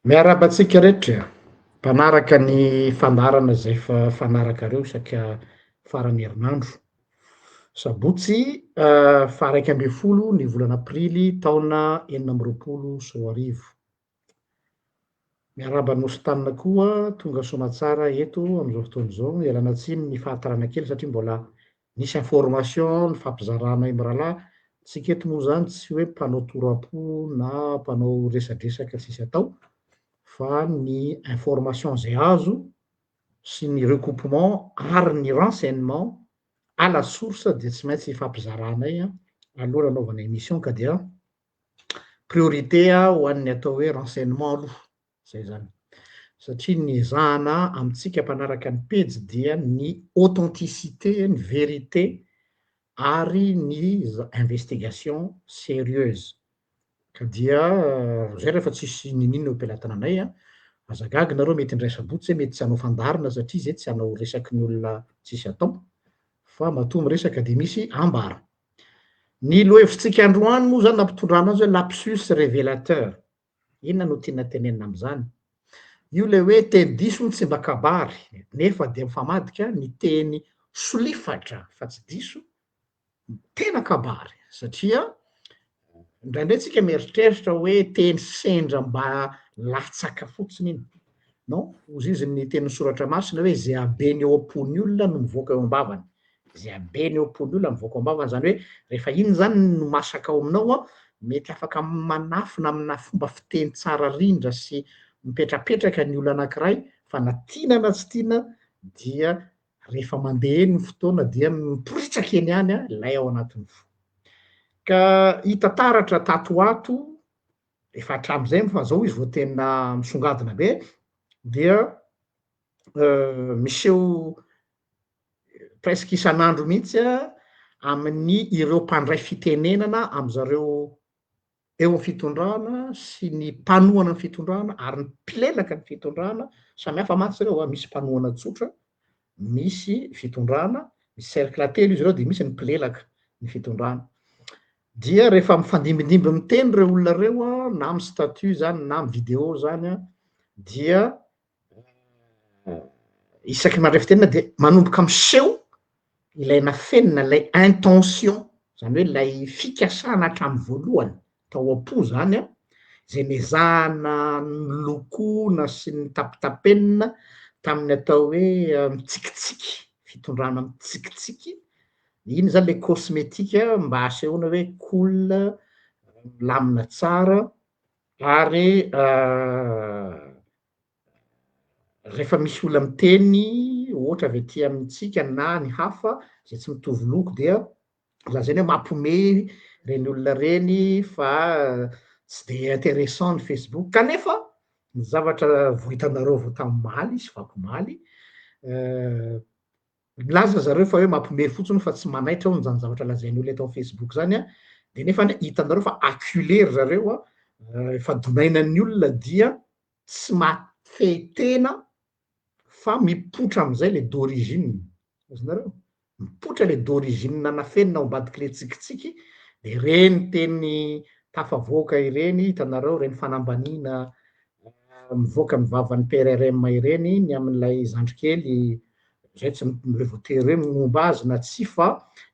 Miarahaba antsika rehetra mpanaraka ny fandaharana izay efa fanarakareo isaka faran'ny herinandro. Sabotsy faha 11 ny volana aprily taona 2026. Miarahaba an'i Nosy Tanina koa tonga soamatsara eto amin'izao fotoana izao. Ialana tsiny ny fahatarana kely satria mbola Nisy information nifampizaranay mirahalahy, tsika eto moa zany tsy hoe mpanao tora-po na mpanao resadresaka tsisy atao fa ny information zay azo sy ny recoupement ary ny renseignement à la source dia tsy maintsy ifampizaranay aloha anaovana émission ka dia priorité ho an'ny atao hoe renseignement aloha. Zay zany. Satria ny ezahana amintsika mpanaraka ny pejy dia ny authenticité, ny vérité ary ny investigation sérieuse. Ka dia zay rehefa tsisy niniana eo am-pelatananay an, aza gaga nareo mety indray sabotsy zay mety tsy hanao fandaharana satria zay tsy hanao resaky ny olona tsisy atao fa matoa miresaka dia misy ambara. Ny lohahevitsika androany moa zany nampitondrana azy hoe lapsus révélateur. Inona no tiana tenenina amin'izany? Io ilay hoe teny diso hono tsy mba kabary, nefa dia mifamadika ny teny solifatra fa tsy diso, tena kabary satria indraindray tsika mieritreritra hoe teny sendra mba latsaka fotsiny iny. Non, hozy izy ny tenin'ny soratra masina hoe ze habeny eo am-pon'ny olona no mivoaka eo am-bavany. Ze habeny eo am-pon'ny olona mivoaka ao am-bavany, zany hoe rehefa iny zany no masaka ao aminao an, mety afaka manafina amina fomba fiteny tsara rindra sy mipetrapetraka ny olona anankiray fa na tiana na tsy tiana dia rehefa mandeha eny ny fotoana dia miporitsaka eny ihany an ilay ao anatin'ny fo. Ka hita taratra tato ho ato, efa hatramin'izay moa fa zao izy vao tena misongadina be dia miseho presque isan'andro mihitsy amin'ny ireo mpandray fitenenana amy zareo eo amy fitondrana sy ny mpanohana ny fitondrana ary ny mpilelaka ny fitondrana, samy hafa mantsy ireo a, misy mpanohana tsotra, misy fitondrana, misy cercle telo izy ireo de misy ny mpilelaka ny fitondrana. Dia rehefa mifandimbindimby miteny ireo olona ireo a, na amy statut zany na amy video zany a, dia isaky ny mandray fitenenana dia manomboka miseho ilay nafenina, ilay intention, zany hoe ilay fikasana hatramin'ny voalohany tao am-po zany an, zay nezahana nolokoina sy nitapitapenina tamin'ny atao hoe mitsikitsiky, fitondrana mitsikitsiky, iny zany le cosmetique mba asehoana hoe cool, milamina tsara ary rehefa misy olona miteny ohatra avy aty amintsika na ny hafa zay tsy mitovy loko dia lazainy hoe mampihomehy reny olona reny fa tsy de intéressant ny Facebook kanefa ny zavatra vao hitanareo vao tamin'ny omaly sy fakomaly Milaza zareo fa hoe mampiomehy fotsiny fa tsy manaitra hono zany zavatra lazain'ny olona eto amin'ny Facebook zany an, de nefa anie hitanareo fa acculé ry zareo an, efa donainan'ny olona dia tsy mahafehy tena fa mipoitra amizay le d'origine, azonareo? Mipoitra le d'origine nafenina ao ambadik'le tsikitsiky de reny teny tafavoaka ireny hitanareo reny fanambaniana mivoaka ny vavan'ny PRRM ireny ny amin'ilay zandrikely zay tsy mbola voatery hoe momba azy na tsia fa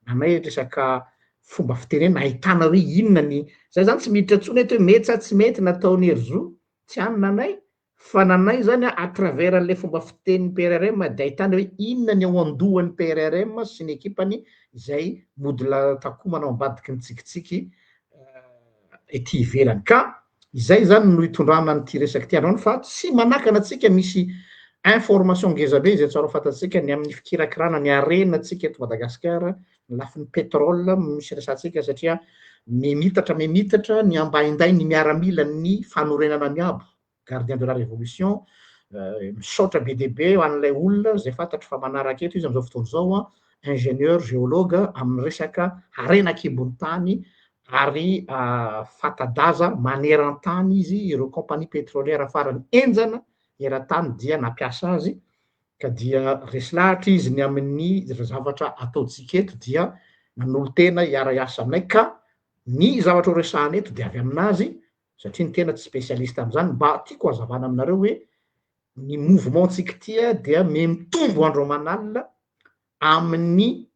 nanay resaka fomba fitenenana ahitana hoe inona ny zay zany tsy miditra intsony eto hoe mety sa tsy mety nataon'i Herizo tsy any nanay fa nanay zany à travers an'ilay fomba fitenin'ny PRRM dia ahitana hoe inona ny ao an-dohan'ny PRRM sy ny ekipany izay mody takomana ao ambadiky ny tsikitsiky ety ivelany ka izay zany no itondrana an'ity resaka ity androany fa tsy manakana antsika misy information ngeza be izay tsara ho fantatsika ny amin'ny fikirakirana ny harena antsika eto Madagasikara ny lafiny pétrole misy resantsika satria mimitatra mimitatra ny ambainday ny miaramila ny fanorenana miabo gardien de la révolution misaotra be dia be ho an'ilay olona izay fantatro fa manaraka eto izy amin'izao fotoana izao an, ingénieur géologue amin'ny resaka harena an-kibon'ny tany ary fanta-daza maneran-tany izy, ireo compagnie pétrolière farany henjana eran-tany dia nampiasa azy ka dia resy lahatra izy ny amin'ny zavatra ataontsika eto dia nanolo-tena hiara-hiasa aminay ka ny zavatra ho resahana eto dia avy aminazy. satria ny tena tsy spécialiste amin'izany, mba tiako hazavana aminareo hoe ny mouvement ntsika ity dia miha-mitombo andro aman'alina amin'ny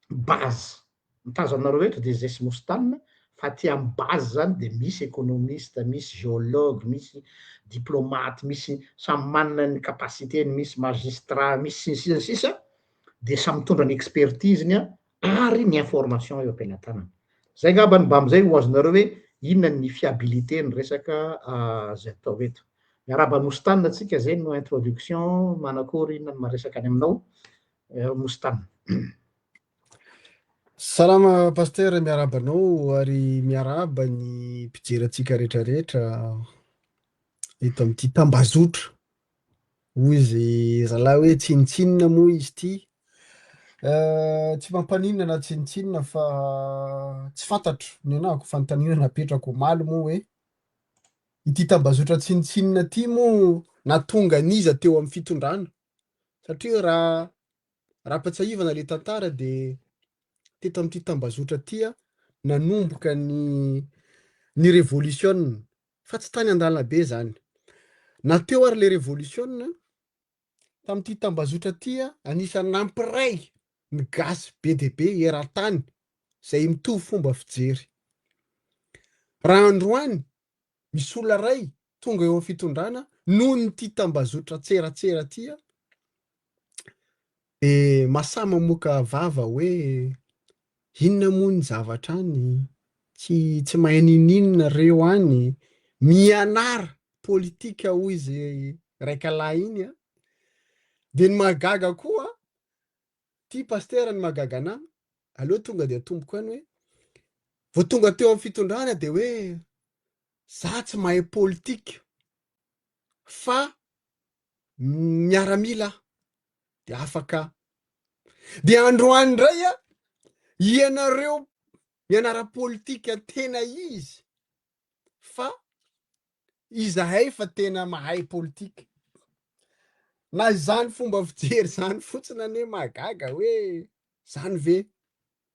base. Ny tazanareo eto dia zay sy Mostana, fa aty amin'ny base zany dia misy économiste, misy géologue, misy diplomate, misy samy manana ny capacité-ny, misy magistrat, misy sy ny sisa sy ny sisa, dia samy mitondra ny expertise-ny ary ny information eo am-pelatanana. Zay angamba no mba amizay ho azonareo hoe inona ny fiabilité ny resaka zay atao eto. Miarahaba an'i Mostana tsika, zay no introduction, manakory inona no maresaka any aminao Mostana. Salama Pasteur, miarahaba anao ary miarahaba ny mpijery antsika rehetrarehetra eto amin'ity tambazotra. Hoy izy zalahy hoe tsinontsinona moa izy ity. Tsy mampaninona na tsinontsinona fa tsy fantatro ny anahako fanontaniana napetrako omaly moa hoe ity tambazotra tsinontsinona ity moa nahatonga an'iza teo amin'ny fitondrana satria raha raha ampatsiahivana le tantara de teto amin'ity tambazotra ity nanomboka ny ny revolisiona fa tsy tany an-dalabe zany. Na teo ary le revolisiona tamin'ity tambazotra ity anisan'ny nampiray ny gasy be dia be eran-tany izay mitovy fomba fijery. Raha androany misy olona iray tonga eo amin'ny fitondrana noho ny ity tambazotra tseratsera ity dia masahy mamoaka vava hoe inona moa ny zavatra any, tsy tsy mahay ninoninona reo any, mianara politika hoy izy raikalahy iny an, dia ny mahagaga koa, ty pasitera ny mahagaga anah, aleo tonga dia atomboko any hoe, vao tonga teo amin'ny fitondrana dia hoe za tsy mahay politika fa miaramila aho dia afaka dia androany indray a ianareo mianara politika tena izy fa izahay fa tena mahay politika na izany fomba fijery izany fotsiny anie mahagaga hoe zany ve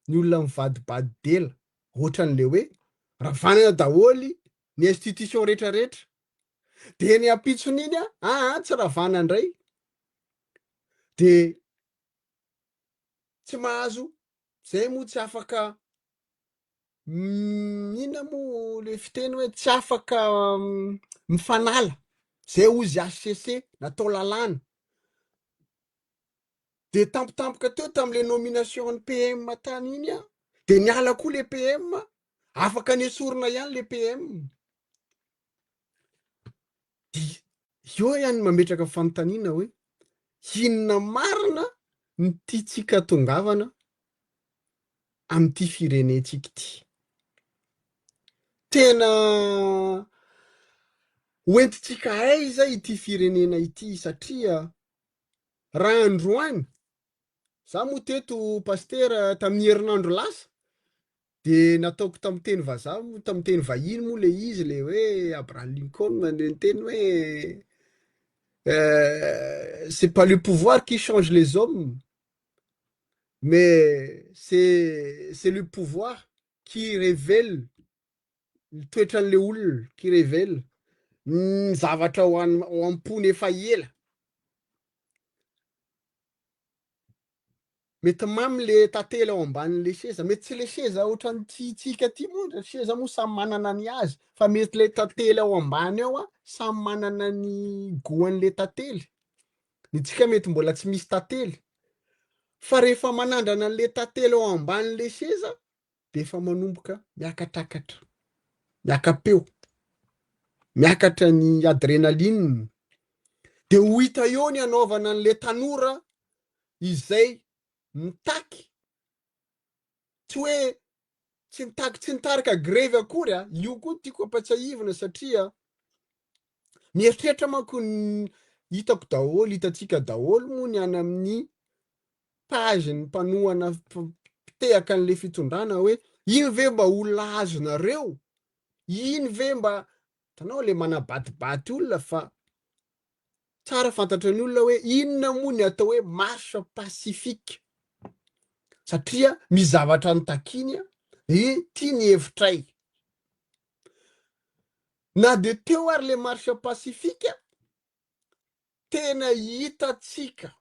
ny olona mivadibadi-dela ohatran'le hoe ravanana daholo ny institution rehetrarehetra Dia ny ampitson'iny a, aa tsy ravana indray. Dia tsy mahazo, zay moa tsy afaka, inona moa le fiteny hoe tsy afaka mifanala, zay hozy HCC natao lalàna. Dia tampotampoka teo tam'le nomination ny PM tany iny a, dia niala koa le PM, afaka nesorina ihany le PM. Dia eo ihany mametraka fanontaniana hoe inona marina ny tiantsika tongavana amin'ity firenentsika ity? Tena hoentintsika aiza ity firenena ity satria raha androany, za moa teto pasitera tamin'ny herinandro lasa De nataoko tamin'ny teny vazaha moa, tamin'ny teny vahiny moa le izy le hoe Abraham Lincoln le niteny hoe c'est pas le pouvoir qui change les hommes mais c'est c'est le pouvoir qui révèle ny toetran'le olona, qui révèle ny zavatra ao an- ao am-pony efa ela. Mety mamy le tantely ao ambanin'le seza, mety tsy le seza ohatran'ity tsika ty moa, le seza moa samy manana ny azy, fa mety le tantely ao ambany ao an, samy manana ny goût-an'le tantely, ny tsika mety mbola tsy misy tantely, fa rehefa manandrana an'le tantely ao ambanin'le seza de efa manomboka miakatrakatra, miaka-peo, miakatra ny adrénaline, de ho hita eo ny hanaovana an'le tanora izay mitaky, tsy hoe tsy nitaky tsy nitarika grevy akory a, io koa tiako ampatsiahivina satria mieritreritra manko ny hitako daholo, hitantsika daholo moa ny any amin'ny page ny mpanohana mpitehaka an'le fitondrana hoe iny ve mba olona azonareo, iny ve mba, hitanao le manabatibaty olona fa Tsara fantatra ny olona hoe inona moa ny atao hoe marche pacifique satria misy zavatra notakiany de ity ny hevitray. Na dia teo ary le marche pacifique, tena hitantsika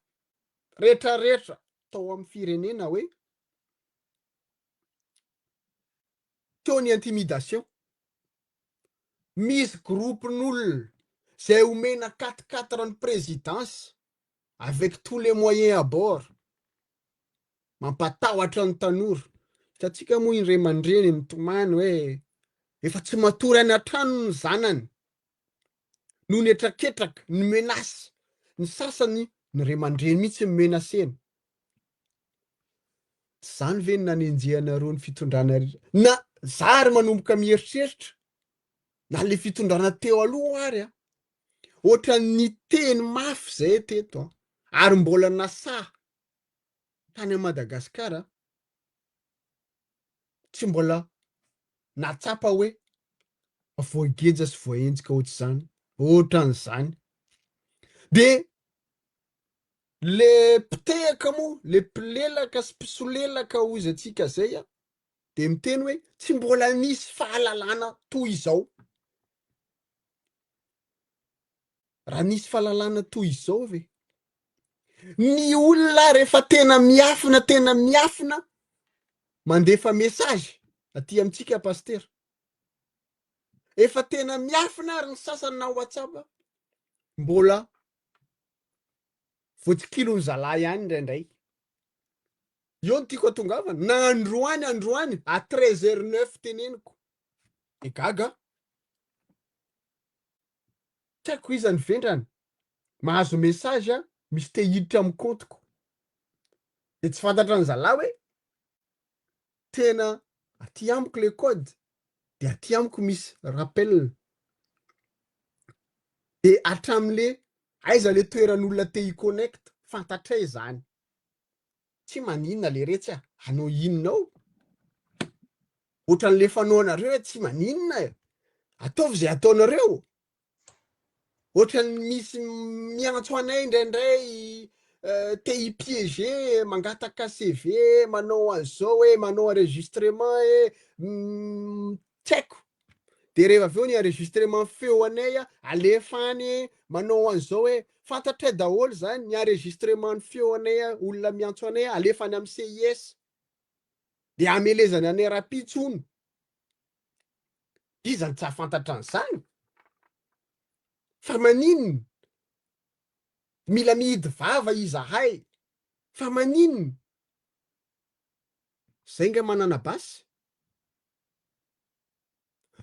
retraretra tao amin'ny firenena hoe teo ny intimidation. Misy groupe-n'olona zay omena quatre quatre ny présidence avec tous les moyens à bord. Mampatahotra ny tanora. Hitantsika moa iny ray aman-dreny mitomany hoe efa tsy matory any an-trano ny zanany noho ny hetraketraka, ny menace. Ny sasany ny ray aman-dreny mihitsy no menacena. Tsy izany ve no nanenjehanareo ny fitondrana na za ary manomboka mieritreritra na le fitondrana teo aloha ary a ohatran'ny niteny mafy zay teto a ary mbola nasaha tany Madagasikara tsy mbola nahatsapa hoe voageja sy voahenjika ohatr'izany ohatran'izany de Le mpitehaka moa, le mpilelaka sy mpisolelaka hozy antsika zay a, de miteny hoe tsy mbola nisy fahalalana toy izao. Raha nisy fahalalana toy izao ve? Ny olona rehefa tena miafina, tena miafina, mandefa message aty amintsika pasitera. Efa tena miafina ary ny sasany na WhatsApp mbola Voatsikilon'ny zalahy ihany indraindray. Eo no tiako atongavana. Na androany androany à 13 heures 9 teneniko. De gaga aho. Tsy haiko iza ny vendrana. Mahazo message aho, misy te hiditra amin'ny compte-ko. De tsy fantatra ny zalahy hoe tena aty amiko le code, de aty amiko misy rappel. De hatramin'le Aiza le toeran'olona te hi connecte? Fantatray zany. Tsy maninona leretsy a! Hanao inona ao? Ohatran'le fanaonareo hoe tsy maninona e! Ataovy zay ataonareo. Ohatran'ny misy miantso anay indraindray te hi piéger, mangataka CV, manao an'izao hoe, manao enregistrement e, tsy haiko. De rehefa avy eo ny enregistrement feo anay alefa any manao an'izao hoe fantatray daholo zany ny enregistrement ny feo anay olona miantso anay alefa any amin'ny CIS de amelezany anay rapitso hono. Iza no tsy hahafantatra an'izany? Fa maninona? Mila mihidy vava izahay. Fa maninona? Zay nga manana basy?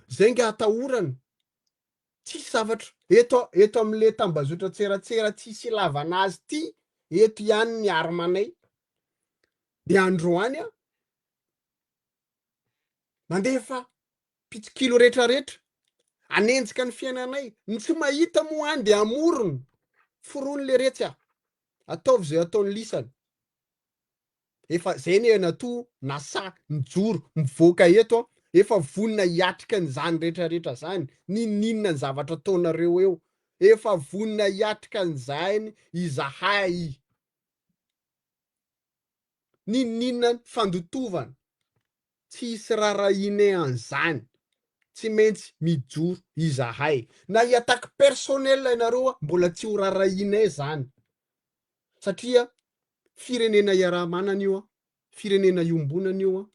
Zay nga atahorana. Tsisy zavatra eto eto amle tambazotra tseratsera tsisy ilavana azy ty eto ihany ny arme-nay. De androany an, mandefa mpitsikilo retraretra anenjika ny fiainanay. Ny tsy mahita moa any de amorona. Forony leretsy a. Ataovy zay ataon'ny lisany. Efa zay anie natoa na sahy mijoro mivoaka eto aho, efa vonona hiatrika an'izany retraretra zany, n'inon'inona ny zavatra ataonareo eo, efa vonona hiatrika an'izany izahay, n'inon'inona ny fandotovana, tsy hisy rarahianay an'izany, tsy maintsy mijoro izahay, na hi-attaque personnel ianareo mbola tsy ho rarahianay zany, satria firenena iaraha-manana io an, firenena iombonana io an,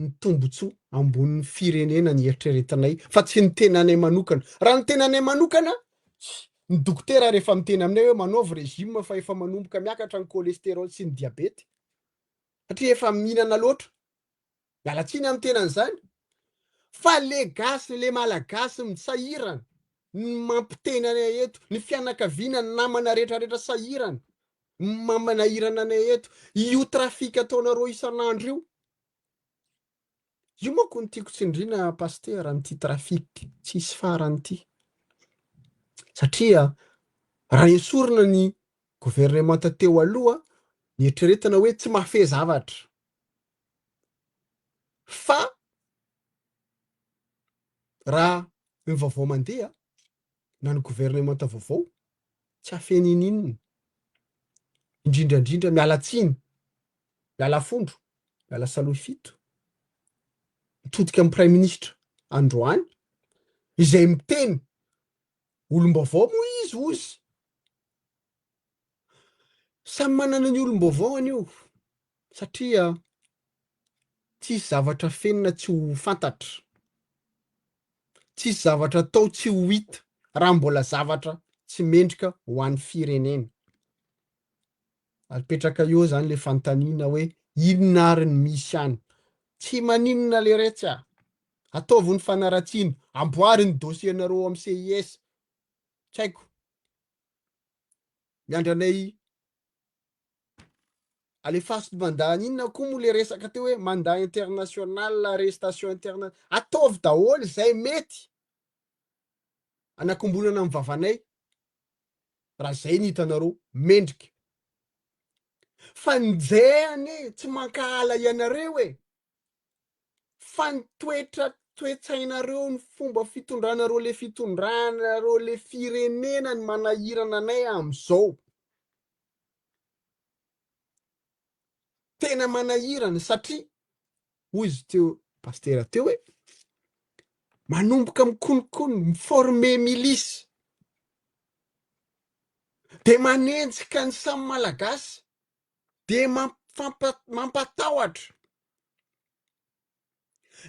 ny tombotsoa ambonin'ny firenena ny eritreretinay fa tsy ny tenanay manokana. Raha ny tenanay manokana, ny dokotera rehefa miteny aminay hoe manaovy régime fa efa manomboka miakatra ny cholestérol sy ny diabeta satria efa mihinana loatra. Miala tsiny amin'ny tenan'izany fa le gasy le malagasy misahirana ny mampiteny anay eto, ny fianakaviana, ny namana rehetra rehetra sahirana, ny mamanahirana anay eto, io trafic ataonareo isan'andro io, io manko no tiako tsindriana Pasitera amin'ity trafic tsisy farany ity, satria raha esorina ny governemanta teo aloha, ny eritreretina hoe tsy mahafehy zavatra, Fa raha ny vaovao mandeha na ny governemanta vaovao tsy hafehy ninoninona, indrindra indrindra miala tsiny, miala fondro, miala salohy fito, mitodika amin'ny praiminisitra androany. Izay miteny olom-baovao moa izy ozy. Samy manana ny olom-baovao anio satria tsisy zavatra afenina tsy ho fantatra. Tsisy zavatra atao tsy ho hita raha mbola zavatra tsy mendrika ho an'ny firenena. Apetraka eo zany le fanontaniana hoe inona ary ny misy any? Tsy maninona leretsy a! Ataovy ny fanaratsiana, amboary ny dossier-nareo ao amin'ny CIS. Tsy haiko. Miandry anay alefaso ny mandat inona koa moa le resaka teo hoe mandat international, arrestation interna, ataovy daholo izay mety anakombonana ny vavanay raha zay ny hitanareo mendrika. Fa njay anie tsy mankahala ianareo e! Fa ny toetra toetsainareo ny fomba fitondranareo le fitondranareo le firenena ny manahirana anay amizao. Tena manahirana satria hoy izy teo pastera teo hoe manomboka mikonokono mi-former milice de manenjika ny samy malagasy de mampatahotra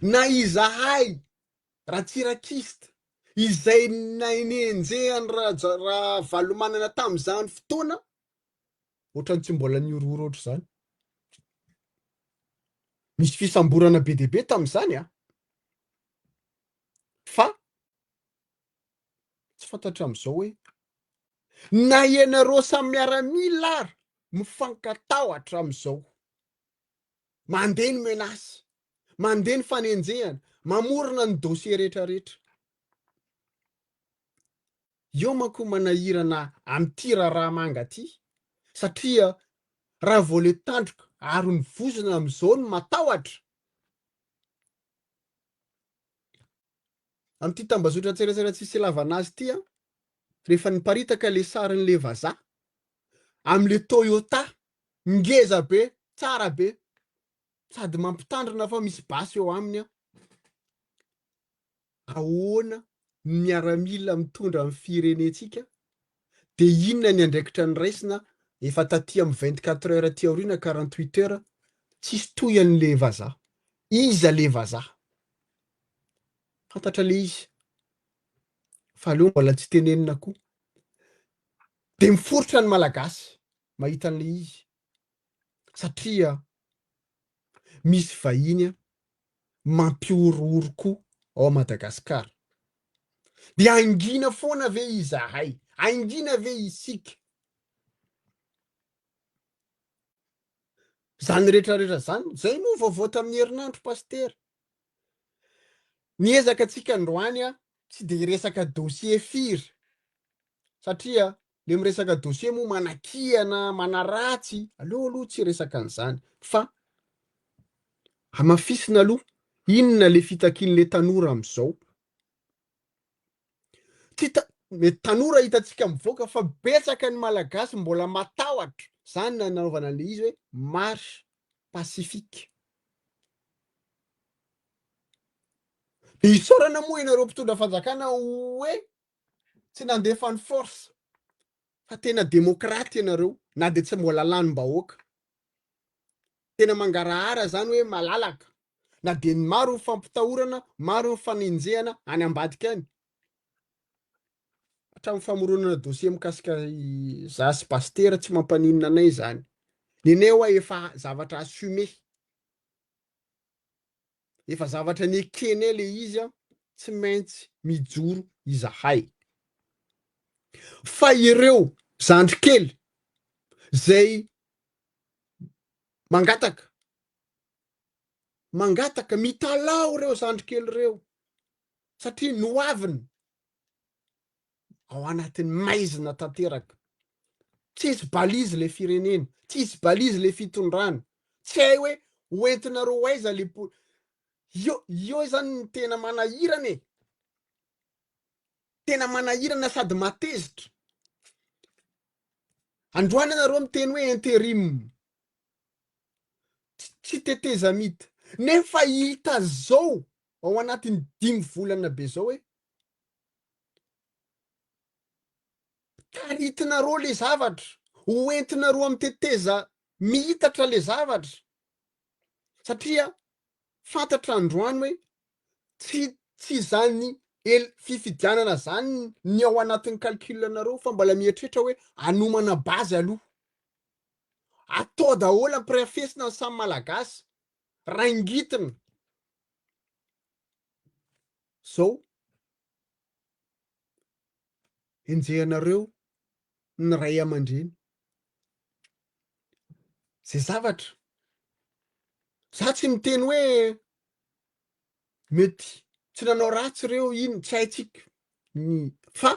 na izahay ratsirakista izay nenjehan'i Ravalomanana tamin'izany fotoana ohatran'ny tsy mbola nihorohoro ohatr'izany. Nisy fisamborana be dia be tamin'izany an! Fa tsy fantatra amin'izao hoe na ianareo samy miaramila ary mifankatahotra amin'izao. Mandeha ny menace, mandeha ny fanenjehana, mamorona ny dossier rehetrarehetra. Eo manko manahirana amin'ity raharaha manga ty satria raha vao le tandroka ary ny vozona amin'izao no matahotra. Amin'ity tambazotran-tserasera tsisy ilavana azy ity an, rehefa niparitaka le sarin'le vazaha amin'le Toyota ngeza be, tsara be, sady mampitandrina fa misy basy eo aminy an. Ahoana ny miaramila mitondra ny firenentsika de inona ny andraikitra noraisina efa taty amin'ny 24 heures aty aoriana 48 heures tsisy tohiny le vazaha. Iza le vazaha? Fantatra le izy fa aleo mbola tsy tenenina koa. De miforitra ny malagasy mahita an'le izy satria misy vahiny mampihorohoro koa ao Madagascar. Dia hangina foana ve izahay? Hangina ve isika? Zany rehetra rehetra zany, zay moa vaovao tamin'ny herinandro Pasitera. Niezaka tsika androany a, tsy de hiresaka dossier firy satria le miresaka dossier moa manakihana, manaratsy, aleo aloha tsy hiresaka an'izany fa hamafisina aloha inona le fitakian'le tanora am'izao. Tsy hita, mety tanora hitantsika mivoaka fa betsaka ny malagasy mbola matahotra, zany nanaovana an'le izy hoe marche pacifique. De isaorana moa ianareo mpitondra fanjakana hoe tsy nandefa ny force fa tena demokraty ianareo na de tsy mbola lanim-bahoaka. Tena mangarahara zany hoe malalaka na de ny maro ny fampitahorana, maro ny fanenjehana any ambadika any. Hatramin'ny famoronana dossier mikasika za sy pasitera tsy mampaninona anay zany. Nenay hoa efa zavatra assumé. Efa zavatra nekenay le izy an, tsy maintsy mijoro izahay. Fa ireo zandry kely zay mangataka, mangataka, mitalaho ireo zandry kely ireo satria ny hoaviny ao anatin'ny maizina tanteraka. Tsisy balise le firenena, tsisy balise le fitondrana, tsy hay hoe hoentinareo ho aiza le po-, io, io zany ny tena manahirana e, tena manahirana sady mahatezitra. Androany ianareo miteny hoe interim, tsy tetezamita, nefa hita zao ao anatin'ny dimy volana be zao hoe. Taritinareo le zavatra, hoentinareo amin'ny teteza mihitatra le zavatra, satria fantatra androany hoe tsy tsy izany el fifidianana zany ny ao anatin'ny calcul nareo fa mbola mieritreritra hoe anomana base aloha. Atao daholo ampirafesina ny samy malagasy, raingitina. Zao enjehanareo ny ray aman-dreny. Zay zavatra. Za tsy miteny hoe mety tsy nanao ratsy reo ino tsy haintsika ny fa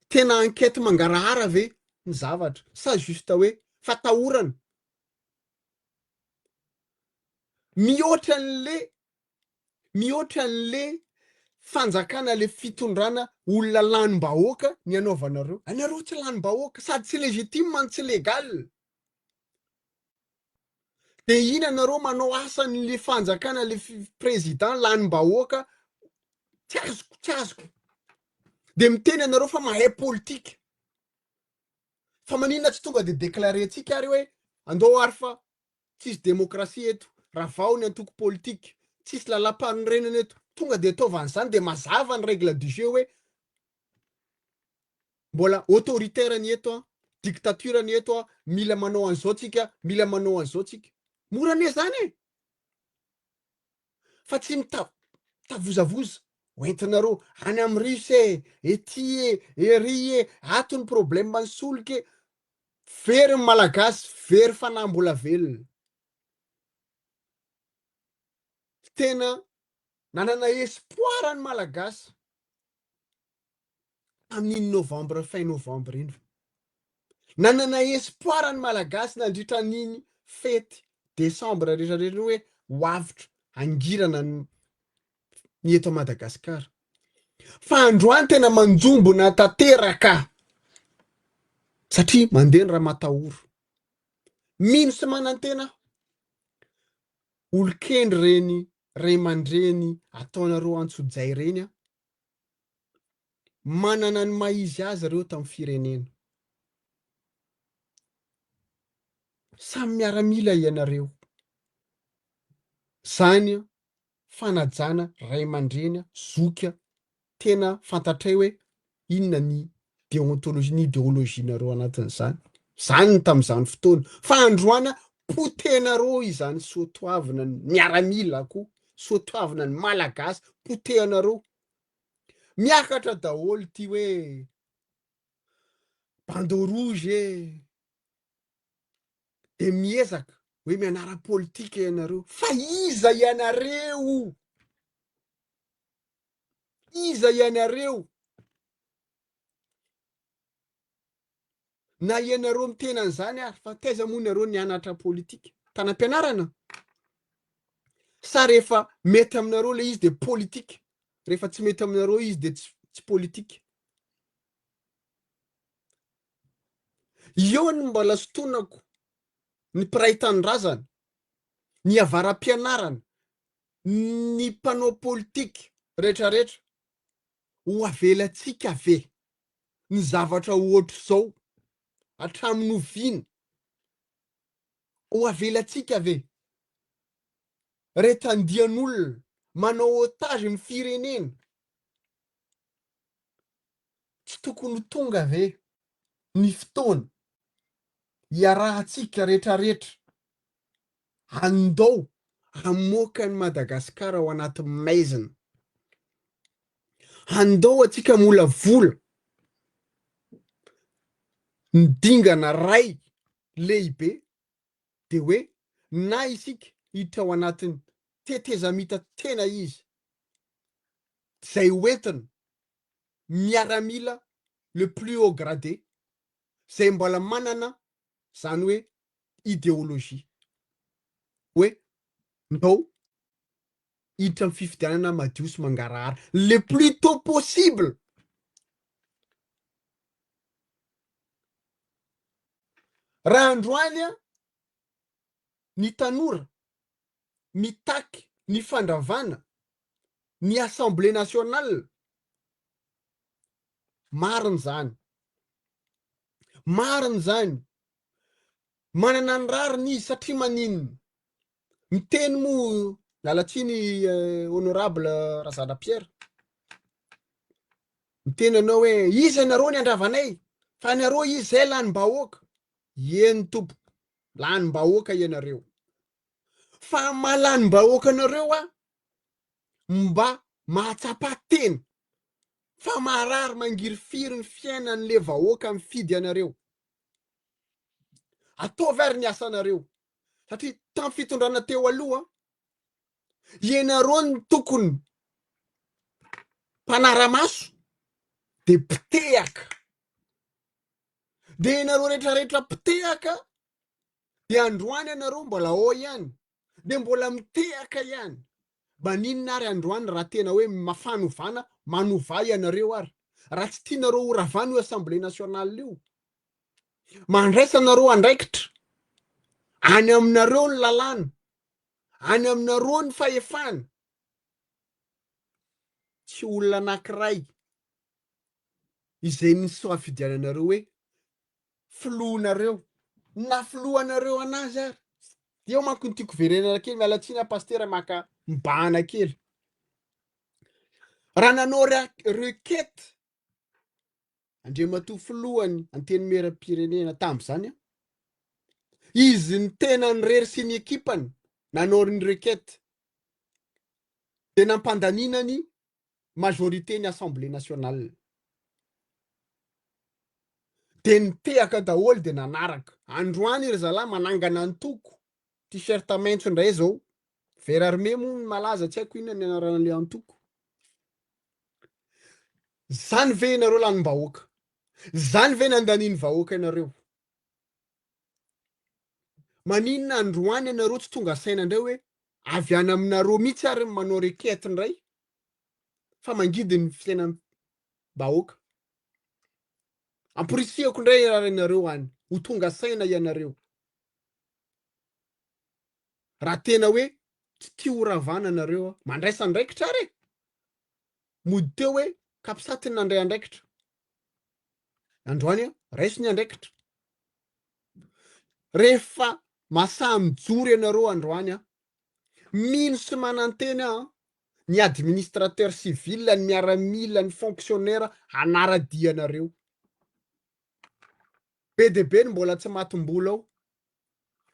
tena enquête mangarahara ve ny zavatra sa juste hoe fatahorana mihoatra an'le mihoatra an'le fanjakana le fitondrana olona lanim-bahoaka ny anaovanareo. Anareo tsy lanim-bahoaka sady tsy légitime no tsy légal. De ina anareo manao asan'le fanjakana le président lanim-bahoaka tsy azoko tsy azoko. De miteny anareo fa mahay politika. Fa maninona tsy tonga de déclarer-tsika ary hoe andao ary fa tsisy demokrasia eto, ravao ny antoko politika, tsisy lalam-panorenana eto, tonga de ataova an'izany de mazava ny règle du jeu hoe mbola autoritaire ny eto an, dictature ny eto an, mila manao an'izao tsika, mila manao an'izao tsika. Mora anie zany e! Fa tsy mita- mitavozavoza, hoentinareo any amin'ny Russe e, ety e, ery e, ato ny problème ny solika e, Very ny Malagasy, very fanahy mbola velona. Tena nanana espoir ny Malagasy tamin'iny novembre fin novembre iny. Nanana espoir ny Malagasy nandritra an'iny fety décembre rehetra rehetra iny hoe ho avotra hangirana ny ny eto Madagasikara. Fa androany tena manjombona tanteraka satria mandeha ny ramatahora. Mino sy manantena aho. Olon-kendry reny ray aman-dreny ataonareo antsojay reny an. Manana ny maha izy azy ireo tamin'ny firenena. Samy miaramila ianareo. Zany an. fanajana ray aman-dreny, zoky a, tena fantatray hoe inona ny déontologie, ny idéologie-nareo anatin'izany. Zany ny tamin'izany fotoana. Fa androany potehinareo izany soatoavina ny miaramila koa, soatoavina ny malagasy, potehinareo. Miakatra daholo ity hoe bandeau rouge e, de miezaka hoe mianara politika ianareo fa iza ianareo? Iza ianareo? Na ianareo miteny an'izany ary fa taiza moa nareo nianatra politika? Tany am-pianarana? Sa rehefa mety aminareo le izy de politika, rehefa tsy mety aminareo izy de tsy politika? Eo ny mbola sintonako ny mpiray tanindrazana, ny avara-pianarana, ny mpanao politika retraretra, ho avelantsika ve ny zavatra ohatr'izao hatramin'ny oviana? Ho avelantsika ve reto andian'olona manao otage ny firenena? Tsy tokony ho tonga ve ny fotoana iarahantsika retraretra handao hamoaka an'i Madagasikara ao anaty maizina? Handao antsika hamolavola ny dingana ray lehibe dia hoe na isika hiditra ao anatin'ny tetezamita tena izy izay hoentina miaramila le plus haut gradé zay mbola manana zany hoe idéologie hoe ndao hiditra amin'ny fifidianana madio sy mangarahara le plus tôt possible. Raha androany ny tanora mitaky ny fandravana ny assemblée nationale, marina izany. Marina izany. Manana ny rariny izy satria maninona? Miteny moa, miala tsiny honorable Razana Pierre, miteny ianao hoe iza ianareo ny andravanay fa ianareo izy zay lanim-bahoaka. Eny tompoko, lanim-bahoaka ianareo. Fa maha lanim-bahoaka anareo aho mba mahatsapa tena fa marary mangirifiry ny fiainan'le vahoaka mifidy anareo. Ataovy ary ny asanareo satria tamin'ny fitondrana teo aloha ianareo no tokony mpanara-maso de mpitehaka de ianareo rehetrarehetra mpitehaka de androany ianareo mbola ao ihany de mbola mitehaka ihany maninona ary androany raha tena hoe mafanovana manovà ianareo ary raha tsy tianareo ho ravana io assemblée nationale io mandraisa anareo andraikitra any aminareo ny lalàna any aminareo ny fahefana tsy olona anankiray izay nisafidiananareo hoe filohanareo na filohanareo anazy ary eo manko ny tiako verenana kely miala tsiny aho pastera maka mibahana kely raha nanao requête Andriamatoa filohany antenimieram-pirenena tamin'izany an, izy ny tenany irery sy ny ekipany nanao ny requête dia nampandaniana ny majorité ny assemblée nationale dia nitehaka daholo dia nanaraka androany ry zalahy manangana antoko t-shirt maitso indray zao vert armé moa ny malaza tsy haiko inona ny anaran'ilay antoko zany ve ianareo lanim-bahoaka zany ve nandanian'ny vahoaka ianareo Maninona androany ianareo tsy tonga saina indray hoe avy any aminareo mihitsy ary ny manao requête indray fa mangidy ny fiainam-bahoaka. Amporisihako indray ary ianareo any ho tonga saina ianareo. Raha tena hoe tsy tia ho ravana nareo, mandraisa andraikitra ary e! Mody teo hoe capsat ny nandray andraikitra. Androany raiso ny andraikitra. Rehefa masaha mijoro ianareo androany an, mino sy manantena aho ny administrateur civil, ny miaramila, ny fonctionnaire hanara-dia anareo. Be dia be ny mbola tsy matim-bola ao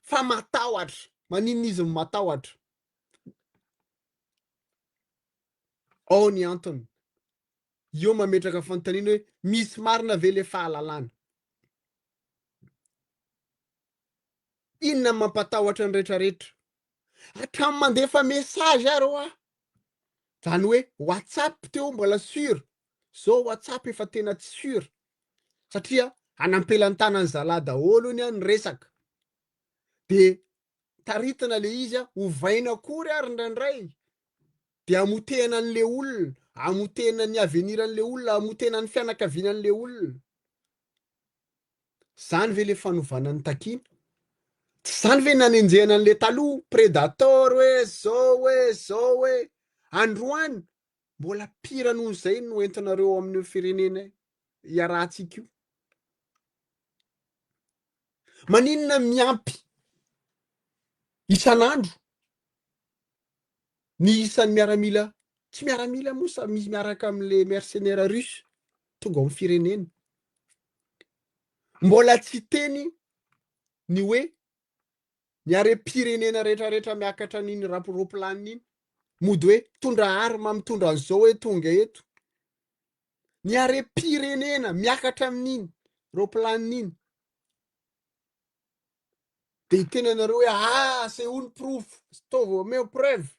fa matahotra. Maninona izy no matahotra? Ao ny antony. Eo mametraka fanontaniana hoe misy marina ve le fahalalana? Inona ny mampatahotra ny retraretra? Hatramin'ny mandefa message ary hoa. Zany hoe WhatsApp teo mbola sur, zao WhatsApp efa tena tsy sur. Satria anampelan-tanan'ny zalahy daholo ony ny resaka. De taritina le izy a, ovaina akory ary indraindray. De amotehana an'le olona, amotehana ny avenir an'le olona, amotehana ny fianakaviana an'le olona. Zany ve le fanovana ny takiana? Tsy zany ve nanenjehana an'le taloha predator hoe zao hoe zao hoe androany mbola pire noho izay no entinareo ao amin'io firenena iarahantsika io. Maninona miampy isan'andro ny isan'ny miaramila tsy miaramila moa sa misy miaraka amin'le mercenaire russe tonga ao amin'ny firenena. Mbola tsy teny ny hoe ny harem-pirenena rehetrarehetra miakatra an'iny roaplanina iny, mody hoe mitondra arme mitondra an'izao hoe tonga eto. Ny harem-pirenena miakatra amin'iny roaplanina iny. Dia hiteny anareo hoe ah asehoy ny porofo, ataovy omeo preuve.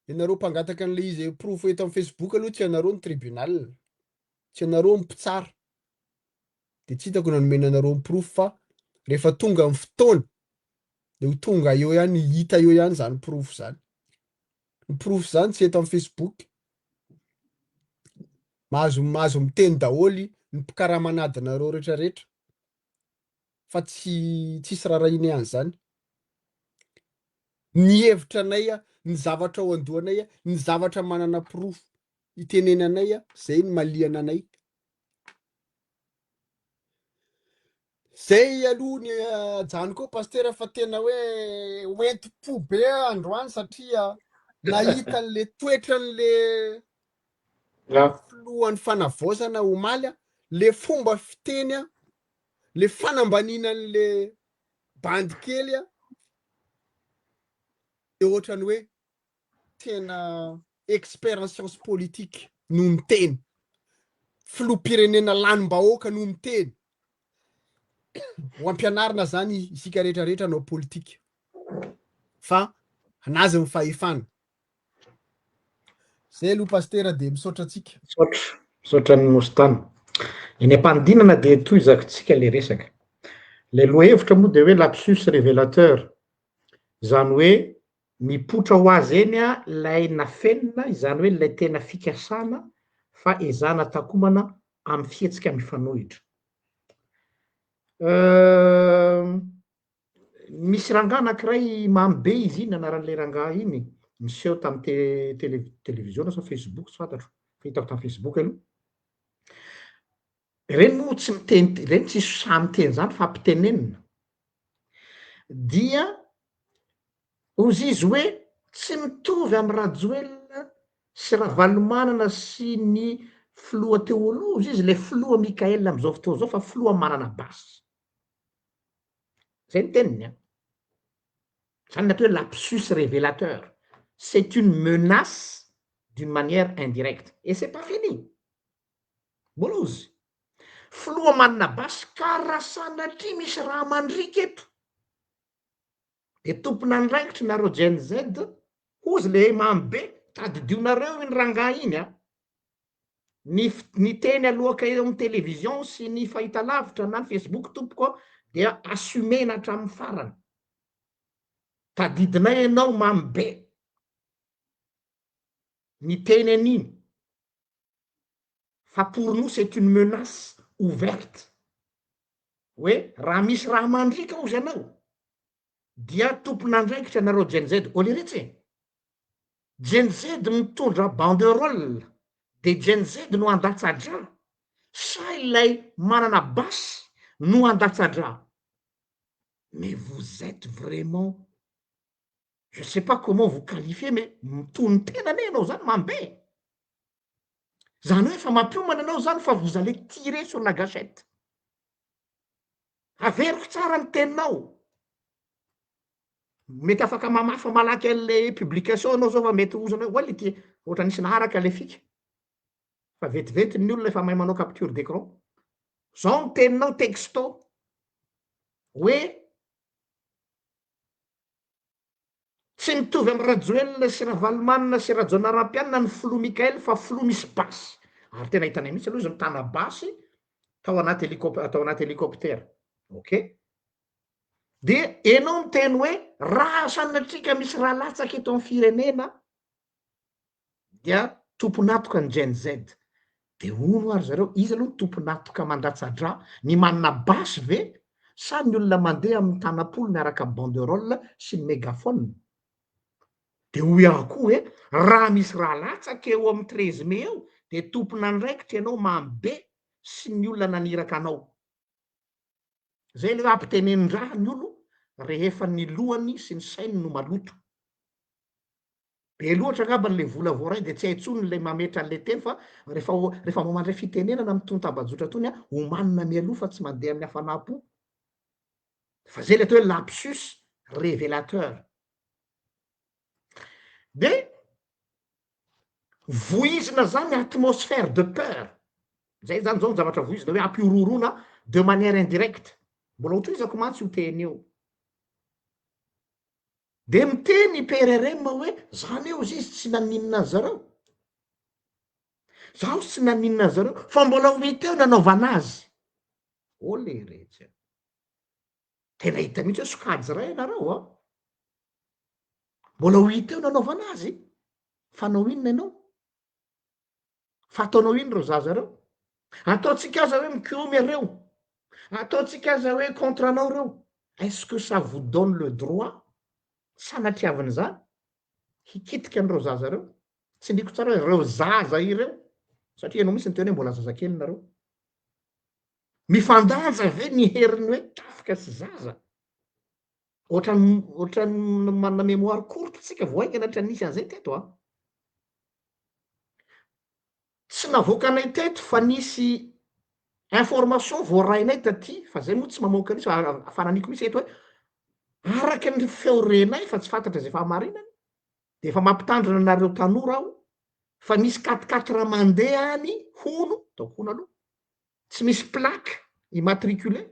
Ianareo mpangataka an'ilay izy porofo eto amin'ny Facebook aloha tsy ianareo ny tribunal, tsy ianareo ny mpitsara. Dia tsy hitako na nomena anareo ny porofo fa rehefa tonga ny fotoana dia ho tonga eo ihany, hita eo ihany izany porofo izany. Ny porofo izany tsy eto amin'ny Facebook. Mahazo mahazo miteny daholo ny mpikaramanadinareo rehetrarehetra fa tsy tsisy rarahianay an'izany. Ny hevitra anay, ny zavatra ao an-dohanay, ny zavatra manana porofo itenenanay, zay no mahaliana anay. Zay aloha ny ajanoko eo Pasitera fa tena hoe hoentim-po be aho androany satria nahita an'le toetran'le filohan'ny fanavaozana omaly aho, le fomba fiteny a, le fanambaniana an'le bandy kely a, de ohatran'ny hoe tena expert en science politique no miteny, filoham-pirenena lanim-bahoaka no miteny, ho ampianarina zany isika rehetra rehetra hanao politika fa anazy ny fahefana. Zay aloha Pasitera dia misaotra antsika. Misaotra, misaotra an'i Mostana. Eny am-panidinana dia tohizako tsika le resaka. Ilay lohahevitra moa dia hoe lapsus révélateur, izany hoe Mipoitra ho azy eny ilay nafenina, izany hoe ilay tena fikasana fa ezahana takomana amin'ny fihetsika mifanohitra. Misy rangahy anankiray mamy be izy iny, anaran'ilay rangahy iny, niseho tamin'ny te- tele- televiziona sa facebook tsy fantatro, fa hitako tamin'ny facebook aloha. Ireny moa tsy miteny, ireny tsisy sahy miteny izany fa ampitenenina. Dia hozy izy hoe tsy mitovy amin'i Rajoelina sy Ravalomanana sy ny filoha teo aloha hozy izy ilay filoha Mickaël amin'izao fotoana izao fa filoha manana basy. Zay ny teniny an. Zany ny atao hoe lapsus révélateur. C'est une menace d'une manière indirecte. Et c'est pas fini. Mbola ozy. Filoha manana basy ka raha sanatria misy raha mandriaka eto de tompon'andraikitry nareo Gen Z hozy le mamy be, tadidionareo iny rangahy iny a! Ny ny teny aloaka eo amin'ny télévision sy ny fahitalavitra na ny facebook tompoko a dia assumer-na hatramin'ny farany. Tadidinay ianao mamy be niteny an'iny. Fa pour nous c'est une menace ouverte hoe raha misy raha mandriaka ozy ianao dia tompon'andraikitra nareo Gen Z, ô leretsy e! Gen Z mitondra banderole de Gen Z no handatsa-drà sa ilay manana basy no handatsa-drà? Mais vous etes vraiment je sais pas comment vous qualifier mais mitonon-tena anie ianao zany mamy be e! Zany hoe efa mampiomana anao zany fa vous allez tirer sur la gachette. Averiko tsara ny teninao. Mety afaka mamafa malaky an'le publication anao zao fa mety hozana hoe oay ty ohatra nisy naharaka le fika. Fa vetivety ny olona efa mahay manao capture d'écran. Zao ny teninao texto hoe Tsy mitovy amin'i Rajoelina sy Ravalomanana sy Rajaonarimampianina ny filoha Mickaël fa filoha misy basy. Ary tena hitanay mihitsy aloha izy mitana basy tao anaty hélicop- tao anaty hélicoptère. Ok. Dia enao miteny hoe raha sanatria ka misy raha latsaka eto amin'ny firenena dia tompon'antoka ny Gen Z. Dia hono ary zareo, iza aloha no tompon'antoka mandatsa-drà? Ny manana basy ve sa ny olona mandeha amin'ny tanam-polo miaraka amin'ny banderole sy ny megaphone? Dia hoy aho koa hoe raha misy rà latsaka eo amin'ny treize mai eo dia tompon'andraikitra ianao mamy be sy ny olona naniraka anao. Zay le hoe ampitenenin-draha ny olo rehefa ny lohany sy ny sainy no maloto. Be loatra angambany le vola voaray de tsy hay tsony le mametra anle teny fa refa refa vao mandray fitenenana am tony tambajotra tony a, omanina mialoha fa tsy mandeha amin'ny hafanam-po fa zay le atao hoe lapsus revelateur. De voizina zany atmosphère de peur, zay zany zao ny zavatra voizina hoe ampihorohoroana de manière indirecte, mbola ho tohizako mantsy io teny io. De miteny i PRRM hoe zany eo izy tsy naninona azy zareo. Zaho tsy naninona azy zareo fa mbola ho hita eo nanaovana azy. Ô leretsy a. Tena hita mihitsy hoe sokajy iray ianareo a. Mbola ho hita eo nanaovana azy. Fa hanao inona ianao? Fa ataonao ino reo zaza reo? Ataontsika aza hoe mikomy ireo, ataontsika aza hoe contre anao reo, est ce que ça vous donne le droit sanatriavin'izany hikitika an'ireo zaza reo? Tsindriko tsara hoe reo zaza ireo, satria ianao mihitsy niteny hoe mbola zazakely nareo. Mifandanja ve ny herin'ny hoe tafika sy zaza? Ohatran'ny ohatran'ny manana mémoire courte tsika vao haingana ohatran'ny nisy an'izay teto an! Tsy navoakanay teto fa nisy information voarainay taty fa zay moa tsy mamoaka an'io fa fananiko mihitsy eto hoe araka ny feo renay fa tsy fantatra izay fahamarinany de efa mampitandrina anareo tanora aho fa misy quatre quatre mandeha any hono, ataoko hono aloha, tsy misy plaque immatriculé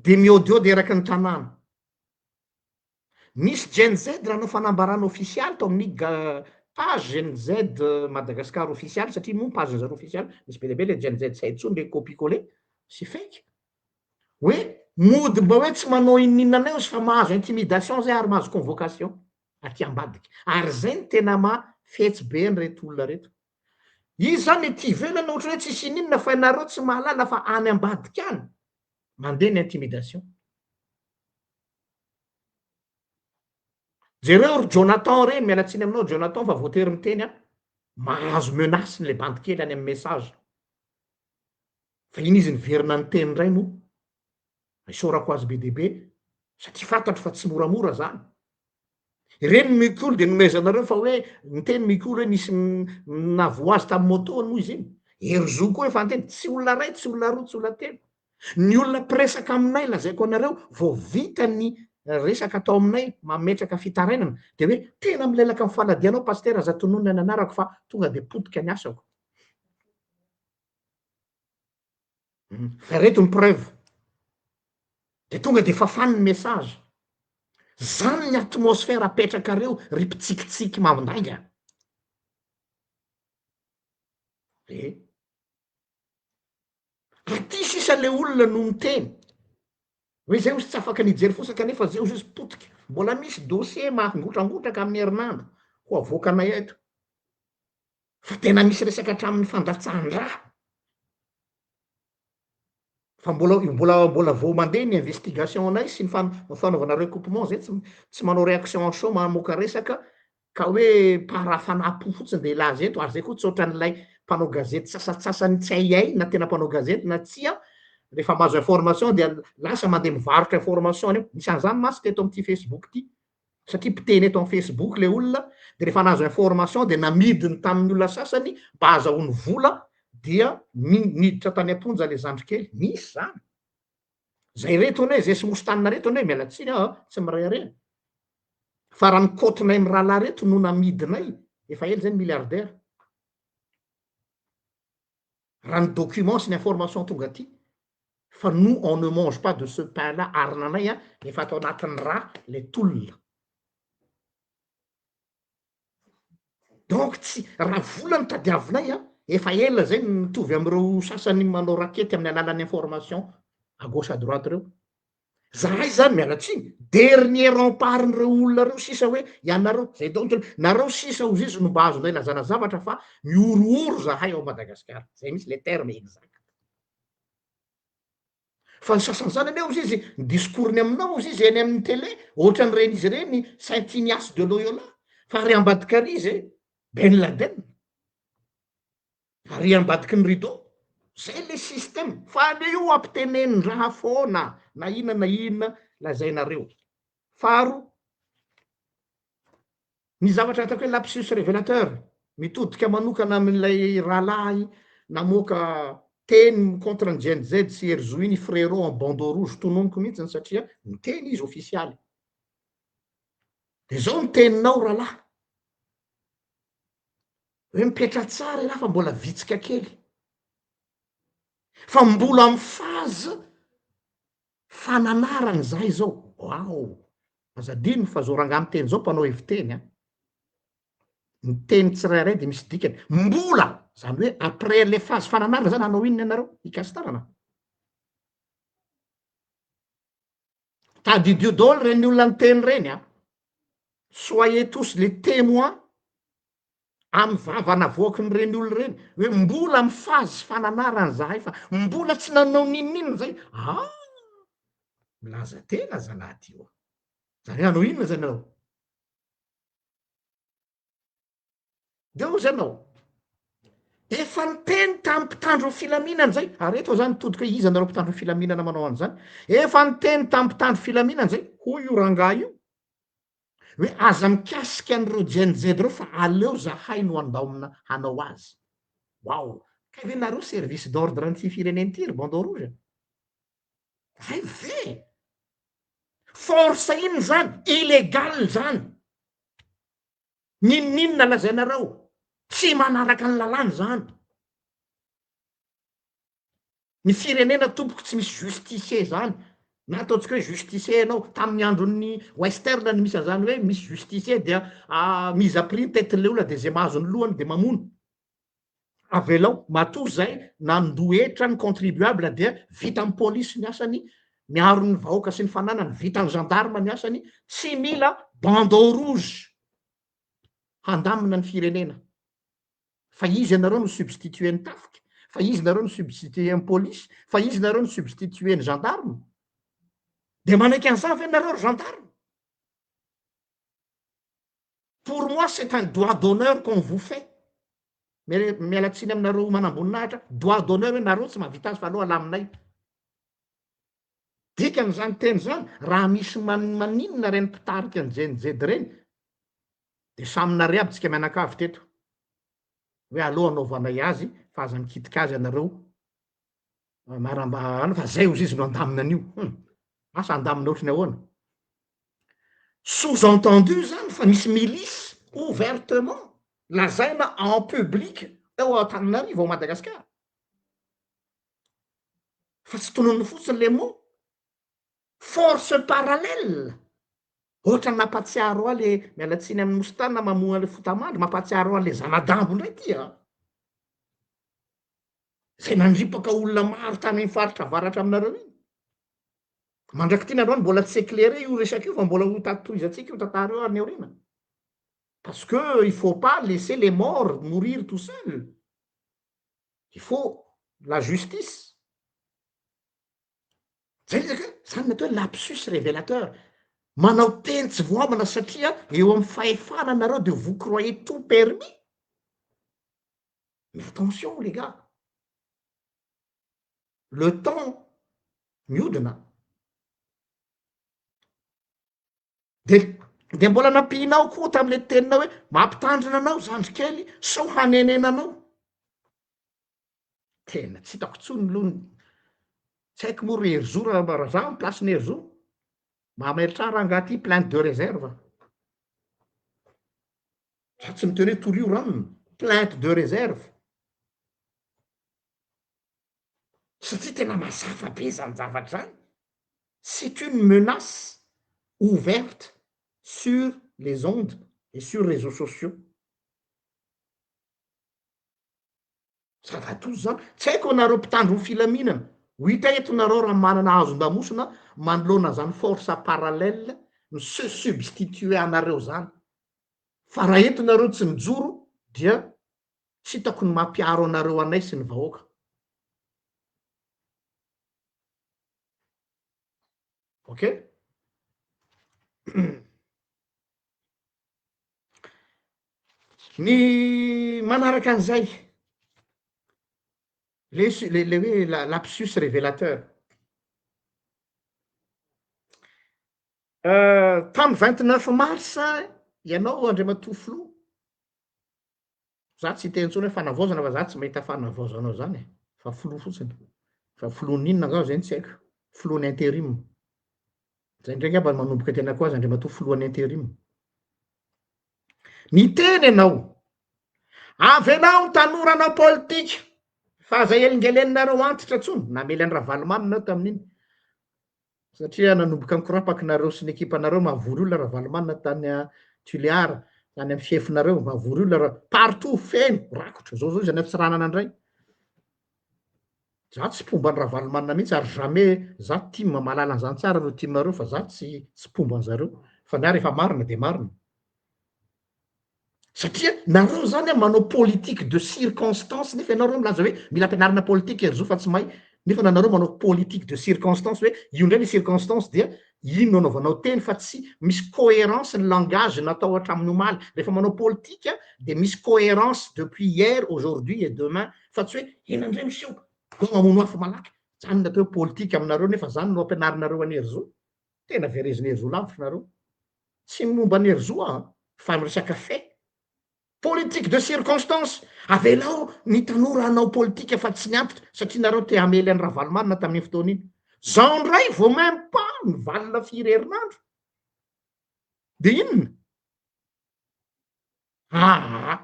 de miôdiôdy eraky ny tanàna. Nisy Gen Z nanao fanambarana ofisialy tao amin'ny page Gen Z Madagascar ofisialy satria moa page zareo ofisialy misy be dia be le Gen Z tsy hay intsony le copie coller sy fake hoe mody mba hoe tsy manao inon'inona anay ozy fa mahazo intimidation zay ary mahazo convocation aty ambadika ary zay no tena maha fetsy be an'ireto olona reto. Izy zany ety ivelany ohatra hoe tsisy ininona fa ianareo tsy mahalala fa any ambadika any mandeha ny intimidation. Jereo ry Jonathan reny, miala tsiny aminao Jonathan fa voatery miteny aho, mahazo menace le bandy kely any amin'ny message. Fa iny izy niverina niteny indray moa. Isaorako azy be dia be satria fantatro fa tsy moramora zany. Ireny ny mikolo dia nomezanareo fa hoe niteny mikolo hoe nisy navoa azy tamin'ny moto moa izy iny. Herizo koa efa niteny, tsy olona iray, tsy olona roa, tsy olona telo. Ny olona mpiresaka aminay lazaiko anareo vao vita ny resaka atao aminay mametraka fitarainana dia hoe tena milelaka amin'ny faladianao pasitera aza tononina ny anarako fa tonga dia potika ny asako. Fa ireto ny preuve. Dia tonga dia fafany ny message. Zany ny atmosphère apetrakareo ry mpitsikitsiky mamondainga. Eh. Aty sisa le olona no miteny hoe zay ozy tsy afaka nijery fosa kanefa zay ozy izy potika. Mbola misy dossier mahangotrangotraka amin'ny herinandro ho avoakanay eto. Fa tena misy resaka hatramin'ny fandatsahan-drà. Fa mbola mbola mbola vao mandeha ny investigation anay sy ny fanaovana recoupement zay tsy tsy manao réaction à chaud mamoaka resaka ka hoe par hafanam-po fotsiny de hilaza eto ary zay koa tsy ohatran'ilay mpanao gazety sasantsasany tsy haihay na tena mpanao gazety na tsia, rehefa mahazo information dia lasa mandeha mivarotra information any, nisy an'izany mantsy teto amin'ity facebook ity, satria mpiteny eto amin'ny facebook le olona de rehefa nahazo information de namidiny tamin'ny olona sasany mba hahazahoany vola dia niditra tany am-ponja le zandrikely, misy zany. Zay reto anie, zay sy mostanina reto anie, miala tsiny aho a, tsy mirehareha. Fa raha ny kaotinay mirahalahy reto no namidinay, efa ela zay ny milliardaire. Raha ny document sy ny information tonga aty, fa nous on ne mange pas de ce pain là, arinanay a, efa ato anatin'ny rà le tolona. Donc tsy, raha vola no tadiavinay an, efa ela zay no mitovy am'ireo sasany manao rakety amin'ny alalan'ny information à gauche à droite reo. Zahay zany, miala tsiny, dernier rempart-n'ireo olona reo sisa hoe ianareo, zay daholo ny nareo sisa hozizy no mba azonay lazana zavatra fa mihorohoro zahay ao Madagasikara, zay mihitsy le terme exact. Fa ny sasany zany anie ozy izy, ny discours-ny aminao ozy izy eny amin'ny télé, ohatran'ireny izy ireny Saint Ignace de Loyola, fa ary ambadika ary izy Ben Laden, ary ambadiky ny rideau, zay le système, fa anie io ampitenenin-draha foana na inona na inona lazainareo. Faharoa, Ny zavatra ataoko hoe lapsus révélateur, mitodika manokana amin'ilay rahalahy namoaka teny contre ny Gen Z sy Herizo iny frérot en bandeau rouge tononiko mihitsiny satria niteny izy ofisialy. De zao ny teninao rahalahy, hoe mipetra tsara ialahy fa mbola vitsika kely, fa mbola amy phase Fananarana izahay izao, waouh! Aza adino fa zao rangahy miteny zao mpanao heviteny an! Ny teny tsirairay dia misy dikany. Mbola! Zany hoe après le phase fananarana zany hanao inona ianareo? Hikasi-tanana? Tadidio daholo ireny olona niteny ireny an! Soyez tous les témoins Amin'ny vava navoakin'ireny olona ireny hoe mbola amin'ny phase fananarana zahay fa mbola tsy nanao n'inon'inona zay, ah! Milaza tena zalahy ty oa! Zany hoe hanao inona zany ianao? De hozy ianao, Efa niteny tamin'ny mpitandro ny filaminana zay, ary eto aho zany mitodika hoe iza nareo mpitandro ny filaminana manao an'izany, efa niteny tamin'ny mpitandro filaminana zay, hoy io rangahy io, hoe aza mikasika an'ireo Gen Z ireo fa aleo zahay no andaomina hanao azy. Waouh! Kay ve nareo service d'ordre an'ity firenena ity ry bandeau rouge? Hay ve? Force inona zany? Illégal zany! N'inon'inona lazainareo, tsy manaraka ny lalàna izany. Ny firenena tompoko tsy misy justicier zany, na ataontsika hoe justicier ianao, tamin'ny andron'ny western no misy an'izany hoe misy justicier dia mise à prix ny tete-n'le olona de ze mahazo ny lohany de mamono. Avelao, matoa zay nandoa hetra ny contribuable dia vitan'ny polisy ny asany, miaro ny vahoaka sy ny fananany, vitan'ny gendarme ny asany, tsy mila bandeau rouge handamina ny firenena. Fa izy ianareo no substituer ny tafika, fa izy nareo no substituer ny polisy, fa izy nareo no substituer ny gendarme. De manaiky an'izany ve nareo ry gendarme? Pour moi c'est un doigt d'honneur qu'on vous fait, miala tsiny aminareo manamboninahitra, doigt d'honneur hoe nareo tsy mahavita azy fa aleo alaminay. Dikan'izany teny zany, raha misy maninona reny mpitarika ny Gen Z reny, de samy nare aby tsika mianakavy teto, hoe aleo anaovanay azy fa aza mikitika azy ianareo Maramba fa zay ozy izy no andamina an'io. Hum. Asa andamina ohatry ny ahoana? Sous entendu zany fa misy milice ouvertement lazaina en public eo Antananarivo ao Madagasikara. Fa tsy tononiny fotsiny le mot. Force parallèle. Ohatran'ny mampatsiaro ahy le, miala tsiny amin'i Moustana mamoha an'le fotamandry, mampatsiaro ahy le zanadambo ndray ty an. Zay nandripaka olona maro tany amin'ny faritra avaratra aminareo iny. Mandrak'ity nareo mbola tsy éclairé io resaka io fa mbola ho tohizantsika io tantara io any aoriana. Parce que il faut pas laisser les morts mourir tout seul. Il faut la justice. Zay le zaka, zany ny atao hoe lapsus révélateur. Manao teny tsy voamana satria eo amin'ny fahefana nareo de vous croyez tout permis. Mais attention les gars, le temps miodina. De de mbola nampianao koa tamle teninao hoe mampitandrina anao zandry kely sao hanenenanao. Tena tsy hitako tsony aloha ny, tsy haiko moa ry Herizo raha raha za am place-n'i Herizo, mametraha rangaha ty plainte de réserve. Za tsy miteny hoe torio ranona, plainte de réserve. Satria tena mazava be zany zavatra zany, c'est une menace ouverte sur les ondes et sur réseaux sociaux. Zava-doza zany, tsy haiko anareo mpitandro ny filaminana, ho hita eto nareo raha manana hazon-damosina manoloana an'zany force parallèle mi se substituer anareo zany, fa raha eto nareo tsy mijoro dia tsy hitako ny mampiaro anareo anay sy ny vahoaka. Ok? Ny manaraka an'izay, le su- le le hoe la- lapsus révélateur. Tamin'ny 29 mars ianao Andriamatoa Filoha, za tsy hiteny intsony hoe fanavaozana fa za tsy mahita fanavaozana ao zany e, fa filoha fotsiny, fa filohan'ny inona angaha zay no tsy haiko, filohan'ny interim. Zay indray angamba no manomboka tenako azy Andriamatoa filohan'ny interim. Niteny ianao, avelao ny tanora hanao politika fa aza elingeleninareo antitra tsony, namely an'i Ravalomanana aho tamin'iny satria nanomboka nikorapaky nareo sy ny ekipanareo mahavory olona Ravalomanana tany Tuléar, tany amin'ny fiefinareo, mahavory olona ra-, partout feno, rakotra, zao zao izy any Antsiranana indray. Za tsy mpomba an'i Ravalomanana mihitsy ary jamais za tim mahalala an'izany tsara ireo tim ireo fa za tsy tsy mpomba an'zareo fa ny ahy rehefa marina de marina. Satria nareo zany an manao politique de circonstance nefa ianao reo milaza hoe mila ampianarina politique ry zo fa tsy mahay. Nefa nanareo manao politique de circonstance hoe io indray le circonstance dia iny no anaovanao teny fa tsy misy cohérence ny langage natao hatramin'ny omaly. Rehefa manao politika dia misy cohérence depuis hier, aujourd'hui et demain fa tsy hoe inona indray miseho, go mamono afo malaky. Zany ny atao hoe politika aminareo nefa zany no ampianarinareo an'i Herizo. Tena verezin'i Herizo lavitra nareo. Tsy momba an'i Herizo aho fa miresaka fait. Politique de circonstance, avelao ny tanora hanao politika fa tsy ny antitra satria nareo te hamely an'i Ravalomanana tamin'iny fotoana iny. Zao ndray vao même pas nivalona firy herinandro de inona? Aa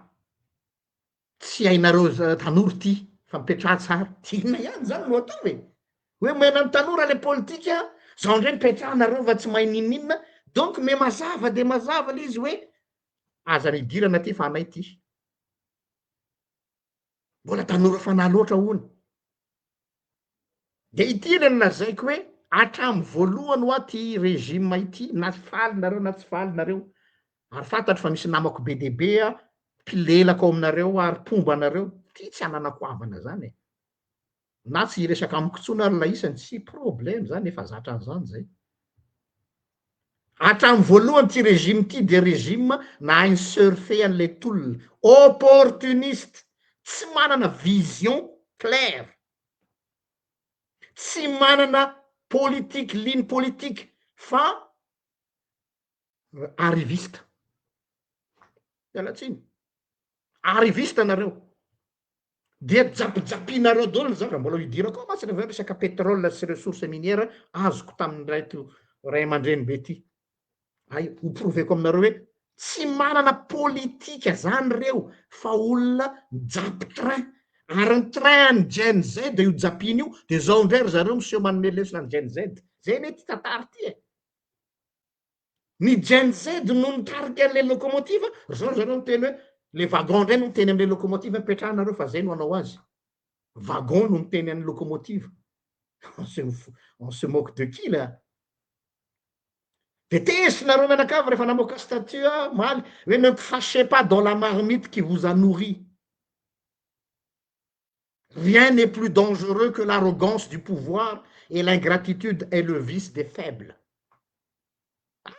tsy hainareo tanora ity fa mipetraha tsara. De inona ihany zany no atao e? Hoe omena ny tanora le politika, zao ndray mipetraha nareo fa tsy mahay n'inon'inona, donc me mazava de mazava le izy hoe Aza nidirana aty fa anay ty. Mbola tanora fanahy loatra hono. De ity le nolazaiko hoe hatramin'ny voalohany hoa ty régime ity na faly nareo na tsy faly nareo ary fantatro fa misy namako be dia be mpilelaka ao aminareo ary mpomba anareo, ty tsy ananako havana zany e. Na tsy hiresaka amiko intsony ary laisany, tsy problème zany, efa zatra an'izany zay. Hatramin'ny voalohany ity régime ity dia régime nahay ni-surfer an'ilay tolona, opportuniste, tsy manana vision claire, tsy manana politique, ligne politique fa arriviste. Miala tsiny. Arriviste nareo. Dia japijapinareo daholo ny zavatra, mbola hidirako ao mantsy rehefa resaka pétrole sy ressources minières azoko tamin'ireto ray aman-dreny be ty. Hay ho prouver-ko aminareo hoe tsy manana politika zany reo fa olona mijapy train, ary ny train an'ny Gen Z io japina io, de zao indray ry zareo miseho manome lesona ny Gen Z. Zay anie ty tantara ty e. Ny Gen Z no nitarika an'ilay locomotive, ry zareo zareo niteny hoe le wagon indray no miteny amin'ilay locomotive hoe mipetraha nareo fa zay no hanao azy. Wagon no miteny an'ny locomotive. On se on se moque de qui là? De tezitra nareo mianakavy rehefa namoaka statut aho omaly hoe ne crachez pas dans la marmite qui vous a nourri. Rien n'est plus dangereux que l'arrogance du pouvoir et l'ingratitude est le vice des faibles. Ah!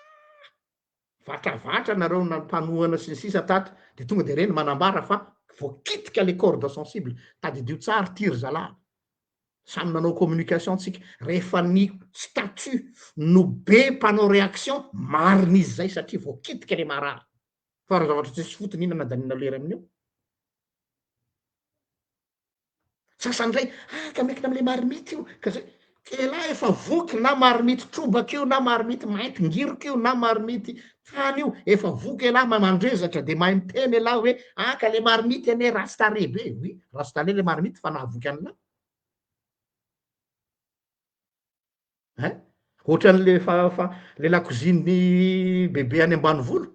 Vatravatra nareo na mpanohana sy ny sisa tato de tonga de reny manambara fa voakitika le corde sensible. Tadidio tsara ty ry zalahy. Samy nanao communication tsika. Rehefa ny statut no be mpanao réaction, marina izy zay satria voakitika le marary. Fa raha zavatra tsisy fotony inona nandaniana lera amin'io? Sasany ndray, ah ka miankina amle marmite io ka zay, elah efa voky na marmite trobaka io na marmite mainty ngiroka io na marmite tany io, efa voky elah mahay mandrezatra de mahay miteny elah hoe ah ka le marmite anie ratsy tarehy be, oui ratsy tarehy le marmite fa nahavoky an'lah. Hein? Ohatran'le fa fa le lakozian'ny bebe any ambanivolo,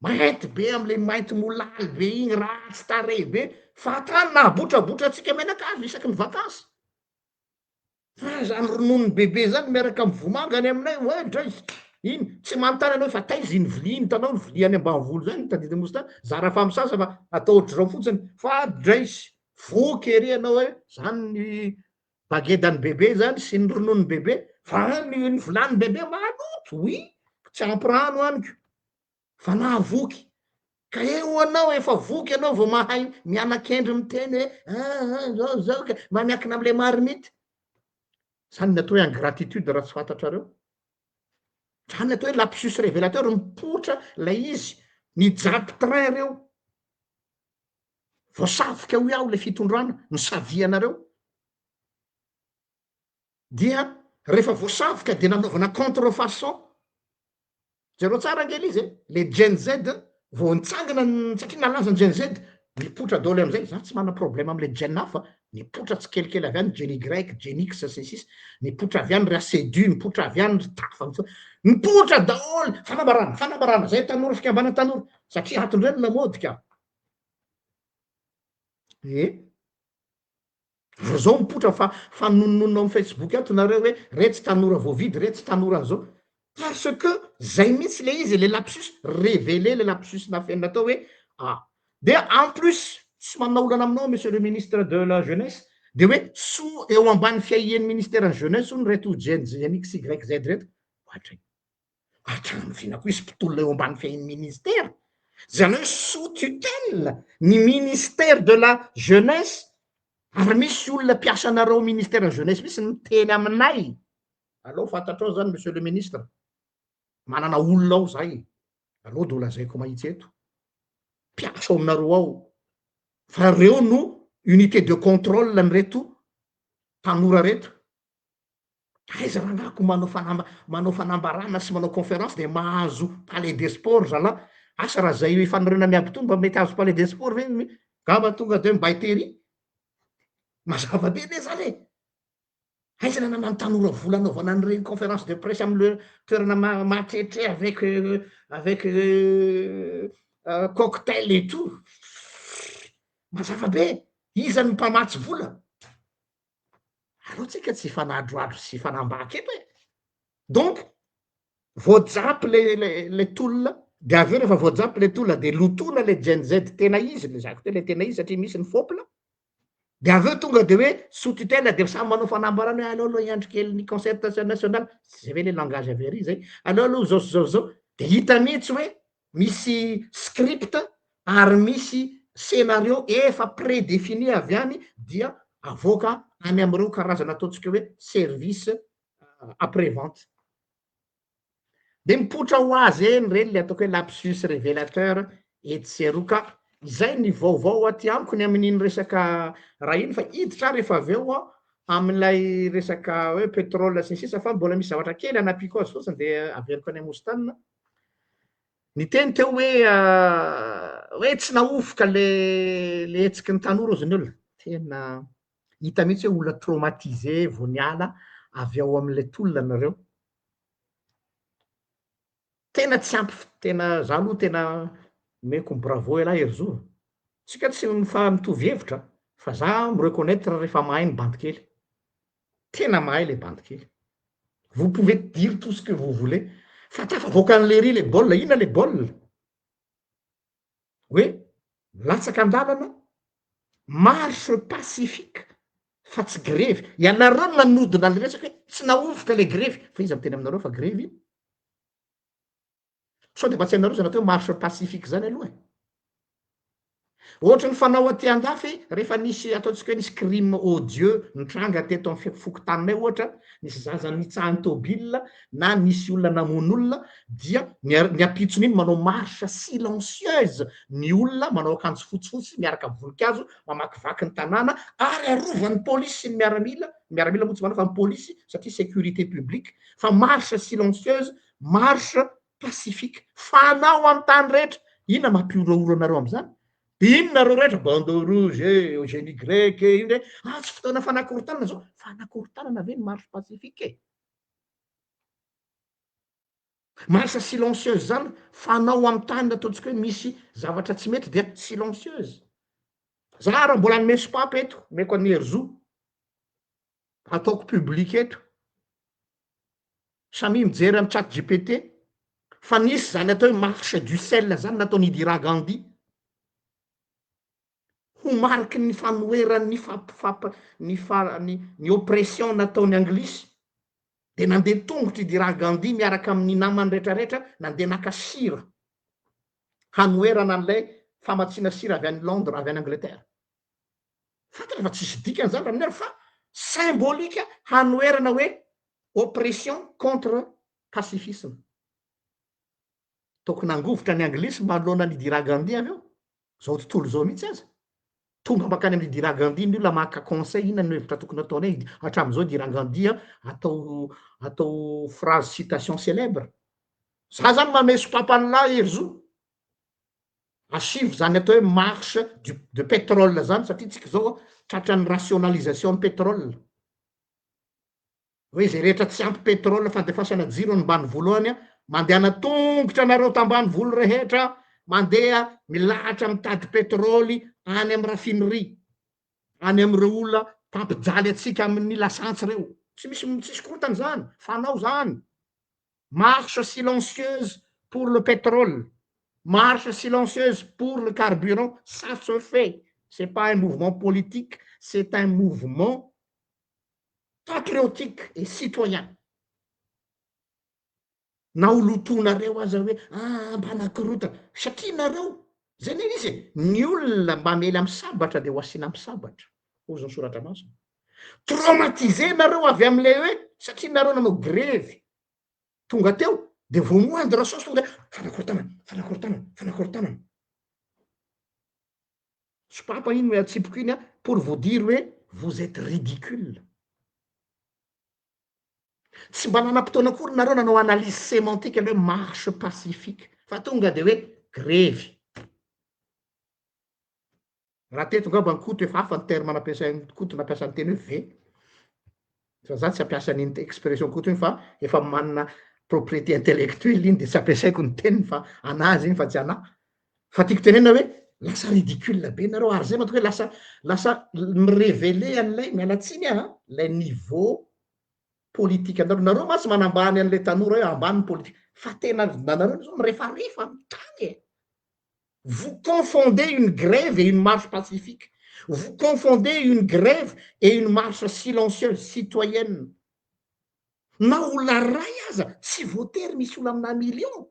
mainty be am'le mainty molaly be igny, ratsy tarehy be, fahatany nahabotrabotra antsika mianakavy isaky ny vakansy. Fa zany rononon'i bebe zany miaraka amy vomanga any aminay, oe dray, iny, tsy manontany anao hoe fa taiza iny vilia iny, hitanao ny vilia any ambanivolo zany, tadidy mosy tany, zara fa misasa fa atao ohatr'izao fotsiny, fa draisy, voky ery anao hoe zany ny Baguette-n'i bebe zany sy ny rononon'i bebe fa ny ny vilanin'i bebe maloto, oui, tsy ampy rano amiko fa nahavoky, ka eo anao efa voky ianao vao mahay miana-kendry miteny hoe aa zao zao ka, mba miankina amle marmite, zany ny atao hoe ingratitude raha tsy fantatrareo, zany ny atao hoe lapsus revelateur, mipoitra lay izy, nijapy train reo. Voasavika hoy aho le fitondrana nisavihanareo dia rehefa voasavika de nanaovana contre façon, jereo tsara ange le izy e, le gen Z vao nitsangana satria nalaza ny gen Z, nipoitra daholo amizay, za tsy manana problème amle gen hafa, nipoitra tsikelikely avy any gen Y, gen X sy ny sisa, nipoitra avy any ry Asedu, nipoitra avy any ry tafa, nipoitra daholo, fanambarana, fanambarana, zay tanora fikambanana tanora, satria ato ndray ny lamaody ka. Ie. Ary zao mipoitra fa fanononona ao am facebook ato nareo hoe retsy tanora voavidy retsy tanora an'zao. Parce que zay mihitsy le izy e, le lapsus, reveler le lapsus nafenina tao hoe ah. De en plus tsy manana olana aminao monsieur le ministre de la jeunesse. De hoe sous eo ambany fiahian'ny ministeran'ny jeunesse hono reto Gen Gen X Y Z reto. Ohatray. Hatramin'ny koa hisy mpitolona eo ambany fiahian'ny ministera. Zany hoe sous tutelle ny ministère de la jeunesse ary misy olona mpiasanareo ministère jeunesse misy miteny aminay. Aleo fantatrao zany monsieur le ministre. Manana olona ao zay. Aleo de ho lazaiko mahitsy eto. Mpiasa ao aminareo ao. Fa reo no unité de contrôle an'ireto tanora reto. Aiza rangahy ko manao fanamba- manao fanambarana sy manao conférence de mahazo palais des sports zalahy. Asa raha zay fanorenana miabo tony mba mety hahazo palais des sports ve? Ngamba tonga de mbay tery. Mazava be anie zany e. Aiza nananan'ny tanora vola anaovana an'ireny conférence de presse amle toerana mahatrehitre avec cocktail et tout. Mazava be. Iza ny mpamatsy vola? Aleo tsika tsy hifanadroadro sy hifanambaka eto e. Donc voajapy le tolona, de avy eo rehefa voajapy le tolona de lotona le Gen Z tena izy, le zako teo le tena izy satria misy ny fopla. De avy eo tonga de hoe sous tutelle de samy manao fanambarana hoe aleo aloha hiandry kely ny concertation nationale, zay ve le langage avy ary zay? Aleo aloha zao sy zao zao, de hita mihitsy hoe misy script ary misy scénario efa prédéfini avy any dia avoaka any am'ireo karazana ataontsika hoe service après vente. De mipoitra ho azy eny reny le ataoko hoe lapsus révélateur etsy sy eroa ka izay ny vaovao aty amiko ny amin'iny resaka raha iny, fa hiditra rehefa avy eo aho amin'ilay resaka hoe pétrole sy ny sisa, fa mbola misy zavatra kely anapiko azy fotsiny de averiko any Amostana. Ny teny teo hoe tsy nahovoka le hetsiky ny tanora ozy ny olona. Tena hita mihitsy hoe olona traumatisé vao niala avy ao amin'ilay tolona nareo. Tena tsy ampy, tena za aloha tena omeko bravo ialahy Herizo. Tsika tsy mitovy hevitra fa za mi-reconnaître rehefa mahay ny bandy kely. Tena mahay le bandy kely. Vous pouvez dire tout ce que vous voulez. Fa tafavoaka an'le ry le baolina, inona le baolina? Hoe latsaka an-dalana, marche pacifique fa tsy grevy. Ianareo no nanodina le resaka hoe tsy nahovoka le grevy. Fa iza miteny aminareo fa grevy iny? Sao de mba tsy hainareo zany atao hoe marche pacifique zany aloha e? Ohatry ny fanao aty andafy rehefa nisy ataontsika hoe nisy crime odieux nitranga teto amin'ny fokontaninay ohatra, nisy zaza nitsahan'ny tôbila na nisy olona namono olona, dia ny ampitson'iny manao marche silencieuse ny olona manao akanjo fotsifotsy miaraka amin'ny voninkazo mamakivaky ny tanàna ary arovan'ny polisy sy ny miaramila, ny miaramila moa tsy manao fa ny polisy satria sécurité publique, fa marche silencieuse, marche pacifique fanao amin'ny tany rehetra. Inona mampiorohoro anareo am'izany? De inona nareo rehetra bandeau rouge e, GNY e, ino re? Ah, tsy fotoana fanakorotanana zao. Fanakorotanana ve ny marche pacifique e? Marche silencieuse zany fanao amin'ny tany ataontsika hoe misy zavatra tsy mety dia silencieuse. Za raha mbola hanome sopapa eto, omeko an'i Herizo, ataoko public eto. Samy mijery amy chat GPT fa nisy zany atao hoe marche du sel zany nataon'i Indira Gandhi ho mariky ny fanoheran'ny fampifamp ny fa ny oppression nataon'ny anglisy, de nandeha tongotry Indira Gandhi miaraka amin'ny namany rehetrarehetra nandeha naka sira hanoherana an'ilay famatsiana sira avy any Londres, avy any Angleterre. Fantatra fa tsisy dikany zany raha aminay fa symbolique hanoherana hoe oppression contre pacifisme. Tokony nangovitra ny anglisy manoloana ny Indira Gandhi avy eo. Zao tontolo zao mihitsy aza. Tonga makany amin'ny Indira Gandhi ny olona maka conseil inona no hevitra tokony ataonay. Hatramin'izao Indira Gandhi atao phrase citation célèbre. Za zany manome sopapa an'lahy Herizo. Asivo zany atao hoe marche de pétrole zany satria tsika zao tratran'ny rationalisation ny pétrole. Hoe zay rehetra tsy ampy pétrole fandefasana jiro ny ambany voalohany, mandehana tongotra anareo tambany volo rehetra, mandeha milahatra mitady pétrole any amin'ny raffinerie, any amin'ireo olona mpampijaly atsika amin'ny lasantsy reo. Tsy misy, tsisy korotany zany, fanao zany. Marche silencieuse pour le pétrole, marche silencieuse pour le carburant, ça se fait. C'est pas un mouvement politique, C'est un mouvement patriotique et citoyen. Na ho lotoinareo aza hoe ah mpanakorontana, satria nareo, zay anie izy e, ny olona mamely amin'ny sabatra dia ho asiana amin'ny sabatra, hozy ny soratra masina. Traumatisé nareo avy amin'ilay hoe satria nareo nanao grevy tonga teo de vao moindre chose tonga de fanakorontanana, fanakorontanana, fanakorontanana. Sopapa iny hoe atsipiko iny an, pour vous dire hoe vous etes ridicule. Tsy mba nanam-potoana akory nareo nanao analyse sémantique ny hoe marche pacifique fa tonga de hoe grevy. Raha teto ngamba ny Koto efa hafa ny terme nampiasain'i Koto nampiasa ny teny hoe ve. Fa za tsy hampiasa an'iny expression Koto iny fa efa manana propriété intellectuelle iny de tsy ampiasaiko ny teniny fa anazy iny fa tsy anah. Fa tiako tenenina hoe lasa ridicule be nareo ary zay mahatonga hoe lasa lasa mi-reveler an'ilay, miala tsiny aho an, lay niveau politique anareo, nareo mantsy manambany an'ilay tanora hoe ambany ny politique, fa tena nareo zao mirefarefa amin'ny tany e! Vous confondez une grève et une marche pacifique, vous confondez une grève et une marche silencieuse citoyenne, na olona ray aza tsy voatery misy olona amina million.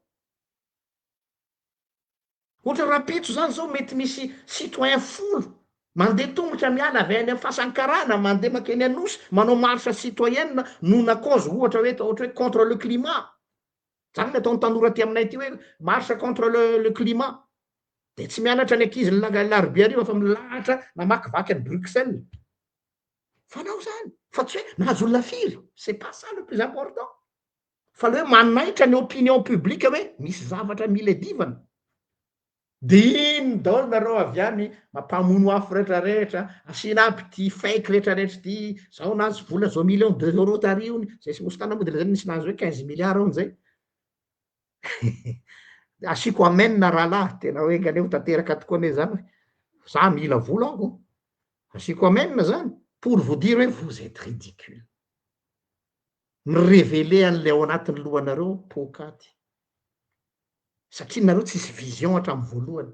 Ohatra rahampitso zany zao mety misy citoyen folo mandeha tongotra miala avy any am fasan'ny karana mandeha makeny anosy manao marche citoyenne noho-na cause ohatra hoe ohatra hoe contre le climat, zany ny ataon'ny tanora aty aminay aty hoe marche contre le le climat, de tsy mianatra ny ankizy ny alarobia hariva fa milahatra mamakivaky an'i Bruxelles, fanao zany fa tsy hoe nahazo olona firy, c'est pas ça le plus important. Fa le hoe manaitra ny opinion publique hoe misy zavatra mila iadivana. De iny daholo nareo avy any mampamono afo retraretra, asiana aby ty fake retraretra ty, zao nahazo vola zao millions de euros tary ony, zay sy Mostana moa de lazainy nisy nahazo hoe 15 milliards hono zay. Asiako amen rahalahy, tena hoe enga anie ho tanteraka tokoa anie zany, za mila vola aho, asiako amen zany, pour vous dire hoe vous etes ridicule. Mi-reveler an'ilay ao anatin'ny lohanareo poakaty. Satria nareo tsisy vision hatramin'ny voalohany.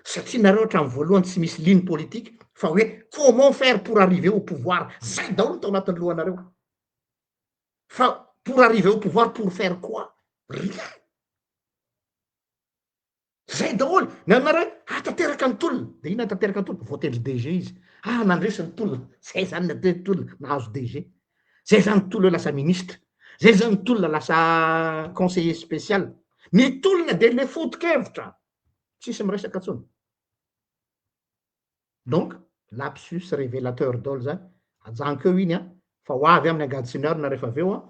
Satria nareo hatramin'ny voalohany tsy misy ligne politique fa hoe comment faire pour arriver au pouvoir. Zay daholo no tao anatin'ny lohanareo. Fa pour arriver au pouvoir pour faire quoi? Rien. Zay daholo, ny anareo hoe hahatanteraka ny tolona, de inona hahatanteraka ny tolona? Voatendry DG izy, ah nandresy ny tolona, zay zany ny atao hoe tolona, nahazo DG, zay zany ny tolona hoe lasa ministre, zay zany ny tolona lasa conseiller spécial, ny tolona de le foto-kevitra, tsisy miresaka tsony. Donc lapsus révélateur daholo zany, ajanoko eo iny an, fa ho avy amin'ny angady sy ny arina rehefa avy eo an,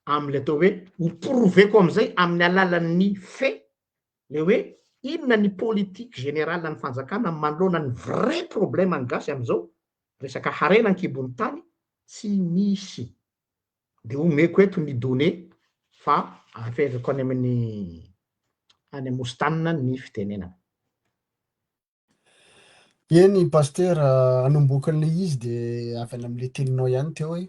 amin'ilay atao hoe ho prouver-ko amin'izay amin'ny alalan'ny fait le hoe inona ny politique générale ny fanjakana manoloana ny vrai problème ny gasy amin'izao, resaka harena an-kibon'ny tany tsy misy. De omeko eto ny données fa averiko any amin'ny any Mostana ny fitenenana. Eny Pasitera, hanomboka an'ilay izy de avy any amin'ilay teninao ihany teo hoe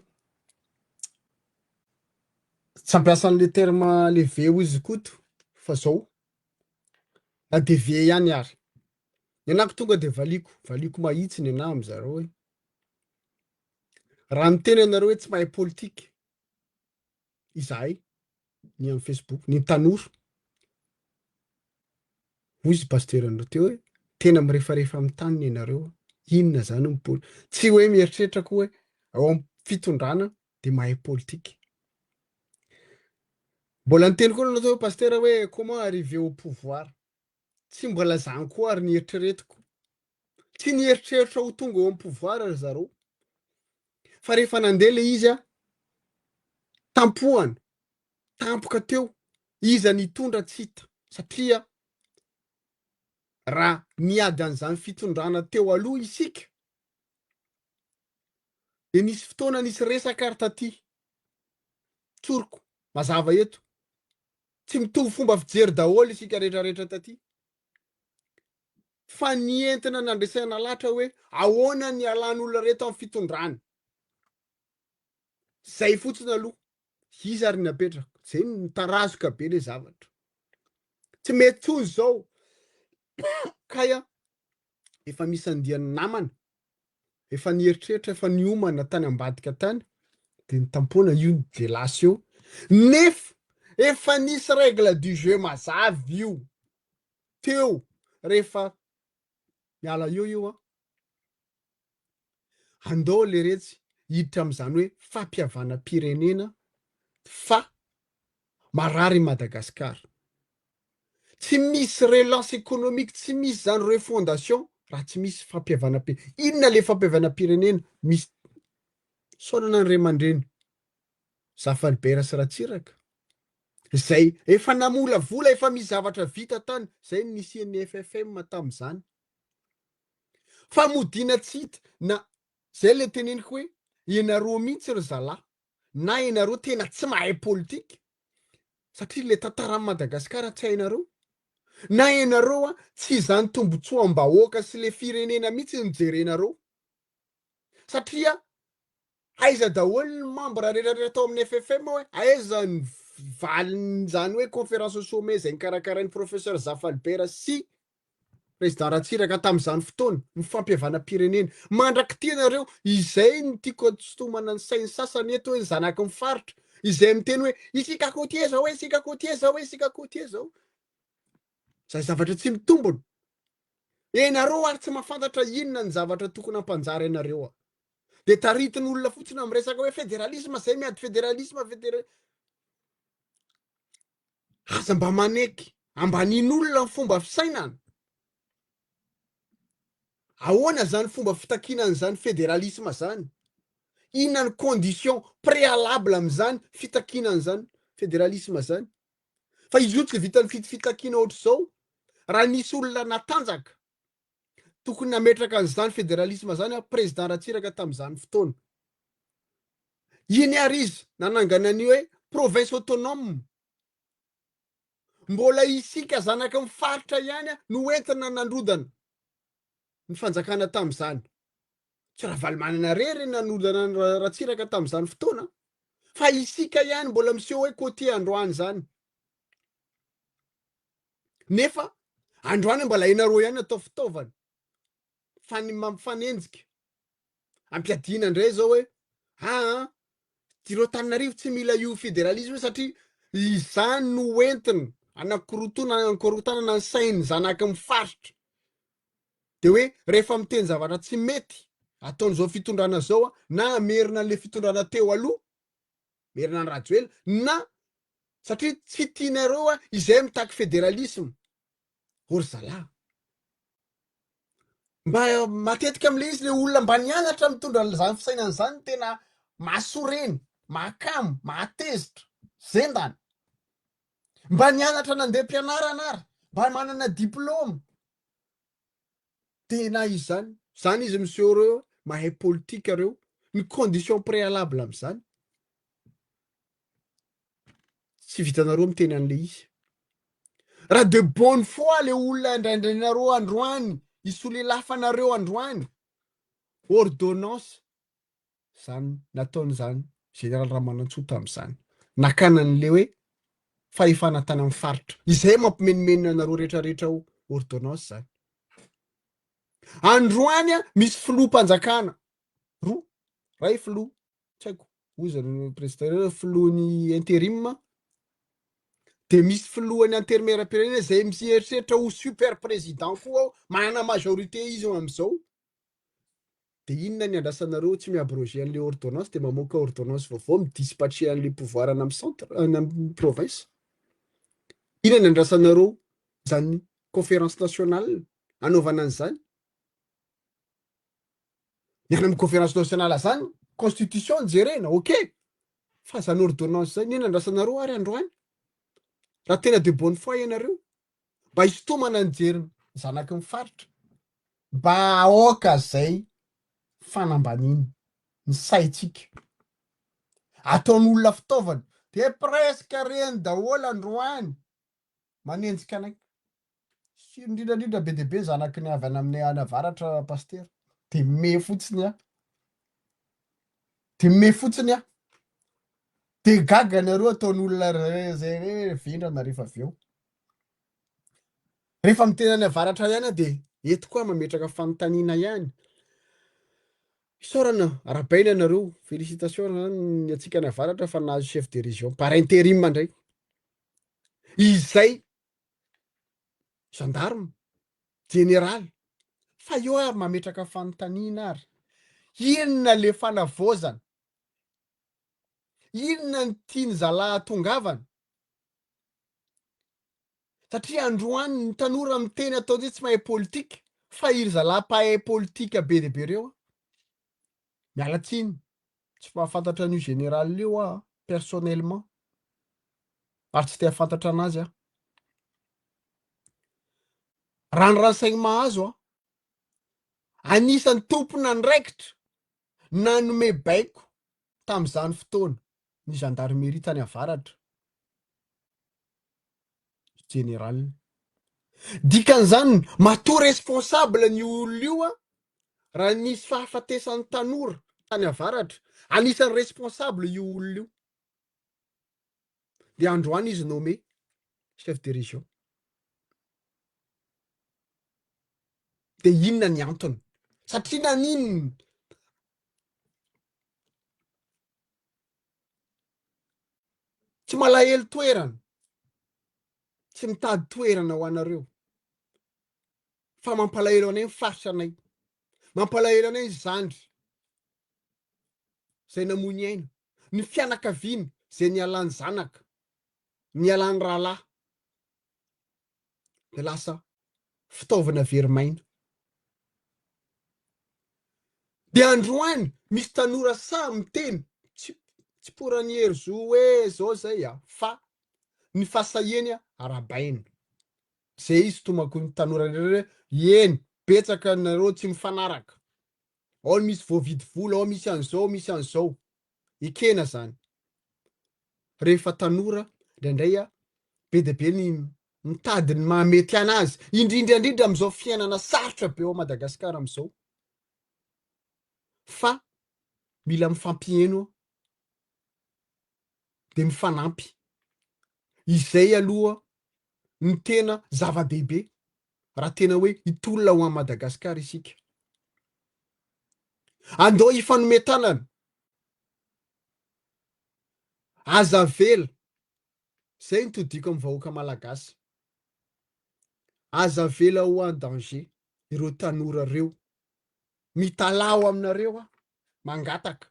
tsy hampiasa an'ilay terme le V hoy izy Koto fa zao, na de V ihany ary. Ny anah ko tonga de valiako, valiako mahitsy ny anah amizareo hoe raha miteny ianareo hoe tsy mahay politika izahay ny amin'ny Facebook, ny tanora, hoy izy pasteur anareo teo hoe tena mirefarefa amin'ny taniny ianareo, inona zany ny poli-, tsy hoe mieritreritra koa hoe ao amin'ny fitondrana de mahay politika. Mbola niteny koa nanao teo pasteur hoe comment arriver au pouvoir, tsy mbola zany koa ary ny eritreretiko, tsy nieritreritra ho tonga eo amin'ny pouvoir ry zareo, fa rehefa nandeha le izy a, tampohana, tampoka teo, iza nitondra tsy hita, satria raha niady an'izany fitondrana teo aloha isika, de nisy fotoana nisy resaka ary taty, tsoriko mazava eto, tsy mitovy fomba fijery daholo isika rehetrarehetra taty, fa ny entina nandresena lahatra hoe ahoana ny hialan'olona reto amin'ny fitondrana, zay fotsiny aloha, iza ary ny apetraka, zay no mitarazoka be le zavatra, tsy mety tsony zao, kay a, efa misy andian'ny namana. Efa nieritreritra, efa niomana tany ambadika tany, de nitampona io de lasa eo. Nefa efa nisy règle du jeu mazava io teo rehefa miala eo io an. Andao leretsy hiditra amin'izany hoe fampihavanam-pirenena fa marary i Madagasikara. Tsy misy relance économique, tsy misy izany refondation raha tsy misy fampihavanam-pirenena. Inona le fampihavanam-pirenena? Misy saonana ny ray aman-dreny Zafalibera sy Ratsiraka izay efa namolavola, efa misy zavatra vita tany, izay no nisian'ny FFM tamin'izany. Fa modiana tsy hita na zay le teneniko hoe ianareo mihitsy ry zalahy na ianareo tena tsy mahay politika satria le tantaran'i Madagasikara tsy hainareo na ianareo a tsy izany tombotsoam-bahoaka sy le firenena mihitsy no jerenareo satria aiza daholo ny membre rehetra tao amin'ny FFM hoe aiza ny valin'izany hoe conférence au sommet izay nikarakarain'ny professeur Zafalibera sy Président Ratsiraka tamin'izany fotoana, ny fampihavanam-pirenena. Mandrak'ity ianareo, izay no tiako antsontomana ny sain'ny sasany eto hoe ny zanaky ny faritra, izay miteny hoe isika côtier zao e, isika côtier zao e, isika côtier zao. Izay zavatra tsy mitombona. Ianareo ary tsy mahafantatra inona ny zavatra tokony hampanjary anareo. Dia taritin'olona fotsiny amin'ny resaka hoe fédéralisme, zay miady fédéralisme, fédéra-. Aza mba maneky ambanin'olona ny fomba fisainana. Ahoana zany fomba fitakiana an'izany federalisme zany? Inona ny condition préalable amin'izany fitakiana an'izany federalisme zany? Fa izy io tsy vitan'ny fitakiana ohatr'izao. Raha nisy olona natanjaka, tokony nametraka an'izany federalisme zany aho, président Ratsiraka tamin'izany fotoana. Iny ary izy nanangana ny hoe province autonome. Mbola isika zanaky ny faritra ihany no entina nandrodana ny fanjakana tamin'izany. Tsy Ravalomanana irery nanodana ny Ratsiraka tamin'izany fotoana fa isika ihany mbola miseho hoe côtier androany izany. Nefa androany mbola ianareo ihany atao fitaovana fa ny mampifanenjika ampiadiana indray zao hoe aa ireo Tananarivo tsy mila io federalisme io satria izany no entina anakorotona anakorotanana ny sain'ny zanaky ny faritra de hoe rehefa miteny zavatra tsy mety ataon'izao fitondrana zao a na hamerina an'le fitondrana teo aloha merina an'i Rajoelina na satria tsy tianareo a izay mitaky federalisme ô ry zalahy Mba matetika amle izy le olona mba nianatra mitondra an'izany fisainana izany no tena mahasorena, mahakamo, mahatezitra, zendana. Mba nianatra nandeha am-pianarana ary, mba manana diplôme. Tena izany, zany izy miseho reo mahay politika reo, ny condition préalable am'zany. Tsy vitanareo miteny an'le izy. Raha de bonne foi le olona andraindrainareo androany, isolelafanareo androany, ordonnance zany nataon'izany général Ramanantsoa tamin'izany. Nakana an'le hoe fahefana tany amin'ny faritra. Izay mampimenomenona anareo rehetrarehetra ao ordonnance zany. Androany misy filoham-panjakana roa, ray filoha, tsy haiko hoy ny président ireo filohan'ny intérim de misy filohan'ny antenimierampirenena izay mieritreritra ho super président koa ao, manana majorité izy eo amin'izao, de inona ny andrasanareo tsy mi-abroger an'le ordonnance de mamoaka ordonnance vaovao mi-dispatcher an'le pouvoir any amin'ny centre any amin'ny province, inona ny andrasanareo zany conférence nationale anaovana an'izany? Ny any amin'ny conférence nationale zany constitution no jerena ok fa zany ordonnance zany inona andrasanareo ary androany raha tena de bonne foi ianareo mba hisintomana ny jery ny zanaky ny faritra mba aoka zay fanambaniana ny saintsika ataon'olona fitaovana de presque reny daholo androany manenjika anay sy indrindra indrindra be dia be zanaky ny avy any amin'ny any avaratra pasitera de me fotsiny aho de me fotsiny aho de gaga nareo ataon'olona zay hoe vendrana rehefa avy eo rehefa miteny any avaratra ihany aho de eto koa mametraka fanontaniana ihany. Isaorana, arahabaina ianareo, félicitation ny antsika any avaratra fa nahazo chef de région par intérim indray. Izay gendarme, jeneraly, fa eo ary mametraka fanontaniana ary, inona le fanavaozana? Inona ny tiany zalahy hatongavana? Satria androany ny tanora miteny ataontsika hoe tsy mahay politika fa iry zalahy mpahay politika be dia be ireo an, miala tsiny tsy mahafantatra an'io général io aho an, personnellement ary tsy te hahafantatra anazy aho. Raha ny renseignement azo an, anisan'ny tompon'andraikitra nanome baiko tamin'izany fotoana ny gendarmerie tany avaratra, général. Dikan'izany matoa responsable ny olona io an, raha nisy fahafatesan'ny tanora tany avaratra, anisan'ny responsable io olona io. Dia androany izy nommé chef de région. Dia inona ny antony? Satria naninona? Tsy malahelo toerana, tsy mitady toerana ho anareo, fa mampalahelo anay ny faritra anay, mampalahelo anay ny zandry izay namoy ny aina, ny fianakaviana izay nialany zanaka, nialany rahalahy. dia lasa fitaovana very maina. Dia androany misy tanora sahy miteny, tsy tsy pour an'i Herizo hoe zao zay a, fa ny fahasahiany arahabaina. Zay izy tomako ny tanora rehetra hoe eny, betsaka nareo tsy mifanaraka. Ao ny misy voavidy vola, ao misy an'izao, misy an'izao. Ekena zany. Rehefa tanora, indraindray a, be dia be ny mitady ny mahamety anazy, indrindra indrindra amin'izao fiainana sarotra be ao Madagasikara amin'izao. Fa mila mifampiheno dia mifanampy. Izay aloha ny tena zava-dehibe raha tena hoe hitolona ho an'i Madagasikara isika. Andao hifanome tanana. Aza avela, zay no todiko amin'ny vahoaka malagasy. Aza avela ho en danger ireo tanora ireo. Mitalaho aminareo aho, mangataka.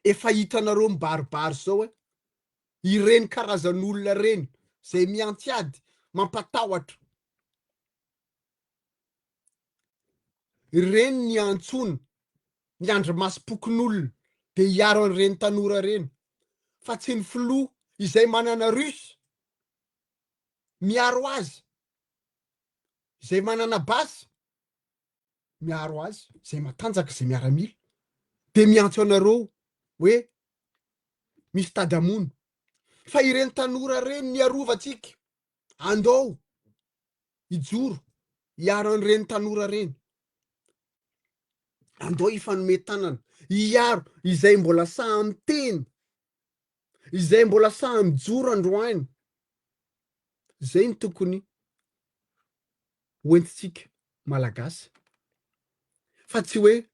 Efa hitanareo mibaribary zao hoe ireny karazan'olona ireny zay miantsy ady, mampatahotra. Ireny ny antsoina ny andrimasom-pokonolona dia hiaro an'ireny tanora ireny fa tsy ny filoha izay manana russe miaro azy, izay manana basy miaro azy, izay matanjaka, izay miaramila dia miantso anareo hoe misy tady hamono fa ireny tanora ireny ny arovantsika andao hijoro hiaro an'ireny tanora ireny andao hifanome tanana hiaro izay mbola sahy miteny izay mbola sahy mijoro androany zay ny tokony hoentintsika malagasy fa tsy hoe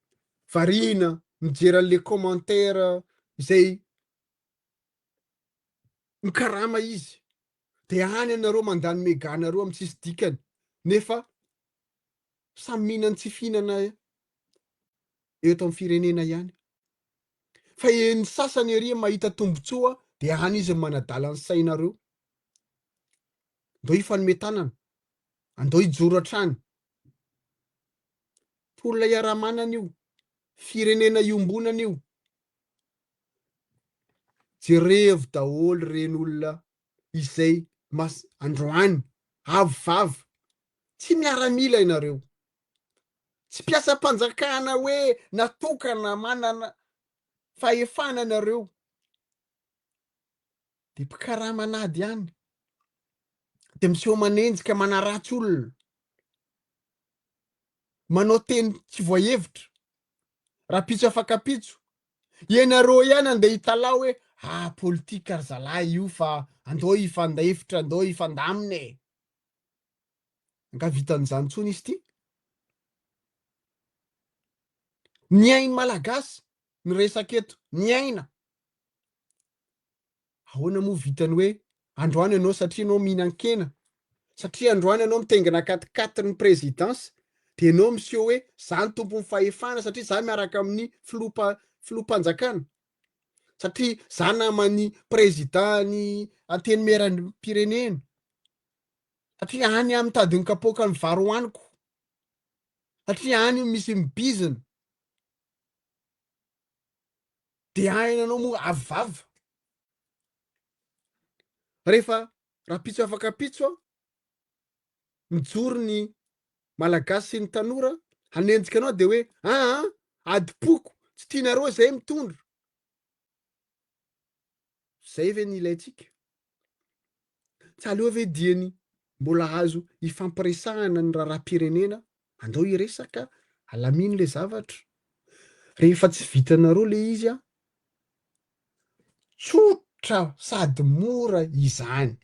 variana mijery an'le commentaire izay mikarama izy de any ianareo mandany mega nareo amin'ny tsisy dikany nefa samy mihinan'ny tsy fihinana eto amin'ny firenena ihany fa eny sasany ery mahita tombotsoa de any izy manadala ny sainareo ndao hifanome tanana andao hijoro hatrany tolona iaraha-manana io firenena iombonana io Jerevo daholo ireny olona izay mas androany avo vava, tsy miaramila ianareo, tsy mpiasam-panjakana hoe natokana manana fahefana ianareo, de mpikarama an'ady ihany, de miseho manenjika manaratsy olona, manao teny tsy voahevitra, rapitso afakapitso, Ianareo ihany andeha hitalaho hoe ah politika ry zalahy io fa andao hifandefitra, andao hifandamina e! Angaha vitan'izany intsony izy ity? Ny ain'ny Malagasy no resaka eto, ny aina. Ahoana moa vitany hoe androany ianao satria ianao mihinan-kena, satria androany ianao mitaingina quat-quatre ny présidence dia ianao miseho hoe za no tompon'ny fahefana satria za miaraka amin'ny filoha filoham-panjakana, satria za naman'ny président ny antenimieram-pirenena, satria any aho mitady ny kapoakan'ny vary hohaniko, satria any misy mibizina. Dia hainanao moa avy vava. Rehefa rahampitso afaka ampitso aho, mijoro ny Malagasy sy ny tanora hanenjika anao dia hoe aa adim-poko, tsy tianareo izay mitondra. Zay ve ny ilaintsika? Tsy aleo ve dieny mbola azo ifampiresahana ny raharaham-pirenena, andao hiresaka, alamino le zavatra. Rehefa tsy vitanareo le izy an, tsotra sady mora izany.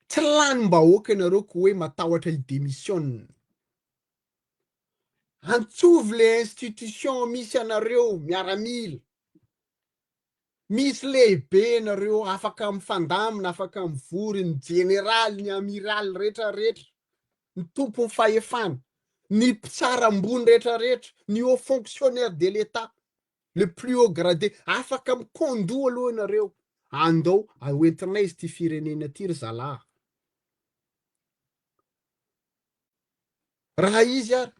Tsy lanim-bahoaka ianareo ko hoe matahotra hi-demissionne. Antsovy le institution misy anareo miaramila. Misy lehibe nareo afaka mifandamina, afaka mivory, ny jeneraly, ny amiraly retraretra, ny tompon'ny fahefana, ny mpitsara ambony retraretra, ny haut fonctionnaire de l'Etat, le plus haut gradé, afaka mikondoa aloha nareo, andao hoentinay izy ity firenena ity ry zalahy. Raha izy ary,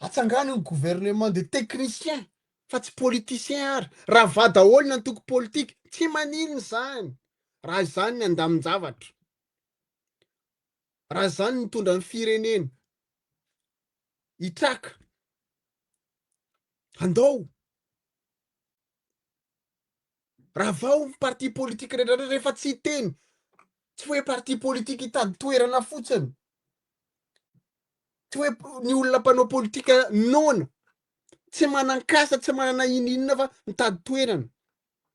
atsangano ny gouvernement de techniciens fa tsy politiciens ary, ravà daholo ny antoko politika, tsy maninona izany raha izany ny andamin-javatra, raha izany ny mitondra ny firenena hitraka, andao. Ravao ny parti politique rehetra rehetra rehefa tsy hiteny, tsy hoe parti politique hitady toerana fotsiny, tsy hoe ny olona mpanao politika noana, tsy manan-kasa, tsy manana ininona fa mitady toerana.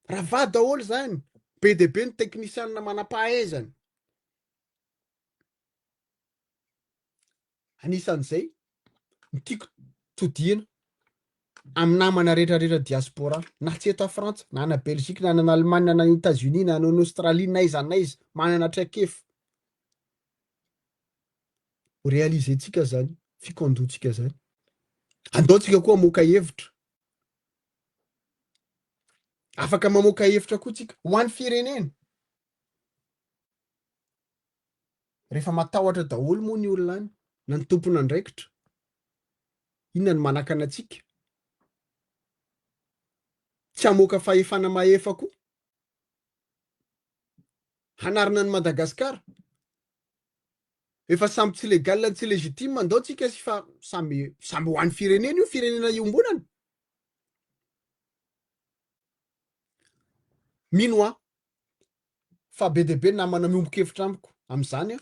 Ravà daholo zany, be dia be ny teknisianina manam-pahaizana. Anisan'izay ny tiako todihina amin'ny namana rehetra rehetra diaspora na tsy eto a Frantsa na any Belgique na any Allemagne na any Etats-Unis na any Australie n'aiza n'aiza manana traikefa ho réaliser-tsika zany fikaondohantsika zany andao tsika koa hamoaka hevitra afaka mamoaka hevitra koa tsika ho an'ny firenena Rehefa matahotra daholo moa ny olona any, na ny tompon'andraikitra, inona no manakana antsika tsy hamoaka fahefana mahefa koa hanarina an'i Madagasikara? Efa samy tsy légal tsy légitime andao tsika sy fa samy samy ho an'ny firenena io, firenena iombonana. Mino aho fa be dia be ny namana miombon-kevitra amiko amin'izany an,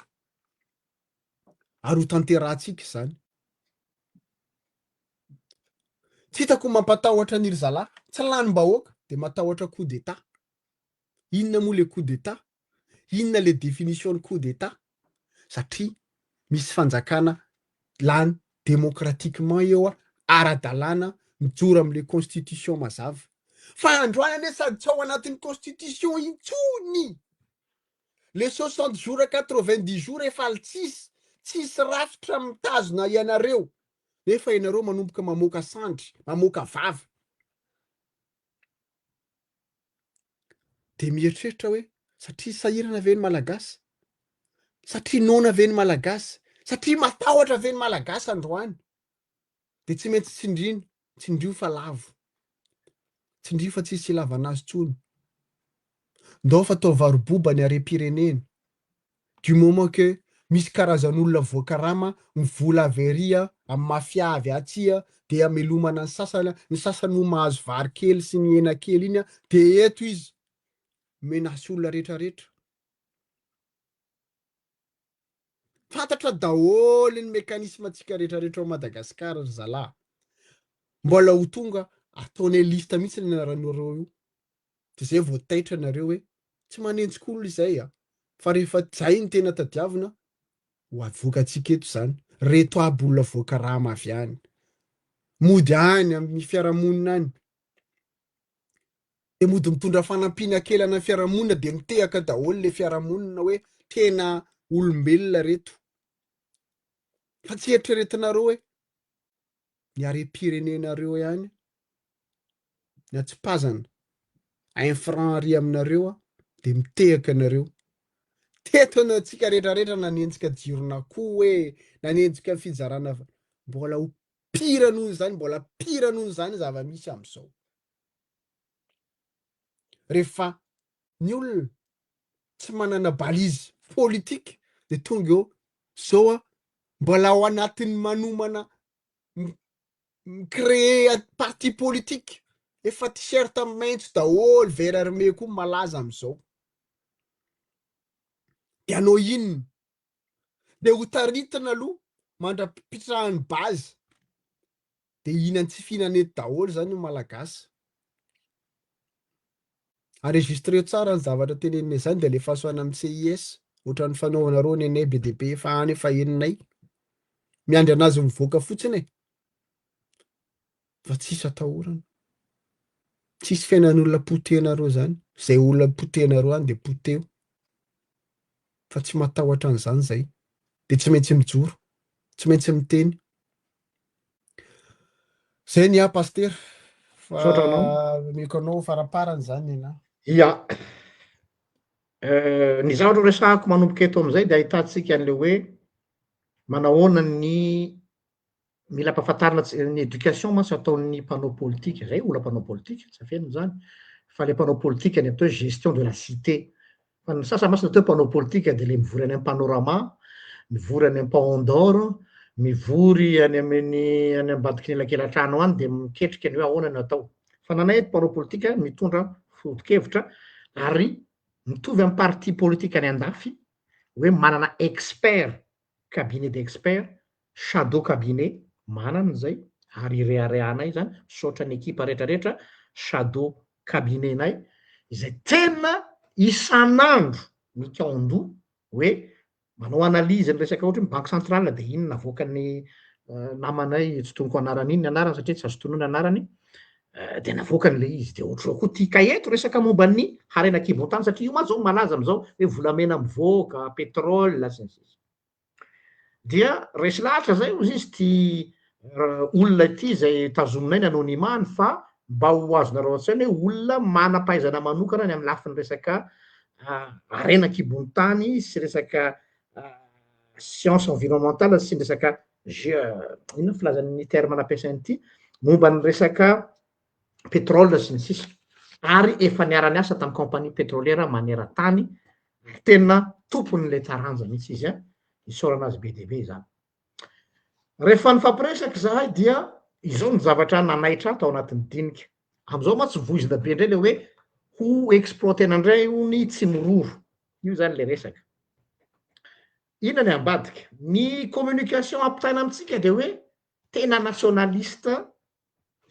ary ho tanterahantsika izany. Tsy hitako ny mampatahotra an'iry zalahy, tsy lanim-bahoaka dia matahotra coup d'état. Inona moa le coup d'état? Inona le définition ny coup d'état? Satria misy fanjakana lany démocratiquement eo ara-dalàna mijoro amin'le constitution mazava. Fa androany anie sady tsy ao anatin'ny constitution intsony. Le 60 jours à 90 jours efa tsisy, tsisy rafitra mitazona ianareo. Nefa ianareo manomboka mamoaka sandry, mamoaka vava. Dia mieritreritra hoe satria sahirana ve ny Malagasy? Satria noana ve ny Malagasy? Satria matahotra ve ny Malagasy androany? Dia tsy maintsy tsindrina, tsindrio fa lavo. Tsindrio fa tsisy ilavana azy intsony. Ndao fa atao varoboba ny harem-pirenena. Du moment que misy karazan'olona voakarama, ny vola avy ery amin'ny mafia avy atsy dia amelomana ny sasany, ny sasany moa mahazo vary kely sy ny hena kely iny dia eto izy menace olona retraretra. Fantatra daholo ny mécanisme antsika retraretra ao Madagascar ry zalahy. Mbola ho tonga ataonay liste mihitsy ny anaranareo io. De zay vao taitra nareo hoe tsy manenjika olona izay a! Fa rehefa zay no tena tadiavina ho avoakantsika eto zany. Reto aby olona voakarama avy any. Mody any amin'ny fiarahamonina any. De mody mitondra fanampiana kely ana fiarahamonina de mitehaka daholo le fiarahamonina hoe tena olombelona reto. Fa tsy eritreretinareo hoe ny harem-pirenenareo ihany ny atsipazana un franc ary aminareo a de mitehaka anareo. Teto antsika rehetrarehetra nanenjika jiron'akoho hoe nanenjika fizarana mbola ho pire noho izany, mbola pire noho izany zava-misy amin'izao. Rehefa ny olona tsy manana balise politique de tonga eo zao a mbola ao anatin'ny manomana mi-créer parti politique efa t-shirt maitso daholo vert armé koa malaza amin'izao de anao inona de ho taritina aloha mandra-pitrahan'ny base de hihinan-tsy fihinana eto daholo zany io malagasy. Enregistreo tsara ny zavatra teneninay zany de alefaso any amin'ny CIS ohatran'ny fanaovanareo ny anay be dia be efa any efa henonay. Miandry anazy mivoaka fotsiny e. Fa tsisy atahorana. Tsisy fiainan'olona potehinareo zany. Zay olona potehinareo any de poteho. Fa tsy matahotra an'izany zay. De tsy maintsy mijoro. Tsy maintsy miteny. Zay ny ahy Pasitera. Fa Misaotra anao. omeko anao faraparany zany ny anahy. Ya. Ny zavatra ho resahako manomboka eto amin'izay dia ahitantsika an'ilay hoe manahoana ny mila ampahafantarina ts- ny éducation mantsy ataon'ny mpanao politika, zay olona mpanao politika, tsy afenina izany, fa le mpanao politika ny atao hoe gestion de la cité, fa ny sasany mantsy ny atao hoe mpanao politika de le mivory any amin'ny panorama, mivory any amin'ny paon d'or, mivory any amin'ny any ambadiky ny elakelan-trano any de miketrika ny hoe ahoana no atao, fa ny anay eto mpanao politika mitondra foto-kevitra ary mitovy amin'ny parti politika any andafy hoe manana expert cabinet d'experts, shadow cabinet, manana izay ary ireharehanay izany, misaotra ny ekipa rehetrarehetra shadow cabinet-nay izay tena isan'andro mikaon-doha hoe manao analyse ny resaka ohatra hoe banque centrale dia iny navoakan'ny namanay tsy tonoko anarana iny ny anarany satria tsy azo tononina anarany dia navoakany le izy dia ohatr'izao koa ty ka eto resaka momba ny harena an-kibon-tany satria io mantsy zao malaza am'izao hoe volamena mivoaka, pétrole sy ny sisa. Dia resy lahatra zay hozy izy ty olona ity zay tazominay ny anonymat-ny fa mba ho azonareo an-tsaina hoe olona manam-pahaizana manokana ny amin'ny lafiny resaka harena an-kibon'ny tany sy resaka science environnementale sy ny resaka ge-, inona filazan'ny terme nampiasainy ity, momba ny resaka pétrole sy ny sisa, ary efa niara-niasa tamin'ny compagnie pétrolière maneran-tany, ary tena tompon'ilay taranja mihitsy izy an, isaorana azy be dia be izany. Rehefa nifampiresaka izahay dia izao ny zavatra nanaitra ahy tao anatin'ny dinika, amin'izao mantsy voizina be indray ilay hoe ho exploiter-na indray hono i Tsimiroro, io izany ilay resaka. Inona ny ambadika? Ny communication ampitaina amintsika dia hoe tena nationaliste,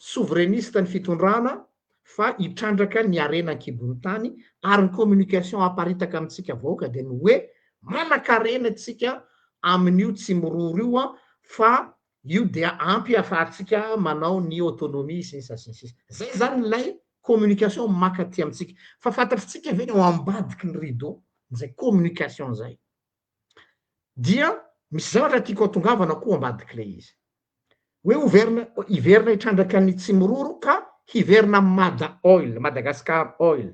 souverainiste ny fitondrana fa hitrandraka ny harena an-kibon'ny tany ary ny communication aparitaka amintsika vahoaka dia ny hoe manan-karena isika amin'io Tsimiroro io an fa io dia ampy ahafahantsika manao ny autonomie sy ny sisa sy ny sisa. Zay zany ilay communication maka aty amintsika. Fa fantatritsika ve ny ao ambadiky ny rideau zay communication zay? Dia misy zavatra tiako atongavana koa ambadik'ilay izy. Hoe hoverina, hiverina hitrandraka ny Tsimiroro ka hiverina amin'ny Mada Oil, Madagascar Oil.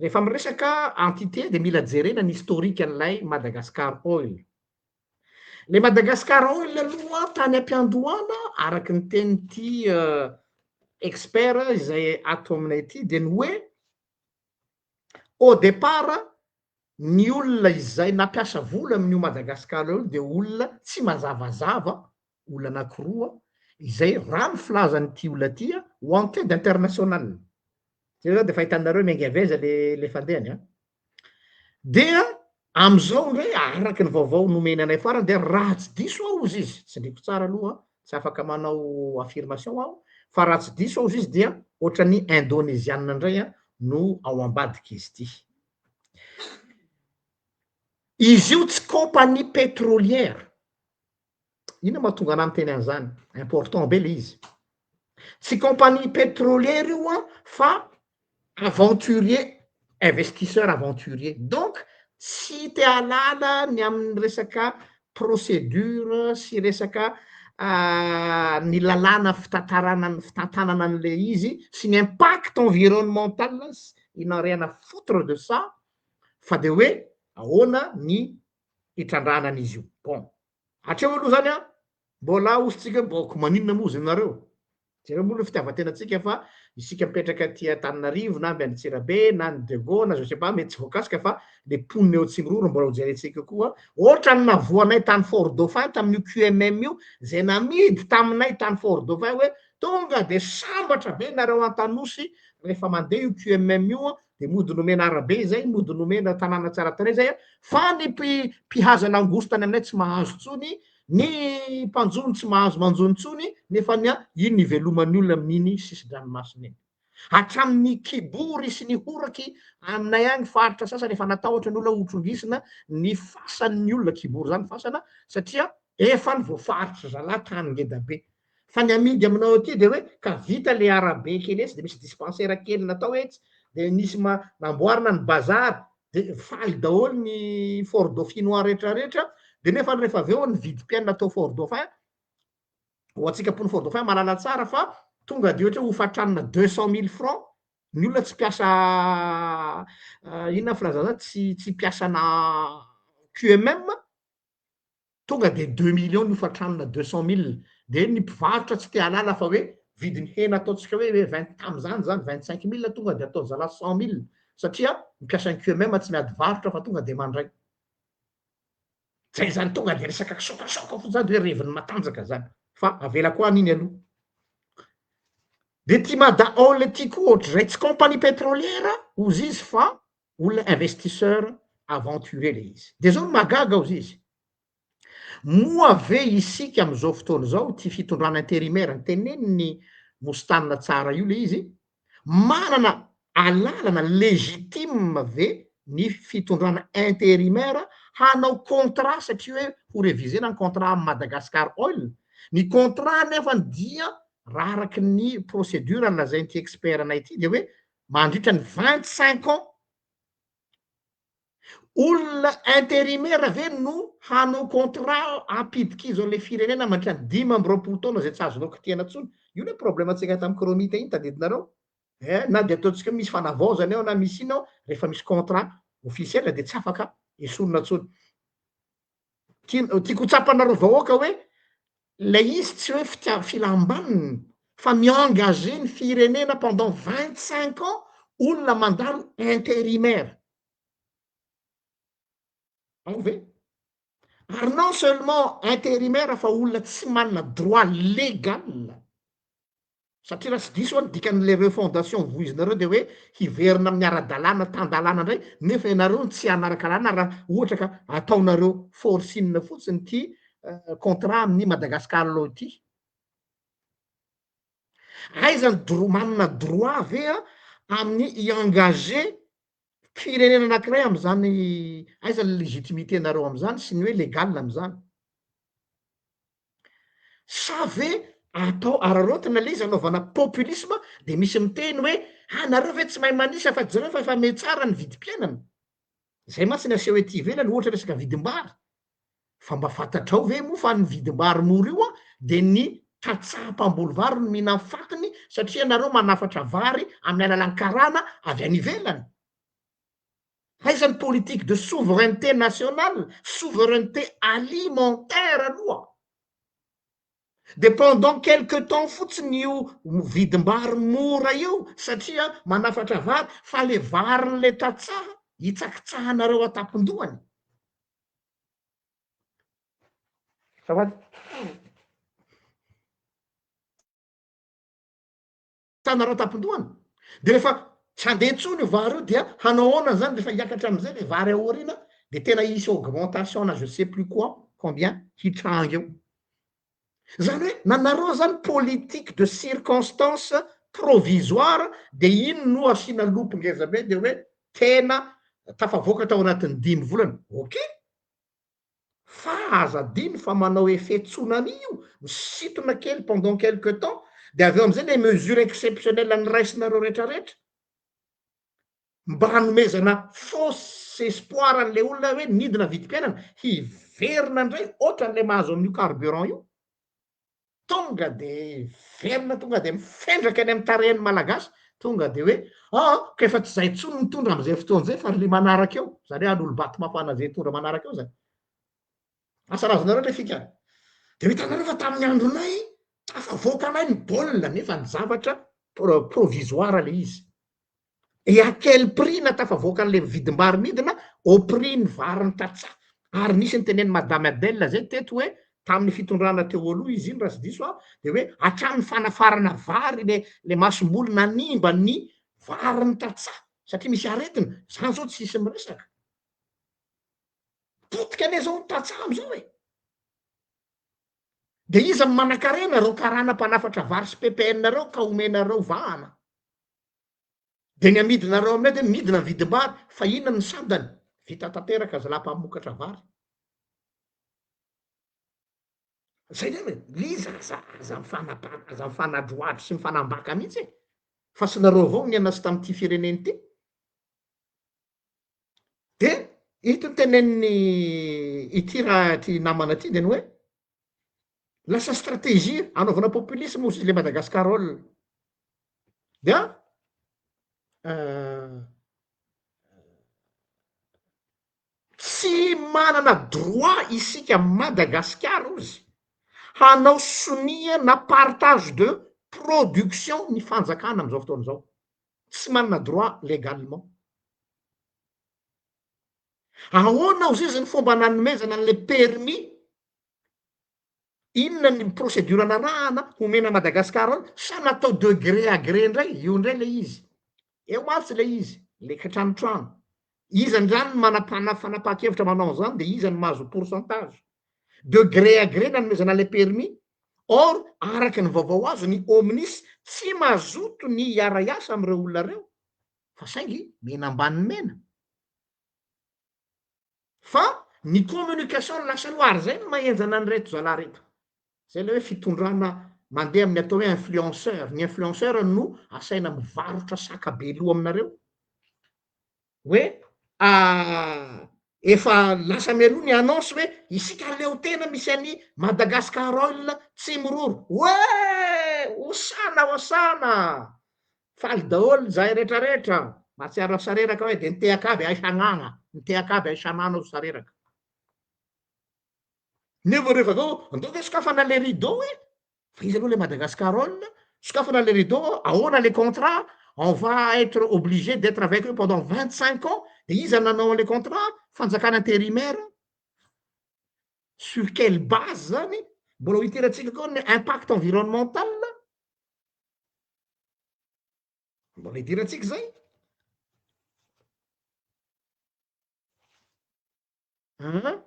Rehefa miresaka entité dia mila jerena ny historique an'ilay Madagascar Oil. Le Madagascar Oil aloha tany am-piandohana araka ny tenin'ity expert izay ato aminay ity dia ny hoe au départ ny olona izay nampiasa vola amin'io Madagascar Oil dia olona tsy mazavazava, olona anakiroa izay raha ny filazan'ity olona ity wanted international. Zay zany de efa hitanareo miainga avy aiza le le fandehany an. Dia am'zao ndray araky ny vaovao nomeny anay farany dia raha tsy diso aho hozy izy, tsindriko tsara aloha tsy afaka manao affirmation aho, fa raha tsy diso aho hozy izy dia ohatran'ny indoneziana ndray an no ao ambadik'izy ity. Izy io tsy compagnie pétrolière. Inona mahatonga anah miteny an'izany? Important be le izy. Tsy compagnie pétrolière io an fa aventurier, investisseur aventurier. Donc tsy te hahalala ny amin'ny resaka procédure sy resaka ny lalàna fitantarana ny fitantanana an'le izy sy ny impact environnemental, il n'a rien à foutre de ça fa de hoe ahoana ny hitrandrahana an'izy io. Bon, hatreo aloha zany an, mbola hosintsika hoe bon ko maninona moa zy nareo? Jereo moa aloha fitiavan-tenantsika fa isika mipetraka aty Antananarivo na avy any Antsirabe na any Diego na je sais pas mety tsy voakasika fa le mponina eo Atsimiroro mbola ho jerentsika koa. Ohatran'ny navoanay tany Fort Dauphin tamin'io QMM io izay namidy taminay tany Fort Dauphin hoe tonga de sambatra be nareo Antanosy rehefa mandeha io QMM io de mody nomena arabe izay, mody nomena tanàna tsara tarehy izay fa ny mpihaza langouste any aminay tsy mahazo intsony. Ny mpanjono tsy mahazo manjono intsony nefa ny iny iveloman'ny olona amin'iny sisin-dranomasina iny. Hatramin'ny kibory sy ny horaky aminay agny faritra sasany efa natahotra ny olona ho trongisina ny fasan'ny olona, kibory zany fasana, satria efa ny voafaritry zalahy tany ngeda be. Fa ny amidy aminao aty de hoe ka vita le arabe kely etsy de misy dispensaire kely natao etsy de nisy ma- namboarina ny bazary de faly daholo ny Fort Dauphinois rehetra rehetra de nefa rehefa avy eo ny vidim-piainana tao Fort Dauphin, ho antsika mponin'i Fort Dauphin mahalala tsara fa tonga de ohatra hoe hofan-tranona deux cent mille francs ny olona tsy mpiasa inona filazana zany tsy tsy mpiasana QMM, Tonga de deux millions ny hofan-tranona deux cent mille, de ny mpivarotra tsy te hahalala fa hoe vidin'ny hena ataontsika hoe hoe vingt tam'zany zany vingt cinq mille tonga de ataony zalahy cent mille satria ny mpiasan'ny QMM tsy miady varotra fa tonga de mandray. Zay zany tonga de resaka kisokasoka fotsiny zany de hoe revin'ny matanjaka zany fa avelako any iny aloha. De ty Mada Oil ty koa ohatr'izay tsy compagnie pétrolière hozy izy fa olona investisseur aventurier le izy. De zao no mahagaga ozy izy, moa ve isika amizao fotoana izao ity fitondrana intérimaire notenenin'i Moustane tsara io le izy, manana alalana légitime ve ny fitondrana intérimaire hanao contrat satria hoe ho reviser-na ny contrat am Madagascar Oil, ny contrat nefany dia raha araky ny procédure nolazain'ity expert anay ity de hoe mandritra ny 25 ans, olona intérimaire ve no hanao contrat hampidi-kizo an'ilay firenena mandritra ny 25 taona izay tsy azonao kitihana intsony? Io ilay problème antsika tamin'ny chromite iny tadidinareo? Eh, na dia ataontsika hoe misy fanavaozana eo na misy inona ao, rehefa misy contrat officiel dia tsy afaka esorina intsony. Tian- tiako ho tsapanareo vahoaka hoe ilay izy tsy hoe fitia- filam-baniny fa mi-engager ny firenena pendant 25 ans olona mandalo intérimaire. Ao ve? Ary non seulement intérimaire fa olona tsy manana droit légal. Satria raha tsy diso aho ny dikan'ilay refondation voizinareo dia hoe hiverina amin'ny ara-dalàna tan-dalàna indray nefa ianareo no tsy hanaraka lalàna raha ohatra ka ataonareo forcing fotsiny ity contrat amin'ny Madagascar law ity. Aiza ny droit, manana droit ve aho amin'ny hi-engager firenena anankiray amin'izany, aiza ny légitimité-nareo amin'izany sy ny hoe légal amin'izany? Sa ve atao araraotina le izy anaovana populisme de misy miteny hoe ah nareo ve tsy mahay manisa fa jereo fa efa mihatsara ny vidim-piainana. Zay mantsy ny aseho ety ivelany ohatra resaka vidim-bary. Fa mba fantatrao ve moa fa ny vidim-bary mora io an de ny tantsaha mpamboly vary no mihinan'ny fatiny satria nareo manafatra vary amin'ny alalan'ny karana avy any ivelany. Aiza ny politique de souveraineté nationale, souveraineté alimentaire aloha? De pendant quelque temps fotsiny io vidim-bary mora io satria manafatra vary fa le varin'le tantsaha hitsakitsahanareo an-tampon-dohany. Azafady. Tanareo tampon-dohany de rehefa tsy handeha intsony io vary io dia hanao ahoana zany rehefa hiakatra amizay le vary aoriana de tena hisy augmentation na je sais plus quoi combien hitranga eo. Zany hoe nanareo zany politique de circonstance provisoire de iny no asiana loupe ngeza be de hoe tena tafavoaka tao anatin'ny dimy volana, ok! Fa aza adino fa manao effet tsunami io, misintona kely pendant quelque temps, de avy eo amizay le mesure exceptionnelle noraisinareo retraretra, mba hanomezana fausse espoir an'le olona hoe nidina vidim-piainana, hiverina ndray otran'le mahazo amin'io carburant io. Tonga de velona tonga de mifendraka any amin'ny tarehin'ny malagasy, tonga de hoe aa ka efa tsy zay intsony mitondra am'izay fotoana zay fa ry le manaraka eo, zany hoe hanolo-bato mafana zay hitondra manaraka eo zany. Asa raha azonareo le fika. De hitanareo fa tamin'ny andronay tafavoakanay ny baolina nefa ny zavatra provisoire le izy. Et à quel prix na tafavoaka an'le vidim-bary midina au prix ny vary ny tantsaha. Ary nisy nitenen'i Madame Adèle zay teto hoe tamin'ny fitondrana teo aloha izy iny raha tsy diso aho, de hoe hatramin'ny fanafarana vary le le masomboly nanimba ny vary ny tantsaha satria misy aretina, zany zao tsisy miresaka. Potika anie zao ny tantsaha am'zao e. De iza no manankarena, reo karana mpanafatra vary sy PPN reo ka omenareo vahana. De ny amidinareo aminay de midina ny vidim-bary, fa inona ny sandany? Vita tanteraka zalahy mpamokatra vary. Zay ndray e, le izy aza aza mifanabaka, aza mifanadrohadro sy mifanambaka mihitsy e! Fa tsy nareo avao no nianatra tamin'ity firenena ity. De ito ny tenenin'ny ity raha ity namana ity de ny hoe lasa stratégie anaovana populisme ozy le Madagascar-ol dia tsy manana droit isika Madagasikara ozy hanao sonia na partage de production ny fanjakana am'izao fotoana izao. Tsy manana droit légalement. Ahoana ozy izy ny fomba nanomezana an'le permis? Inona ny procédure narahana homena Madagascar ao sa natao de gré à gré ndray? Io ndray le izy. Eo mantsy le izy, le kitranotrano. Iza ndray no manapana fanapahan-kevitra manao an'izany de iza no mahazo pourcentage? De gré à gré nanomezana le permis. Or, araka ny vaovao azo, ny Omnis tsy mazoto ny hiara-hiasa amin'ireo olona ireo, fa saingy mena ambany mena. Fa ny communication no lasa aloha, ary zay no mahenjana an'ireto zalahy reto. Zay ilay hoe fitondrana mandeha amin'ny atao hoe influenceur. Ny influenceur no asaina mivarotra saka be loha aminareo. Hoe efa lasa mialoha ny annonce hoe isika leo tena misy an'i Madagascar Oil tsy miroro. Oe! Hosana hosana! Faly daholo zahay retraretra. Mahatsiaro sareraka hoe de nitehaka aby ay hagnagna, nitehaka aby ay sanana ho sareraka. Nefa rehefa avy eo, andao ve sokafana le rideau e? Fa iza aloha le Madagascar Oil? Sokafana le rideau, ahoana le contrat? On va être obligé d'être avec eux pendant 25 ans. De iza nanao an'le contrat? Fanjakana intérimaire. Sur quelle base zany? Mbola ho hiterantsika koa ny impact environnemental. Mbola hidirantsika zay. An!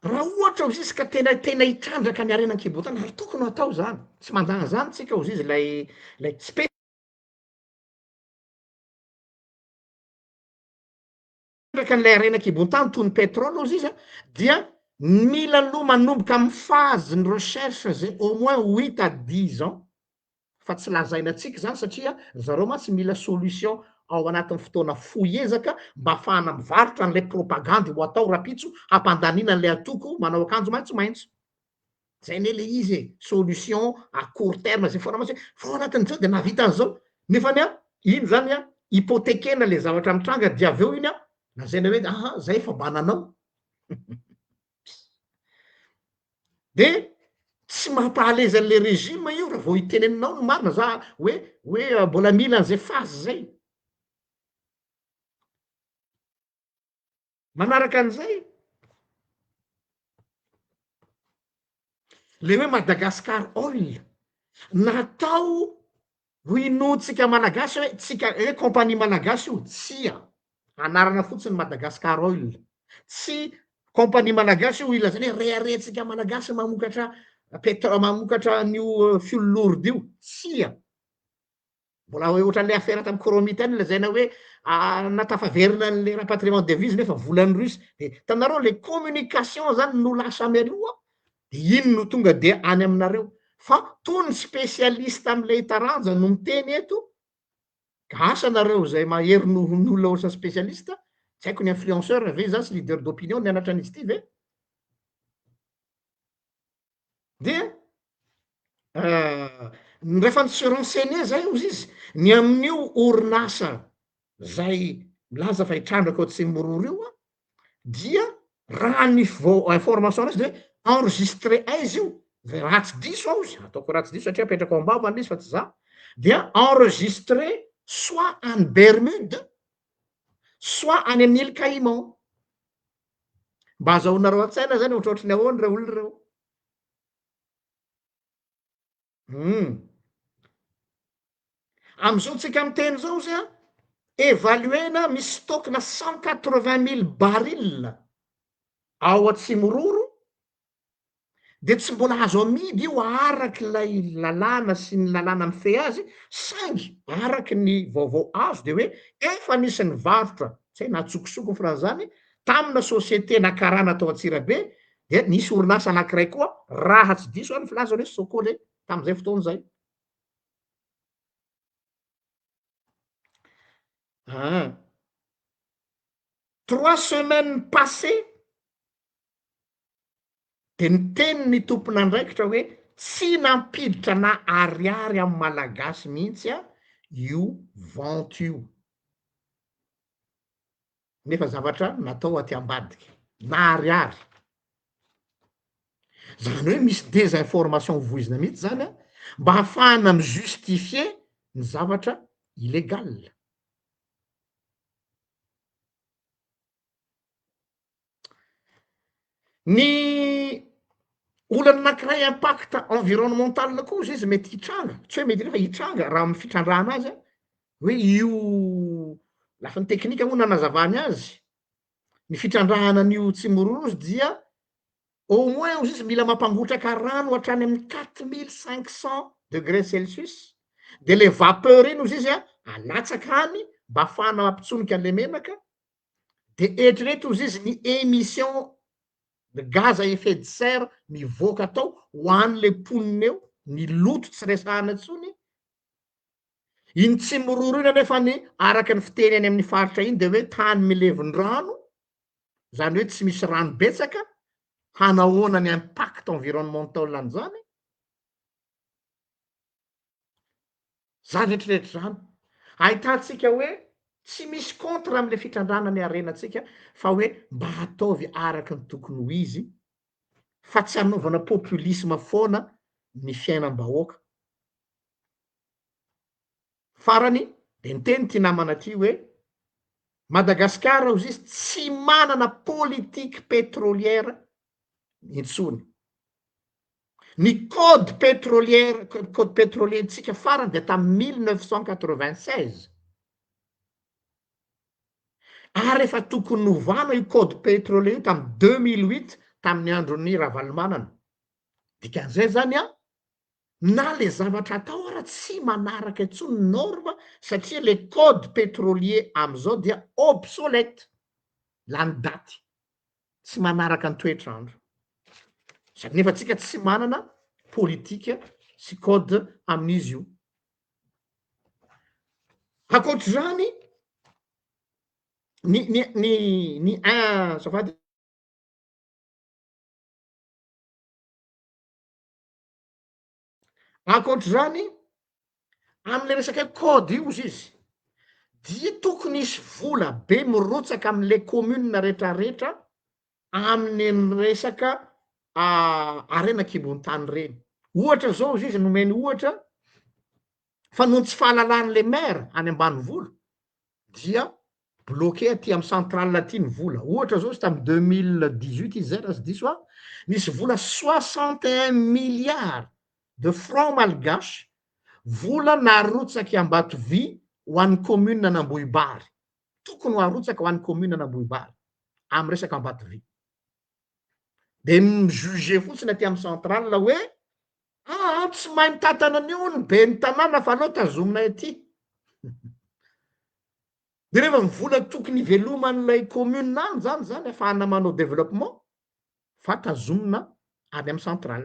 Raha ohatra ozizy ka tena tena hitrandraka ny harena an-kibon-tany ary tokony hatao izany, tsy mandà an'izany tsika ozizy ilay ilay tsy petraka an'ilay harena an-kibon-tany toy ny pétrole ozizy an, dia mila aloha manomboka amin'ny phase ny recherche zay au moins huit à dix ans. fa tsy lazaina antsika izany satria ry zareo mantsy mila solution ao anatin'ny fotoana fohy ezaka mba afahana mivarotra an'ilay propagandy ho atao rapitso hampandaniana an'ilay antoko manao akanjo maitsomaitso. Zay anie le izy e, solution à court terme zay foana mantsy hoe fa ao anatin'izao de nahavita an'izao, nefany an iny zany an hypothekena le zavatra mitranga dia avy eo iny an lazaina hoe aha zay efa mba nanao. De tsy mampahalaizy an'le régime io raha vao iteneninao ny marina za hoe hoe mbola mila an'izay phase zay. Manaraka an'izay, le hoe Madagascar oil natao ho inoantsika malagasy hoe tsika hoe compagnie malagasy io, tsia, anarana fotsiny Madagascar oil, tsy compagnie malagasy io ilazana hoe reharehantsika malagasy mamokatra pétrole, mamokatra an'io fioul lourde io, tsia. Mbola hoe ohatran'le affaire tamin'ny Chromite any lazaina hoe natafaverina an'le rapatriement de devise nefa volan'ny russe. De hitanareo le communication zany no lasa mialoha de iny no tonga de any aminareo. Fa toa ny spécialiste am'le taranja no miteny eto, ka asa nareo zay mahery noho ny olona ohatran'ny spécialiste, tsy haiko ny influenceur ve zany sy leader d'opinion nianatra an'izy ity ve? Dia rehefa ni-se renseigner zay ozy izy, ny amin'io orinasa zay milaza fa hitrandraka ao Tsimororo io an, dia raha ny vao information raisiko de hoe enregistré aiza io, raha tsy diso aho ozy, ataoko raha tsy diso satria apetrako am-bava le izy fa tsy za, dia enregistré soit any Bermude, soit any amin'ny îles Caïmans. Mba azahoanareo an-tsaina zany ohatrohatry ny ahoana ireo olona ireo. Hum. Am'izao tsika miteny zao izy an, évaluer-na misy stock-na 180 000 barils ao Atsimororo, de tsy mbola azo amidy io araky ilay lalàna sy ny lalàna mifehy azy, saingy araky ny vaovao azo de hoe efa nisy nivarotra, tsy hay na antsokosoko ny filazana izany, tamina société na karana tao Antsirabe, dia nisy orinasa anankiray koa raha tsy diso aho ny filazany hoe Socolait tamin'izay fotoana izay. Ah. Trois semaines passées, Dia niteny ny tompon'andraikitra hoe tsy nampiditra na ariary amin'ny Malagasy mihitsy io vente io. Nefa zavatra natao aty ambadika. Na ariary. Zany hoe misy désinformation voizina mihitsy zany an, mba hahafahana mi-justifier ny zavatra illégal. Ny olana anankiray impact environnemental koa ozy izy mety hitranga, tsy hoe mety hitranga fa hitranga raha amy fitrandrahana azy an, hoe io lafiny teknika moa nanazavany azy, ny fitrandrahana an'io Tsimororo izy dia au moins ozy izy mila mampangotraka rano hatrany amin'ny 4500 degré celsius, de le vapeur iny ozy izy an alatsaka any mba ahafahana mampitsonika an'le menaka, de eritrereto ozy izy ny émission de gaz à effet de serre mivoaka tao ho an'le mponina eo, ny loto tsy resahana intsony, iny Tsimororo iny anefa ny araka ny fiteny any amin'ny faritra iny de hoe tany milevin-drano, zany hoe tsy misy rano betsaka, hanahoana ny impact environnemental an'izany? Zany rehetrarehetra zany, ahitantsika hoe tsy misy contre amle fitrandrahana ny harenantsika fa hoe mba ataovy araka ny tokony ho izy fa tsy anaovana populisme foana ny fiainam-bahoaka. Farany de niteny ty namana ty hoe Madagasikara ozy izy tsy manana politique pétrolière intsony. Ny code pétrolière, code pétrolier-ntsika farany dia tamin'ny 1996. Ary efa tokony novana io code pétrolier io tamin'ny 2008 tamin'ny andron'ny Ravalomanana. Dikan'izay zany an, na le zavatra atao ara tsy manaraka intsony ny norme satria le code pétrolier amin'izao dia obsolète, lany daty. tsy manaraka ny toetr'andro. Sady nefa tsika tsy manana politika sy code amin'izy io. Ankoatr'izany, ny ny ny ny azafady. Ankoatr'izany, am'le resaka hoe code io ozy izy, dia tokony hisy vola be mirotsaka am'le commune retraretra amin'ny resaka harena an-kibon'ny tany reny. Ohatra zao ozy izy nomeny ohatra fa noho ny tsy fahalalan'le maire any ambanivolo dia bloqué aty amy centrale aty ny vola. Ohatra zao izy tamy 2018 izy zay raha tsy diso aho, nisy vola 61 milliards de francs malgaches, vola narotsaky Ambatovy ho an'ny commune an'Ambohibary. Tokony ho arotsaka ho an'ny commune an'Ambohibary amy resaka Ambatovy. De mi-juger fotsiny aty amy centrale hoe aa tsy mahay mitantana an'io ny ben'ny tanàna fa aleo tazominay aty. De rehefa ny vola tokony hiveloman'ilay commune any zany zany afahana manao développement fa tazomina any amy central.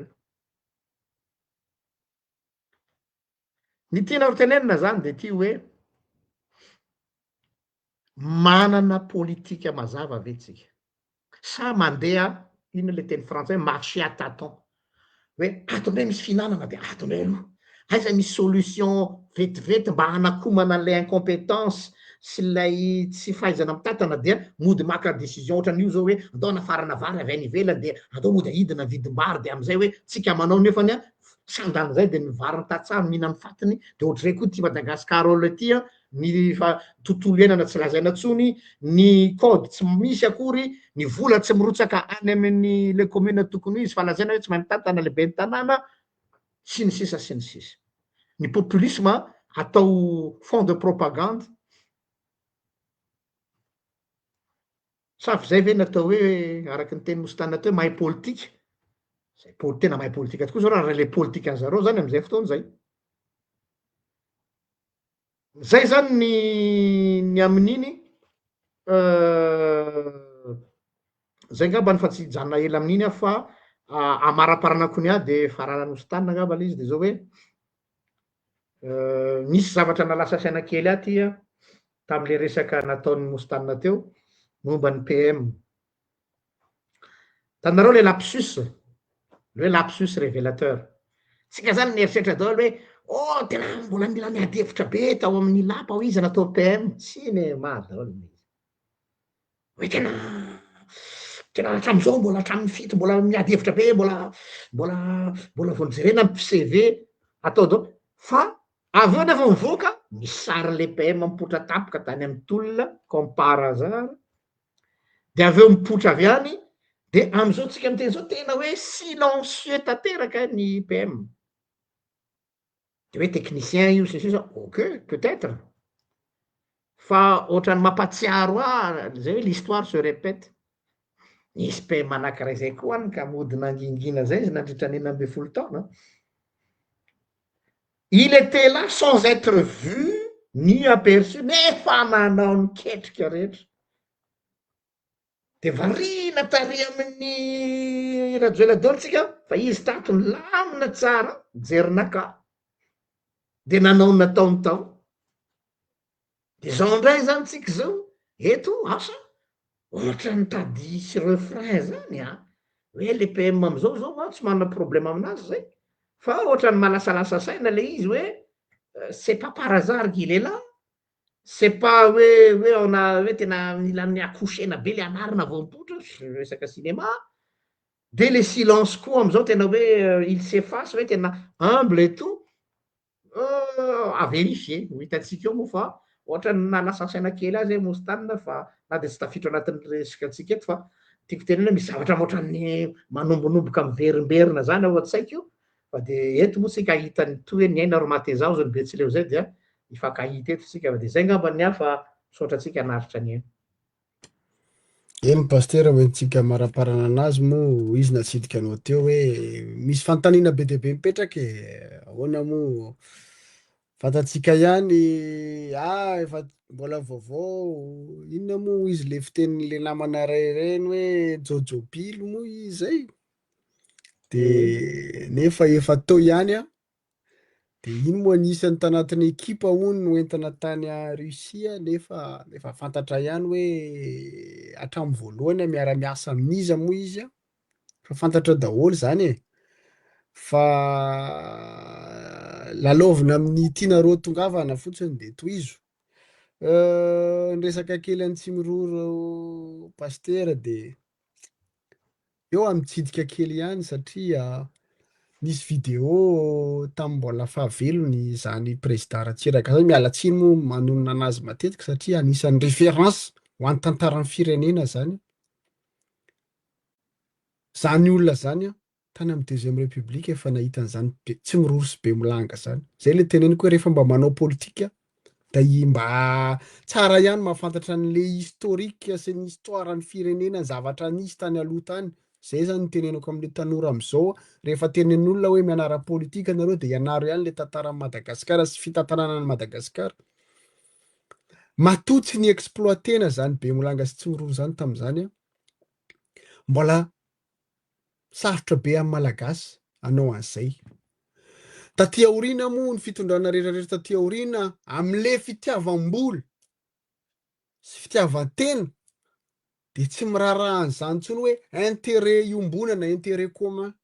Ny tiana ho tenenina zany de ty hoe manana politika mazava ve tsika sa mandeha inona le teny frantsay hoe marché à tâtons hoe ato ndray misy fihinanana de ato ndray aloha, aiza misy solution vetivety mba hanakomana an'ilay incompetence sy ilay tsy fahaizana mitantana dia mody maka décision ohatran'io zao hoe andao hanafarana vary avy any ivelany de andao mody ahidina ny vidim-bary de amizay hoe tsika manao nefany an sandan'izay de ny varin'ny tantsaha no mihinan'ny fatiny de ohatr'izay koa ty Madagascar ol ty an ny fa tontolo iainana tsy lazaina tsony, ny code tsy misy akory, ny vola tsy mirotsaka any amin'ny le commune tokony ho izy fa lazaina hoe tsy mahay mitantana le ben'ny tanàna, sy ny sisa sy ny sisa. Ny populisme atao fond de propagande. Sa avy zay ve ny atao hoe araky ny tenin'i Mostana teo mahay politika? Zay poli- tena mahay politika tokoa zao raha le politikan-zareo zany am'izay fotoana zay. Zay zany ny ny amin'iny zay ngambany fa tsy hijanona ela amin'iny aho fa amaraparanako ny ahy de faranan'i Mostana angamba le izy de zao hoe nisy zavatra nahalasa saina kely ahy ty an tamle resaka nataon'i Mostana teo momba ny PM. Hitanareo le lapsus, le hoe lapsus révélateur. Tsika zany mieritreritra daholo hoe oh tena mbola mila miady hevitra be tao amin'ny lapa hoy izy natao PM, cinéma daholo ny izy. Hoe tena tena hatramizao mbola hatramin'ny fito mbola miady hevitra be, mbola mbola mbola vao nojerena ny CV atao daholo fa avy eo nefa mivoaka misy sarin'le PM mipoitra tampoka tany amin'ny tolona comme par hasard, de avy eo mipoitra avy any, de am'izao tsika miteny zao tena hoe silencieux tanteraka ny PM. De hoe technicien io sy ny sisa, ok peut-être, fa ohatran'ny mampatsiaro ahy zay hoe l'histoire se répète, nisy PM anakiray zay koa any ka mody nangingina zay izy nandritra ny 16 taona. Il était là sans être vu ni aperçu nefa nanao ny ketrika rehetra. De variana tary amin'ny Rajoelina daholo tsika fa izy tato nilamina tsara jerinaka de nanao ny nataony tao. De zao ndray zany tsika zao eto asa ohatran'ny tady hisy refrain zany an, hoe le PM amizao zao an tsy manana problème aminazy zay fa ohatran'ny malasalasa saina le izy hoe c'est pas par hasard qu'il est là, c'est pas hoe hoe on a hoe tena mila mi-accoucher-na be le anarana vao mipoitra, resaka cinéma, de le silence koa amizao tena hoe il s'efface hoe tena humble et tout, à vérifier, ho hitantsika eo moa fa ohatran'ny nahalasa saina kely azy hoe Mostane fa na de tsy tafiditra anatin'ny resaka antsika eto fa tiako tenena hoe misy zavatra ohatran'ny manombonomboka miverimberina zany ao an-tsaiko fa de eto moa tsika hahita ny toy hoe ny aina ro mateza ozy ny betsileo zay dia hifankahita eto tsika fa de zay ngamba ny ahy fa misaotra antsika naharitra nihaino. Eny Pasitera hoentintsika amaraparana anazy moa izy natsidika anao teo hoe misy fanontaniana be dia be mipetraka e, ahoana moa fantatsika ihany ah efa mbola vaovao inona moa izy le fitenin'le namana ray ireny hoe jôjôpilo moa izy zay de nefa efa teo ihany an. De iny moa anisan'ny tanatin'ny ekipa hono noentina tany Russie nefa efa fantatra ihany hoe hatramin'ny voalohany miara-miasa amin'iza moa izy an, efa fantatra daholo zany e, fa lalaovina amin'ny tianareo tongavana fotsiny de tohizo. Ny resaka kely an'i Tsimiroro Pasitera de Eo aho mitsidika kely ihany satria nisy vidéo tamin'ny mbola fahavelony izany président Ratsiraka zany, miala tsiny moa manonona anazy matetika satria anisan'ny référence ho an'ny tantaran'ny firenena zany, zany olona zany an. Tany amin'ny deuxième république efa nahita an'izany be tsy miroro sy be milanga zany. Zay le teneniko hoe rehefa mba manao politika da i mba tsara ihany mahafantatra an'le historique sy ny histoire ny firenena ny zavatra nisy tany aloha tany. Zay zany no teneniko am'le tanora am'zao, rehefa tenenin'olona hoe mianara politika nareo de ianaro ihany le tantaran'i Madagasikara sy fitantanana an'i Madagasikara. Matoa tsy ni-exploiter-na zany Bemolanga sy Tsimiroro zany tamin'izany an, mbola sarotra be amin'ny Malagasy hanao an'izay. Taty aoriana moa ny fitondrana rehetra rehetra taty aoriana amin'le fitiavam-bola sy fitiavan-tena dia tsy miraharaha an'izany intsony hoe intérêt iombonana, intérêt commun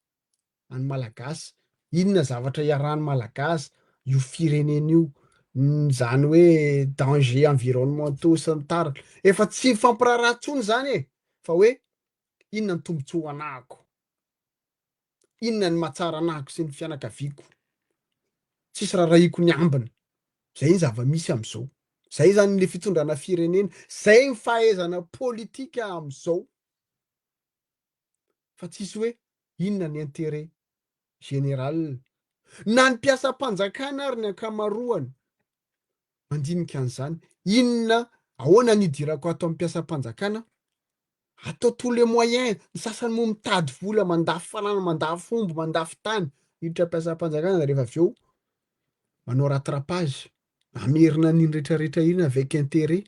an'ny Malagasy. Inona zavatra iarahan'ny Malagasy, io firenena io, izany hoe danger environnementaux sy ny tariny. Efa tsy mifampiraharaha intsony izany e, fa hoe inona ny tombontsoa ho anahako, inona ny mahatsara anahako sy ny fianakaviako, tsisy rarahiko ny ambiny. Zay ny zava-misy am'zao. Zay zany le fitondrana firenena, zay ny fahaizana politika am'zao. Fa tsisy hoe inona ny intérêt général. Na ny mpiasam-panjakana ary ny ankamaroany mandinika an'izany, inona, ahoana ny hidirako ato amin'ny mpiasam-panjakana? Atao tous les moyens, ny sasany moa mitady vola, mandafo fananana, mandafo omby, mandafo tany, hiditra mpiasam-panjakana rehefa avy eo manao rattrapage, mamerina an'iny rehetrarehetra iny avec intérêt.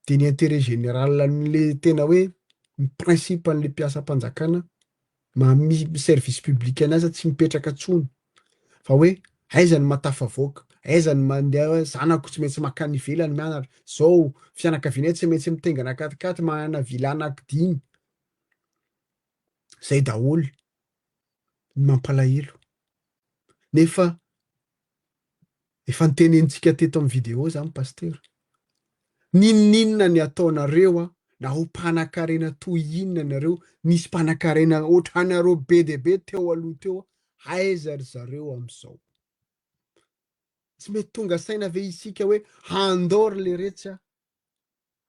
Dia ny intérêt général an'le tena hoe ny principe an'le mpiasam-panjakana maha mi- service public anazy tsy mipetraka intsony fa hoe aiza ny mahatafavoaka, aiza ny mandeha hoe zanako tsy maintsy makany ivelany mianatra, zao fianakavianay tsy maintsy mitaingana quat-quatre manana villa anaky dimy, zay daholo ny mampalahelo. Nefa efa notenenintsika teto amin'ny vidéo zany pasitera, n'inon'inona ny ataonareo an, na ho mpanakarena toy inona nareo, nisy mpanakarena ohatranareo be dia be teo aloha teo an, aiza ry zareo amizao? Tsy mety tonga saina ve isika hoe handao ry leretsy an,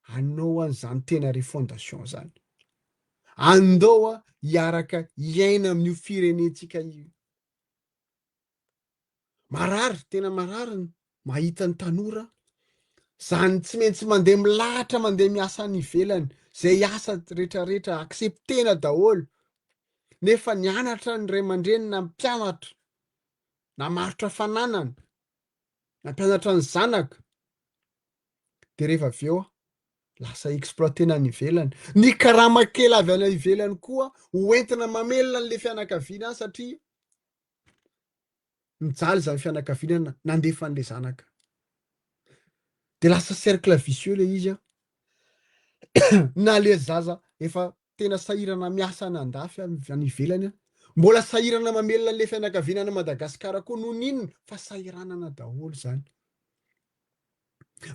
hanao an'izany tena refondation zany, andao an hiaraka hiaina amin'io firenentsika io. Marary, tena marary ny mahita ny tanora zany tsy maintsy mandeha milahatra mandeha miasa any ivelany, zay asa retraretra acceptena daholo, nefa nianatra ny ray aman-dreny nampianatra, namarotra fananana, nampianatra ny zanaka, de rehefa avy eo lasa exploitena any ivelany, ny karama kely avy any ivelany koa hoentina mamelona an'le fianakaviana any satria mijaly zany fianakaviana nandefa an'le zanaka de lasa cercle vicieux le izy an na le zaza efa tena sahirana miasa any andafy any ivelany an mbola sahirana mamelona an'le fianakaviana any Madagasikara koa noho ny inona fa sahiranana daholo zany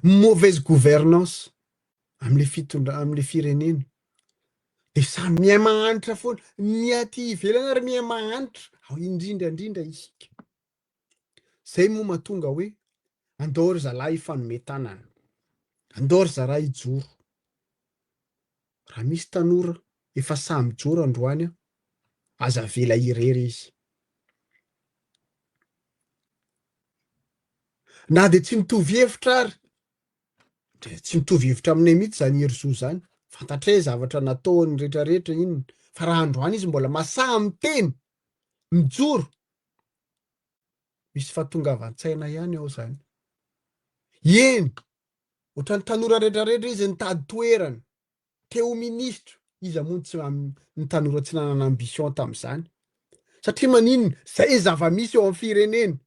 mauvaise gouvernance am'le fitondra am'le firenena de samy miha mahantra foana ny aty ivelany ary miha mahantra ao indrindra indrindra isika zay moa mahatonga hoe andao ry zalahy hifanome tanana andao ry zalahy hijoro raha misy tanora efa sahy mijoro androany an aza avela irery izy na de tsy mitovy hevitra ary Dia tsy mitovy hevitra aminay mihitsy zany Herizo zany. Fantatray zavatra nataony retraretra inona. Fa raha androany izy mbola masaha miteny, mijoro, misy fahatongavan-tsaina ihany ao zany. Eny, ohatran'ny tanora retraretra izy nitady toerana. Te ho ministra, iza moa no tsy ny tanora tsy nanana ambition tamin'izany? Satria maninona? Zay ny zava-misy eo amin'ny firenena.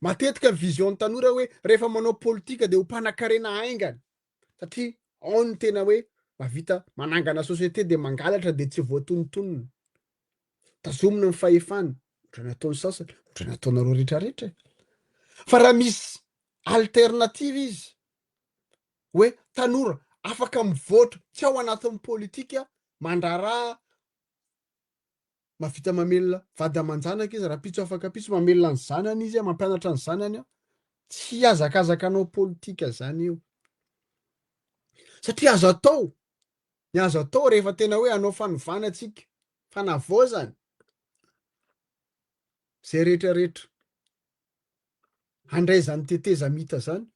Matetika ny vision-n'ny tanora hoe rehefa manao politika dia ho mpanakarena haingana. Satria ao no tena hoe mahavita manangana société dia mangalatra dia tsy voatonontonona. Tazomina ny fahefana, ohatran'ny ataon'ny sasany, ohatran'ny ataonareo rehetrarehetra e. Fa raha misy alternative izy, hoe tanora afaka mivoatra tsy ao anatin'ny politika mandraharaha mahavita mamelona vady aman-janaka izy rahampitso afaka ampitso mamelona ny zanany izy mampianatra ny zanany tsy hihazakazaka hanao politika zany io satria azo atao ny azo atao rehefa tena hoe hanao fanovana tsika fanavaozana zay rehetra rehetra handray zany tetezamita zany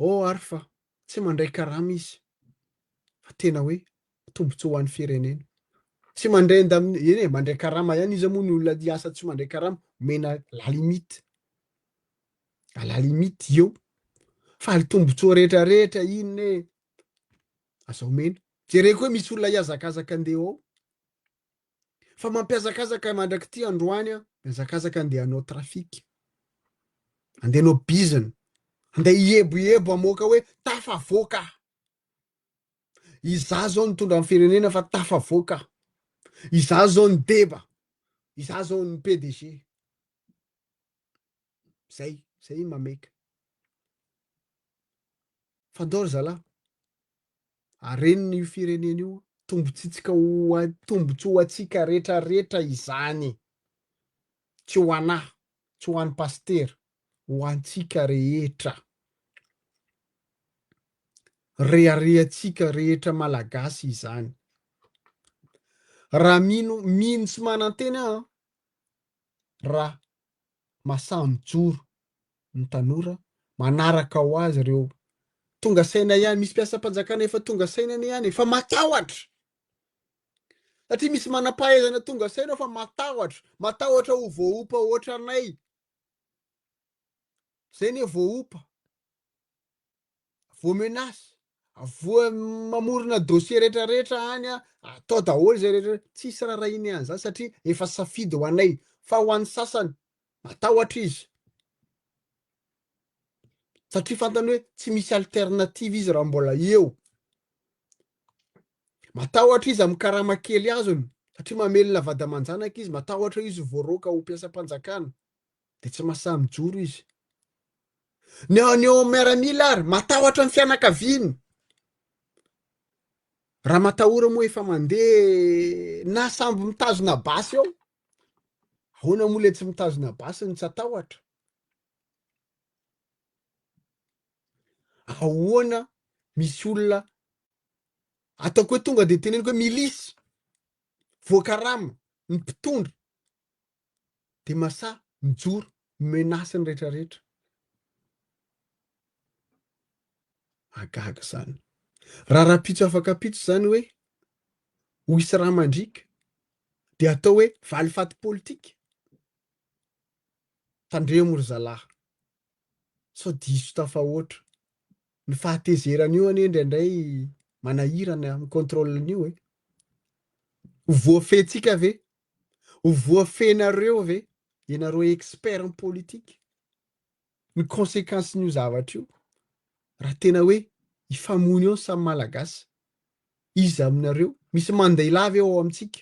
Oh ary fa tsy mandray karama izy fa tena hoe tombotsoa ho an'ny firenena. Tsy mandray indemni- eny e, mandray karama ihany iza moa ny olona hiasa tsy mandray karama, omena la limite. À la limite eo. Fa ny tombotsoa rehetra rehetra inona e? Aza omena. Jereko hoe misy olona hihazakazaka andeha ao. Fa mampihazakazaka mandrak'ity androany aho, mihazakazaka andeha hanao trafic. Andeha hanao bizina. Andeha hihebohebo hamoaka hoe tafavoaka aho. Izaho zao nitondra ny firenena fa tafavoaka aho. Izaho zao ny deba. Izaho zao ny PDG. Zay, zay mameka. Fa ndao ry zalahy, arenina io firenena io, tombotsitsika ho tombotsoa ho antsika retraretra izany. Tsy ho anah, tsy ho an'i pasitera, ho antsika rehetra. Reharehantsika rehetra malagasy izany. Raha mino, mino sy manantena aho an, raha masaha mijoro ny tanora, manaraka ho azy ireo tonga saina ihany, misy mpiasam-panjakana efa tonga saina anie ihany e, fa matahotra! Satria misy manam-pahaizana tonga saina fa matahotra, matahotra ho voaompa ohatranay. Zay anie voaompa. Voa menace, voa mamorona dossier rehetra rehetra any, atao daholo zay rehetra rehetra, tsisy rarahiny an'izany satria efa safidy ho anay, fa ho an'ny sasany matahotra izy satria fantany hoe tsy misy alternative izy raha mbola eo, matahotra izy amin'ny karama kely azony satria mamelona vady aman-janaka izy, matahotra izy voaroaka ho mpiasam-panjakana. de tsy mahasahy mijoro izy. Ny ao ny eo amin'ny miaramila ary matahotra ny fianakaviany. Raha matahora moa efa mandeha na sambo mitazona basy eo. Ahoana moa le tsy mitazona basy no tsy atahotra? Ahoana misy olona ataoko hoe tonga de teneniko hoe milisy voakarama ny mpitondra de masaha mijoro menace ny rehetra rehetra. Mahagaga zany. Raha rahampitso afaka ampitso zany hoe ho hisy rà mandriaka de atao hoe valifaty politika. Tandremo ry zalahy sao diso tafahoatra. Ny fahatezerana io anie indraindray manahirana mi-contrôle an'io e. Ho voafehintsika ve? Ho voafehinareo ve ianareo expert en politique ny consequence-n'io zavatra io raha tena hoe hifamono eo ny samy malagasy? Iza aminareo? Misy Mandela ve ao amintsika?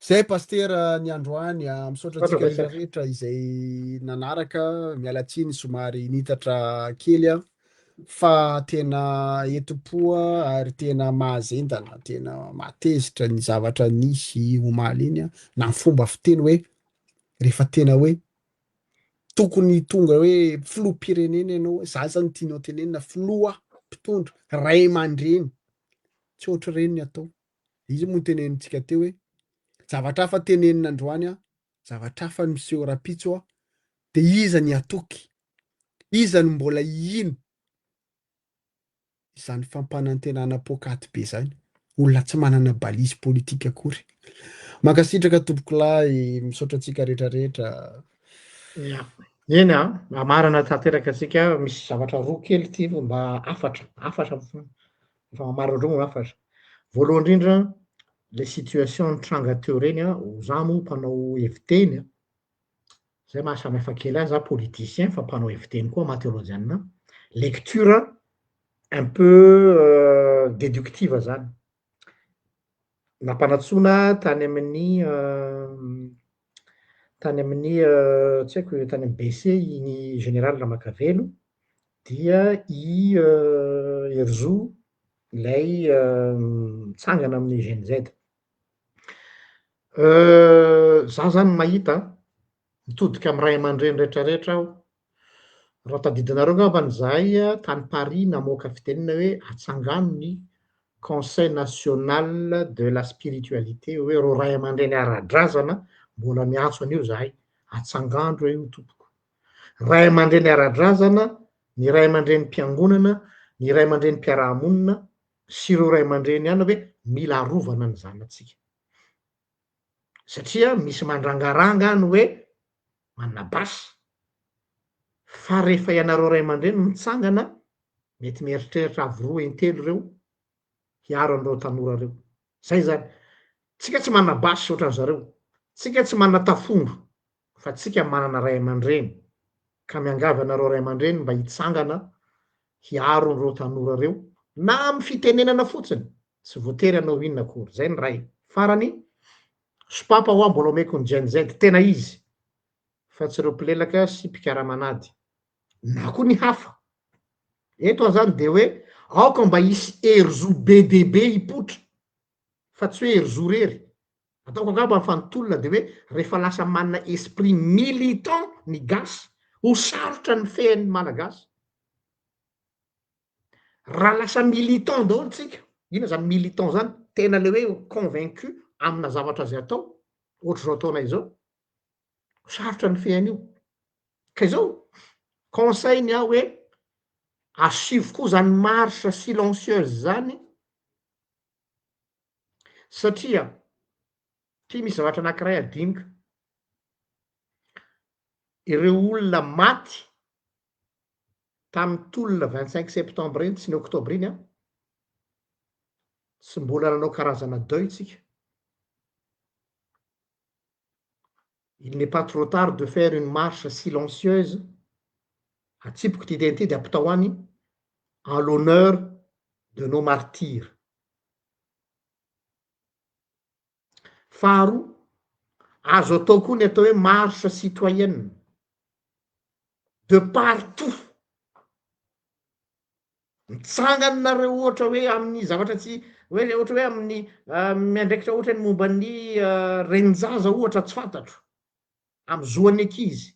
Zay Pasitera ny androany, misaotra antsika rehetra rehetra izay nanaraka, miala tsiny somary nitatra kely aho fa tena entim-po ary tena mahazendana, tena mahatezitra ny zavatra nisy omaly iny na ny fomba fiteny hoe rehefa tena hoe tokony tonga hoe filoham-pirenena ianao, za zany tianao tenenina filoha mpitondra, ray aman-dreny, tsy ohatr'ireny ny atao. Izy moa notenenintsika teo hoe zavatra hafa tenenina androany an, zavatra hafa no miseho rahampitso an, de iza ny hatoky? Iza no mbola hino izany fampanantenana poakaty be izany? Olona tsy manana balise politique akory. Mankasitraka tompokolahy, misaotra antsika rehetra rehetra. Ya. Eny an, hamarana tanteraka antsika, misy zavatra roa kely ity mba hafatra, hafatra Efa mamaly roa ny hafatra. Voalohany indrindra, le situation nitranga teo ireny an, za moa mpanao heviteny an, zay maha samy hafa kely ahy, za politicien fa mpanao heviteny koa maha teolojianina, lecture un peu deductive zany. Nampanantsoina tany amin'ny tany amin'ny tsy haiko tany amin'ny BC iny général Ramakavelo dia i Herizo ilay mitsangana amin'ny Gen Z. Za zany mahita, mitodika amin'ny ray aman-dreny rehetrarehetra aho, raha tadidinareo angambany izahay tany Paris namoaka fitenenana hoe atsangano ny conseil national de la spiritualité hoe ireo ray aman-dreny ara-drazana mbola miantso an'io izahay, atsangano re io tompoko. Ray aman-dreny ara-drazana, ny ray aman-drenim-piangonana, ny ray aman-drenim-piarahamonina sy ireo ray aman-dreny ihany hoe mila arovana ny zanatsika. Satria misy mandrangaranga any hoe manana basy, fa rehefa ianareo ray aman-dreny mitsangana, mety mieritreritra avo roa intelo ireo hiaro an'ireo tanora ireo. Zay zany. Tsika tsy manana basy ohatran'ny zareo, tsika tsy manana tafondro, fa tsika manana ray aman-dreny. Ka miangavy anareo ray aman-dreny mba hitsangana hiaro an'ireo tanora ireo, na amin'ny fitenenana fotsiny, tsy voatery hanao inona akory. Zay ny iray. Farany, sopapa hoa mbola omeko ny Gen Z tena izy, fa tsy ireo mpilelaka sy mpikaramanady. Na koa ny hafa. Eto aho zany dia hoe aoka mba hisy herizo be dia be hipoitra, fa tsy hoe herizo irery. Ataoko angamba fa ny tolona dia hoe rehefa lasa manana esprit militant ny gasy, ho sarotra ny fehin'ny malagasy. Raha lasa militant daholo tsika, inona zany militant zany? Tena le hoe convaincu amina zavatra zay atao, ohatr'izao ataonay izao, sarotra ny fehy an'io. Ka izao, conseil ny ahy hoe asivo koa zany marche silencieuse zany, satria ty misy zavatra anakiray adinoko, ireo olona maty tamin'ny tolona 25 septembre iny sy ny octobre iny an, tsy mbola nanao karazana deuil tsika. Il n'est pas trop tard de faire une marche silencieuse, atsipiko ity teny ity de ampitao any, en l'honneur de nos martyrs. Faharoa, azo atao koa ny atao hoe marche citoyenne, de partout. Mitsangana nareo ohatra hoe amin'ny zavatra tsy hoe ohatra hoe amin'ny miandraikitra ohatra ny momba ny renin-jaza ohatra tsy fantatro, amy zoan'ny ankizy,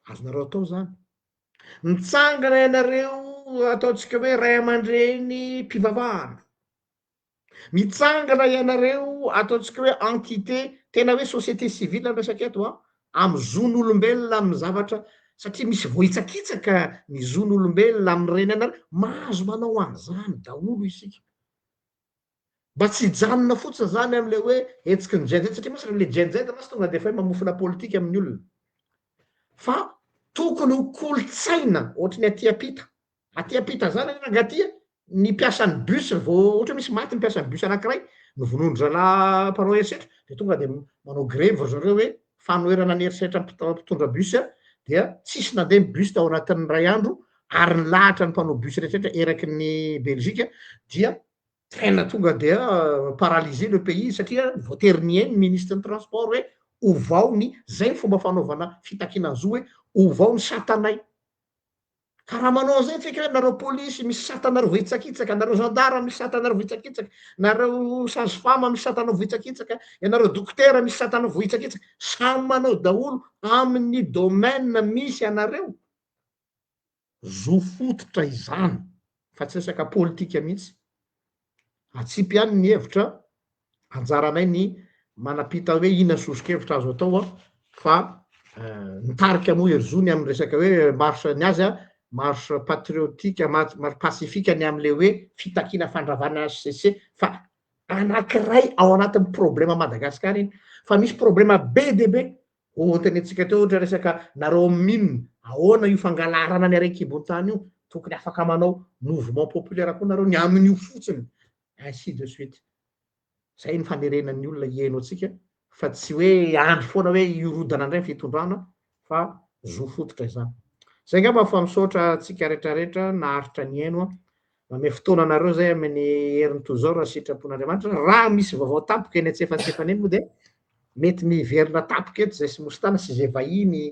azonareo atao zany. Mitsangana ianareo ataontsika hoe ray aman-dreny mpivavahana. Mitsangana ianareo ataontsika hoe entité tena hoe société civile ny resaka eto an, amin'ny zon'olombelona amin'ny zavatra satria misy voahitsakitsaka ny zon'olombelona amin'ireny anareo, mahazo manao an'izany daholo isika. Mba tsy hijanona fotsiny zany amin'ilay hoe hetsiky ny Gen Z satria mantsy le Gen Z mantsy tonga dia efa hoe mamofona politika amin'ny olona. Fa tokony ho kolontsaina ohatry ny aty ampita. Aty ampita zany anie rangah ty a, ny mpiasan'ny bus vao ohatra hoe misy maty ny mpiasan'ny bus anakiray, novonoin-dry zalahy mpanao herisetra, de tonga de manao grevy ry zareo hoe fanoherana ny herisetra mpitondra bus dia tsisy nandeha ny bus tao anatin'ny iray andro ary nilahatra ny mpanao bus rehetra eraky ny Belgique dia tena tonga dia paralysé le pays satria voatery nihaino ny ministre ny transport hoe ovao ny, zay ny fomba fanaovana fitakiana zo hoe ovao ny satanay. Ka raha manao an'izay tsika hoe nareo polisy misy satanareo vohitsakitsaka, nareo gendarme misy satanareo vohitsakitsaka, nareo sage femme misy satanao vohitsakitsaka, ianareo dokotera misy satanao vohitsakitsaka, samy manao daholo amin'ny domaine misy anareo. Zo fototra izany fa tsy resaka politika mihitsy. Atsipy ihany ny hevitra, anjaranay ny manapita hoe inona ny soso-kevitra azo atao an, fa nitarika moa Herizo ny amin'ny resaka hoe marche ny azy an, marche patriotique, marche pacifique ny amin'ilay hoe fitakiana fandravana HCC fa anankiray ao anatin'ny problema Madagascar iny, fa misy problema be dia be Hotenentsika teo ohatra resaka nareo mine, ahoana io fangalarana ny haren-kibon-tany io, tokony afaka manao mouvement populaire koa nareo ny amin'io fotsiny, ainsi de suite. Zay ny fanerena ny olona hiheno antsika fa tsy hoe hiandry foana hoe hirodana indray ny fitondrana fa zo fototra izany. Zay angamba fa misaotra antsika retraretra naharitra nihaino an. Manome fotoana anareo zay amin'ny heriny toy izao raha sitrapon'Andriamanitra. Raha misy vaovao tampoka eny antsefantsefany eny moa dia mety miverina tampoka eto zay sy Mostana sy zay vahiny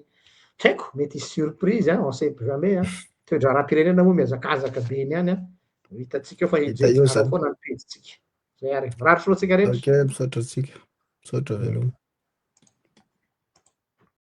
tsy haiko, mety hisy surprise an, on sait jamais an. Toe-draharaham-pirenena moa mihazakazaka be eny ihany an. Ho hitantsika eo fa Hita eo hijery zany. foana ny pejintsika. Zay ary. Mirary soa antsika rehetra. Ok, misaotra antsika. Misaotra veloma.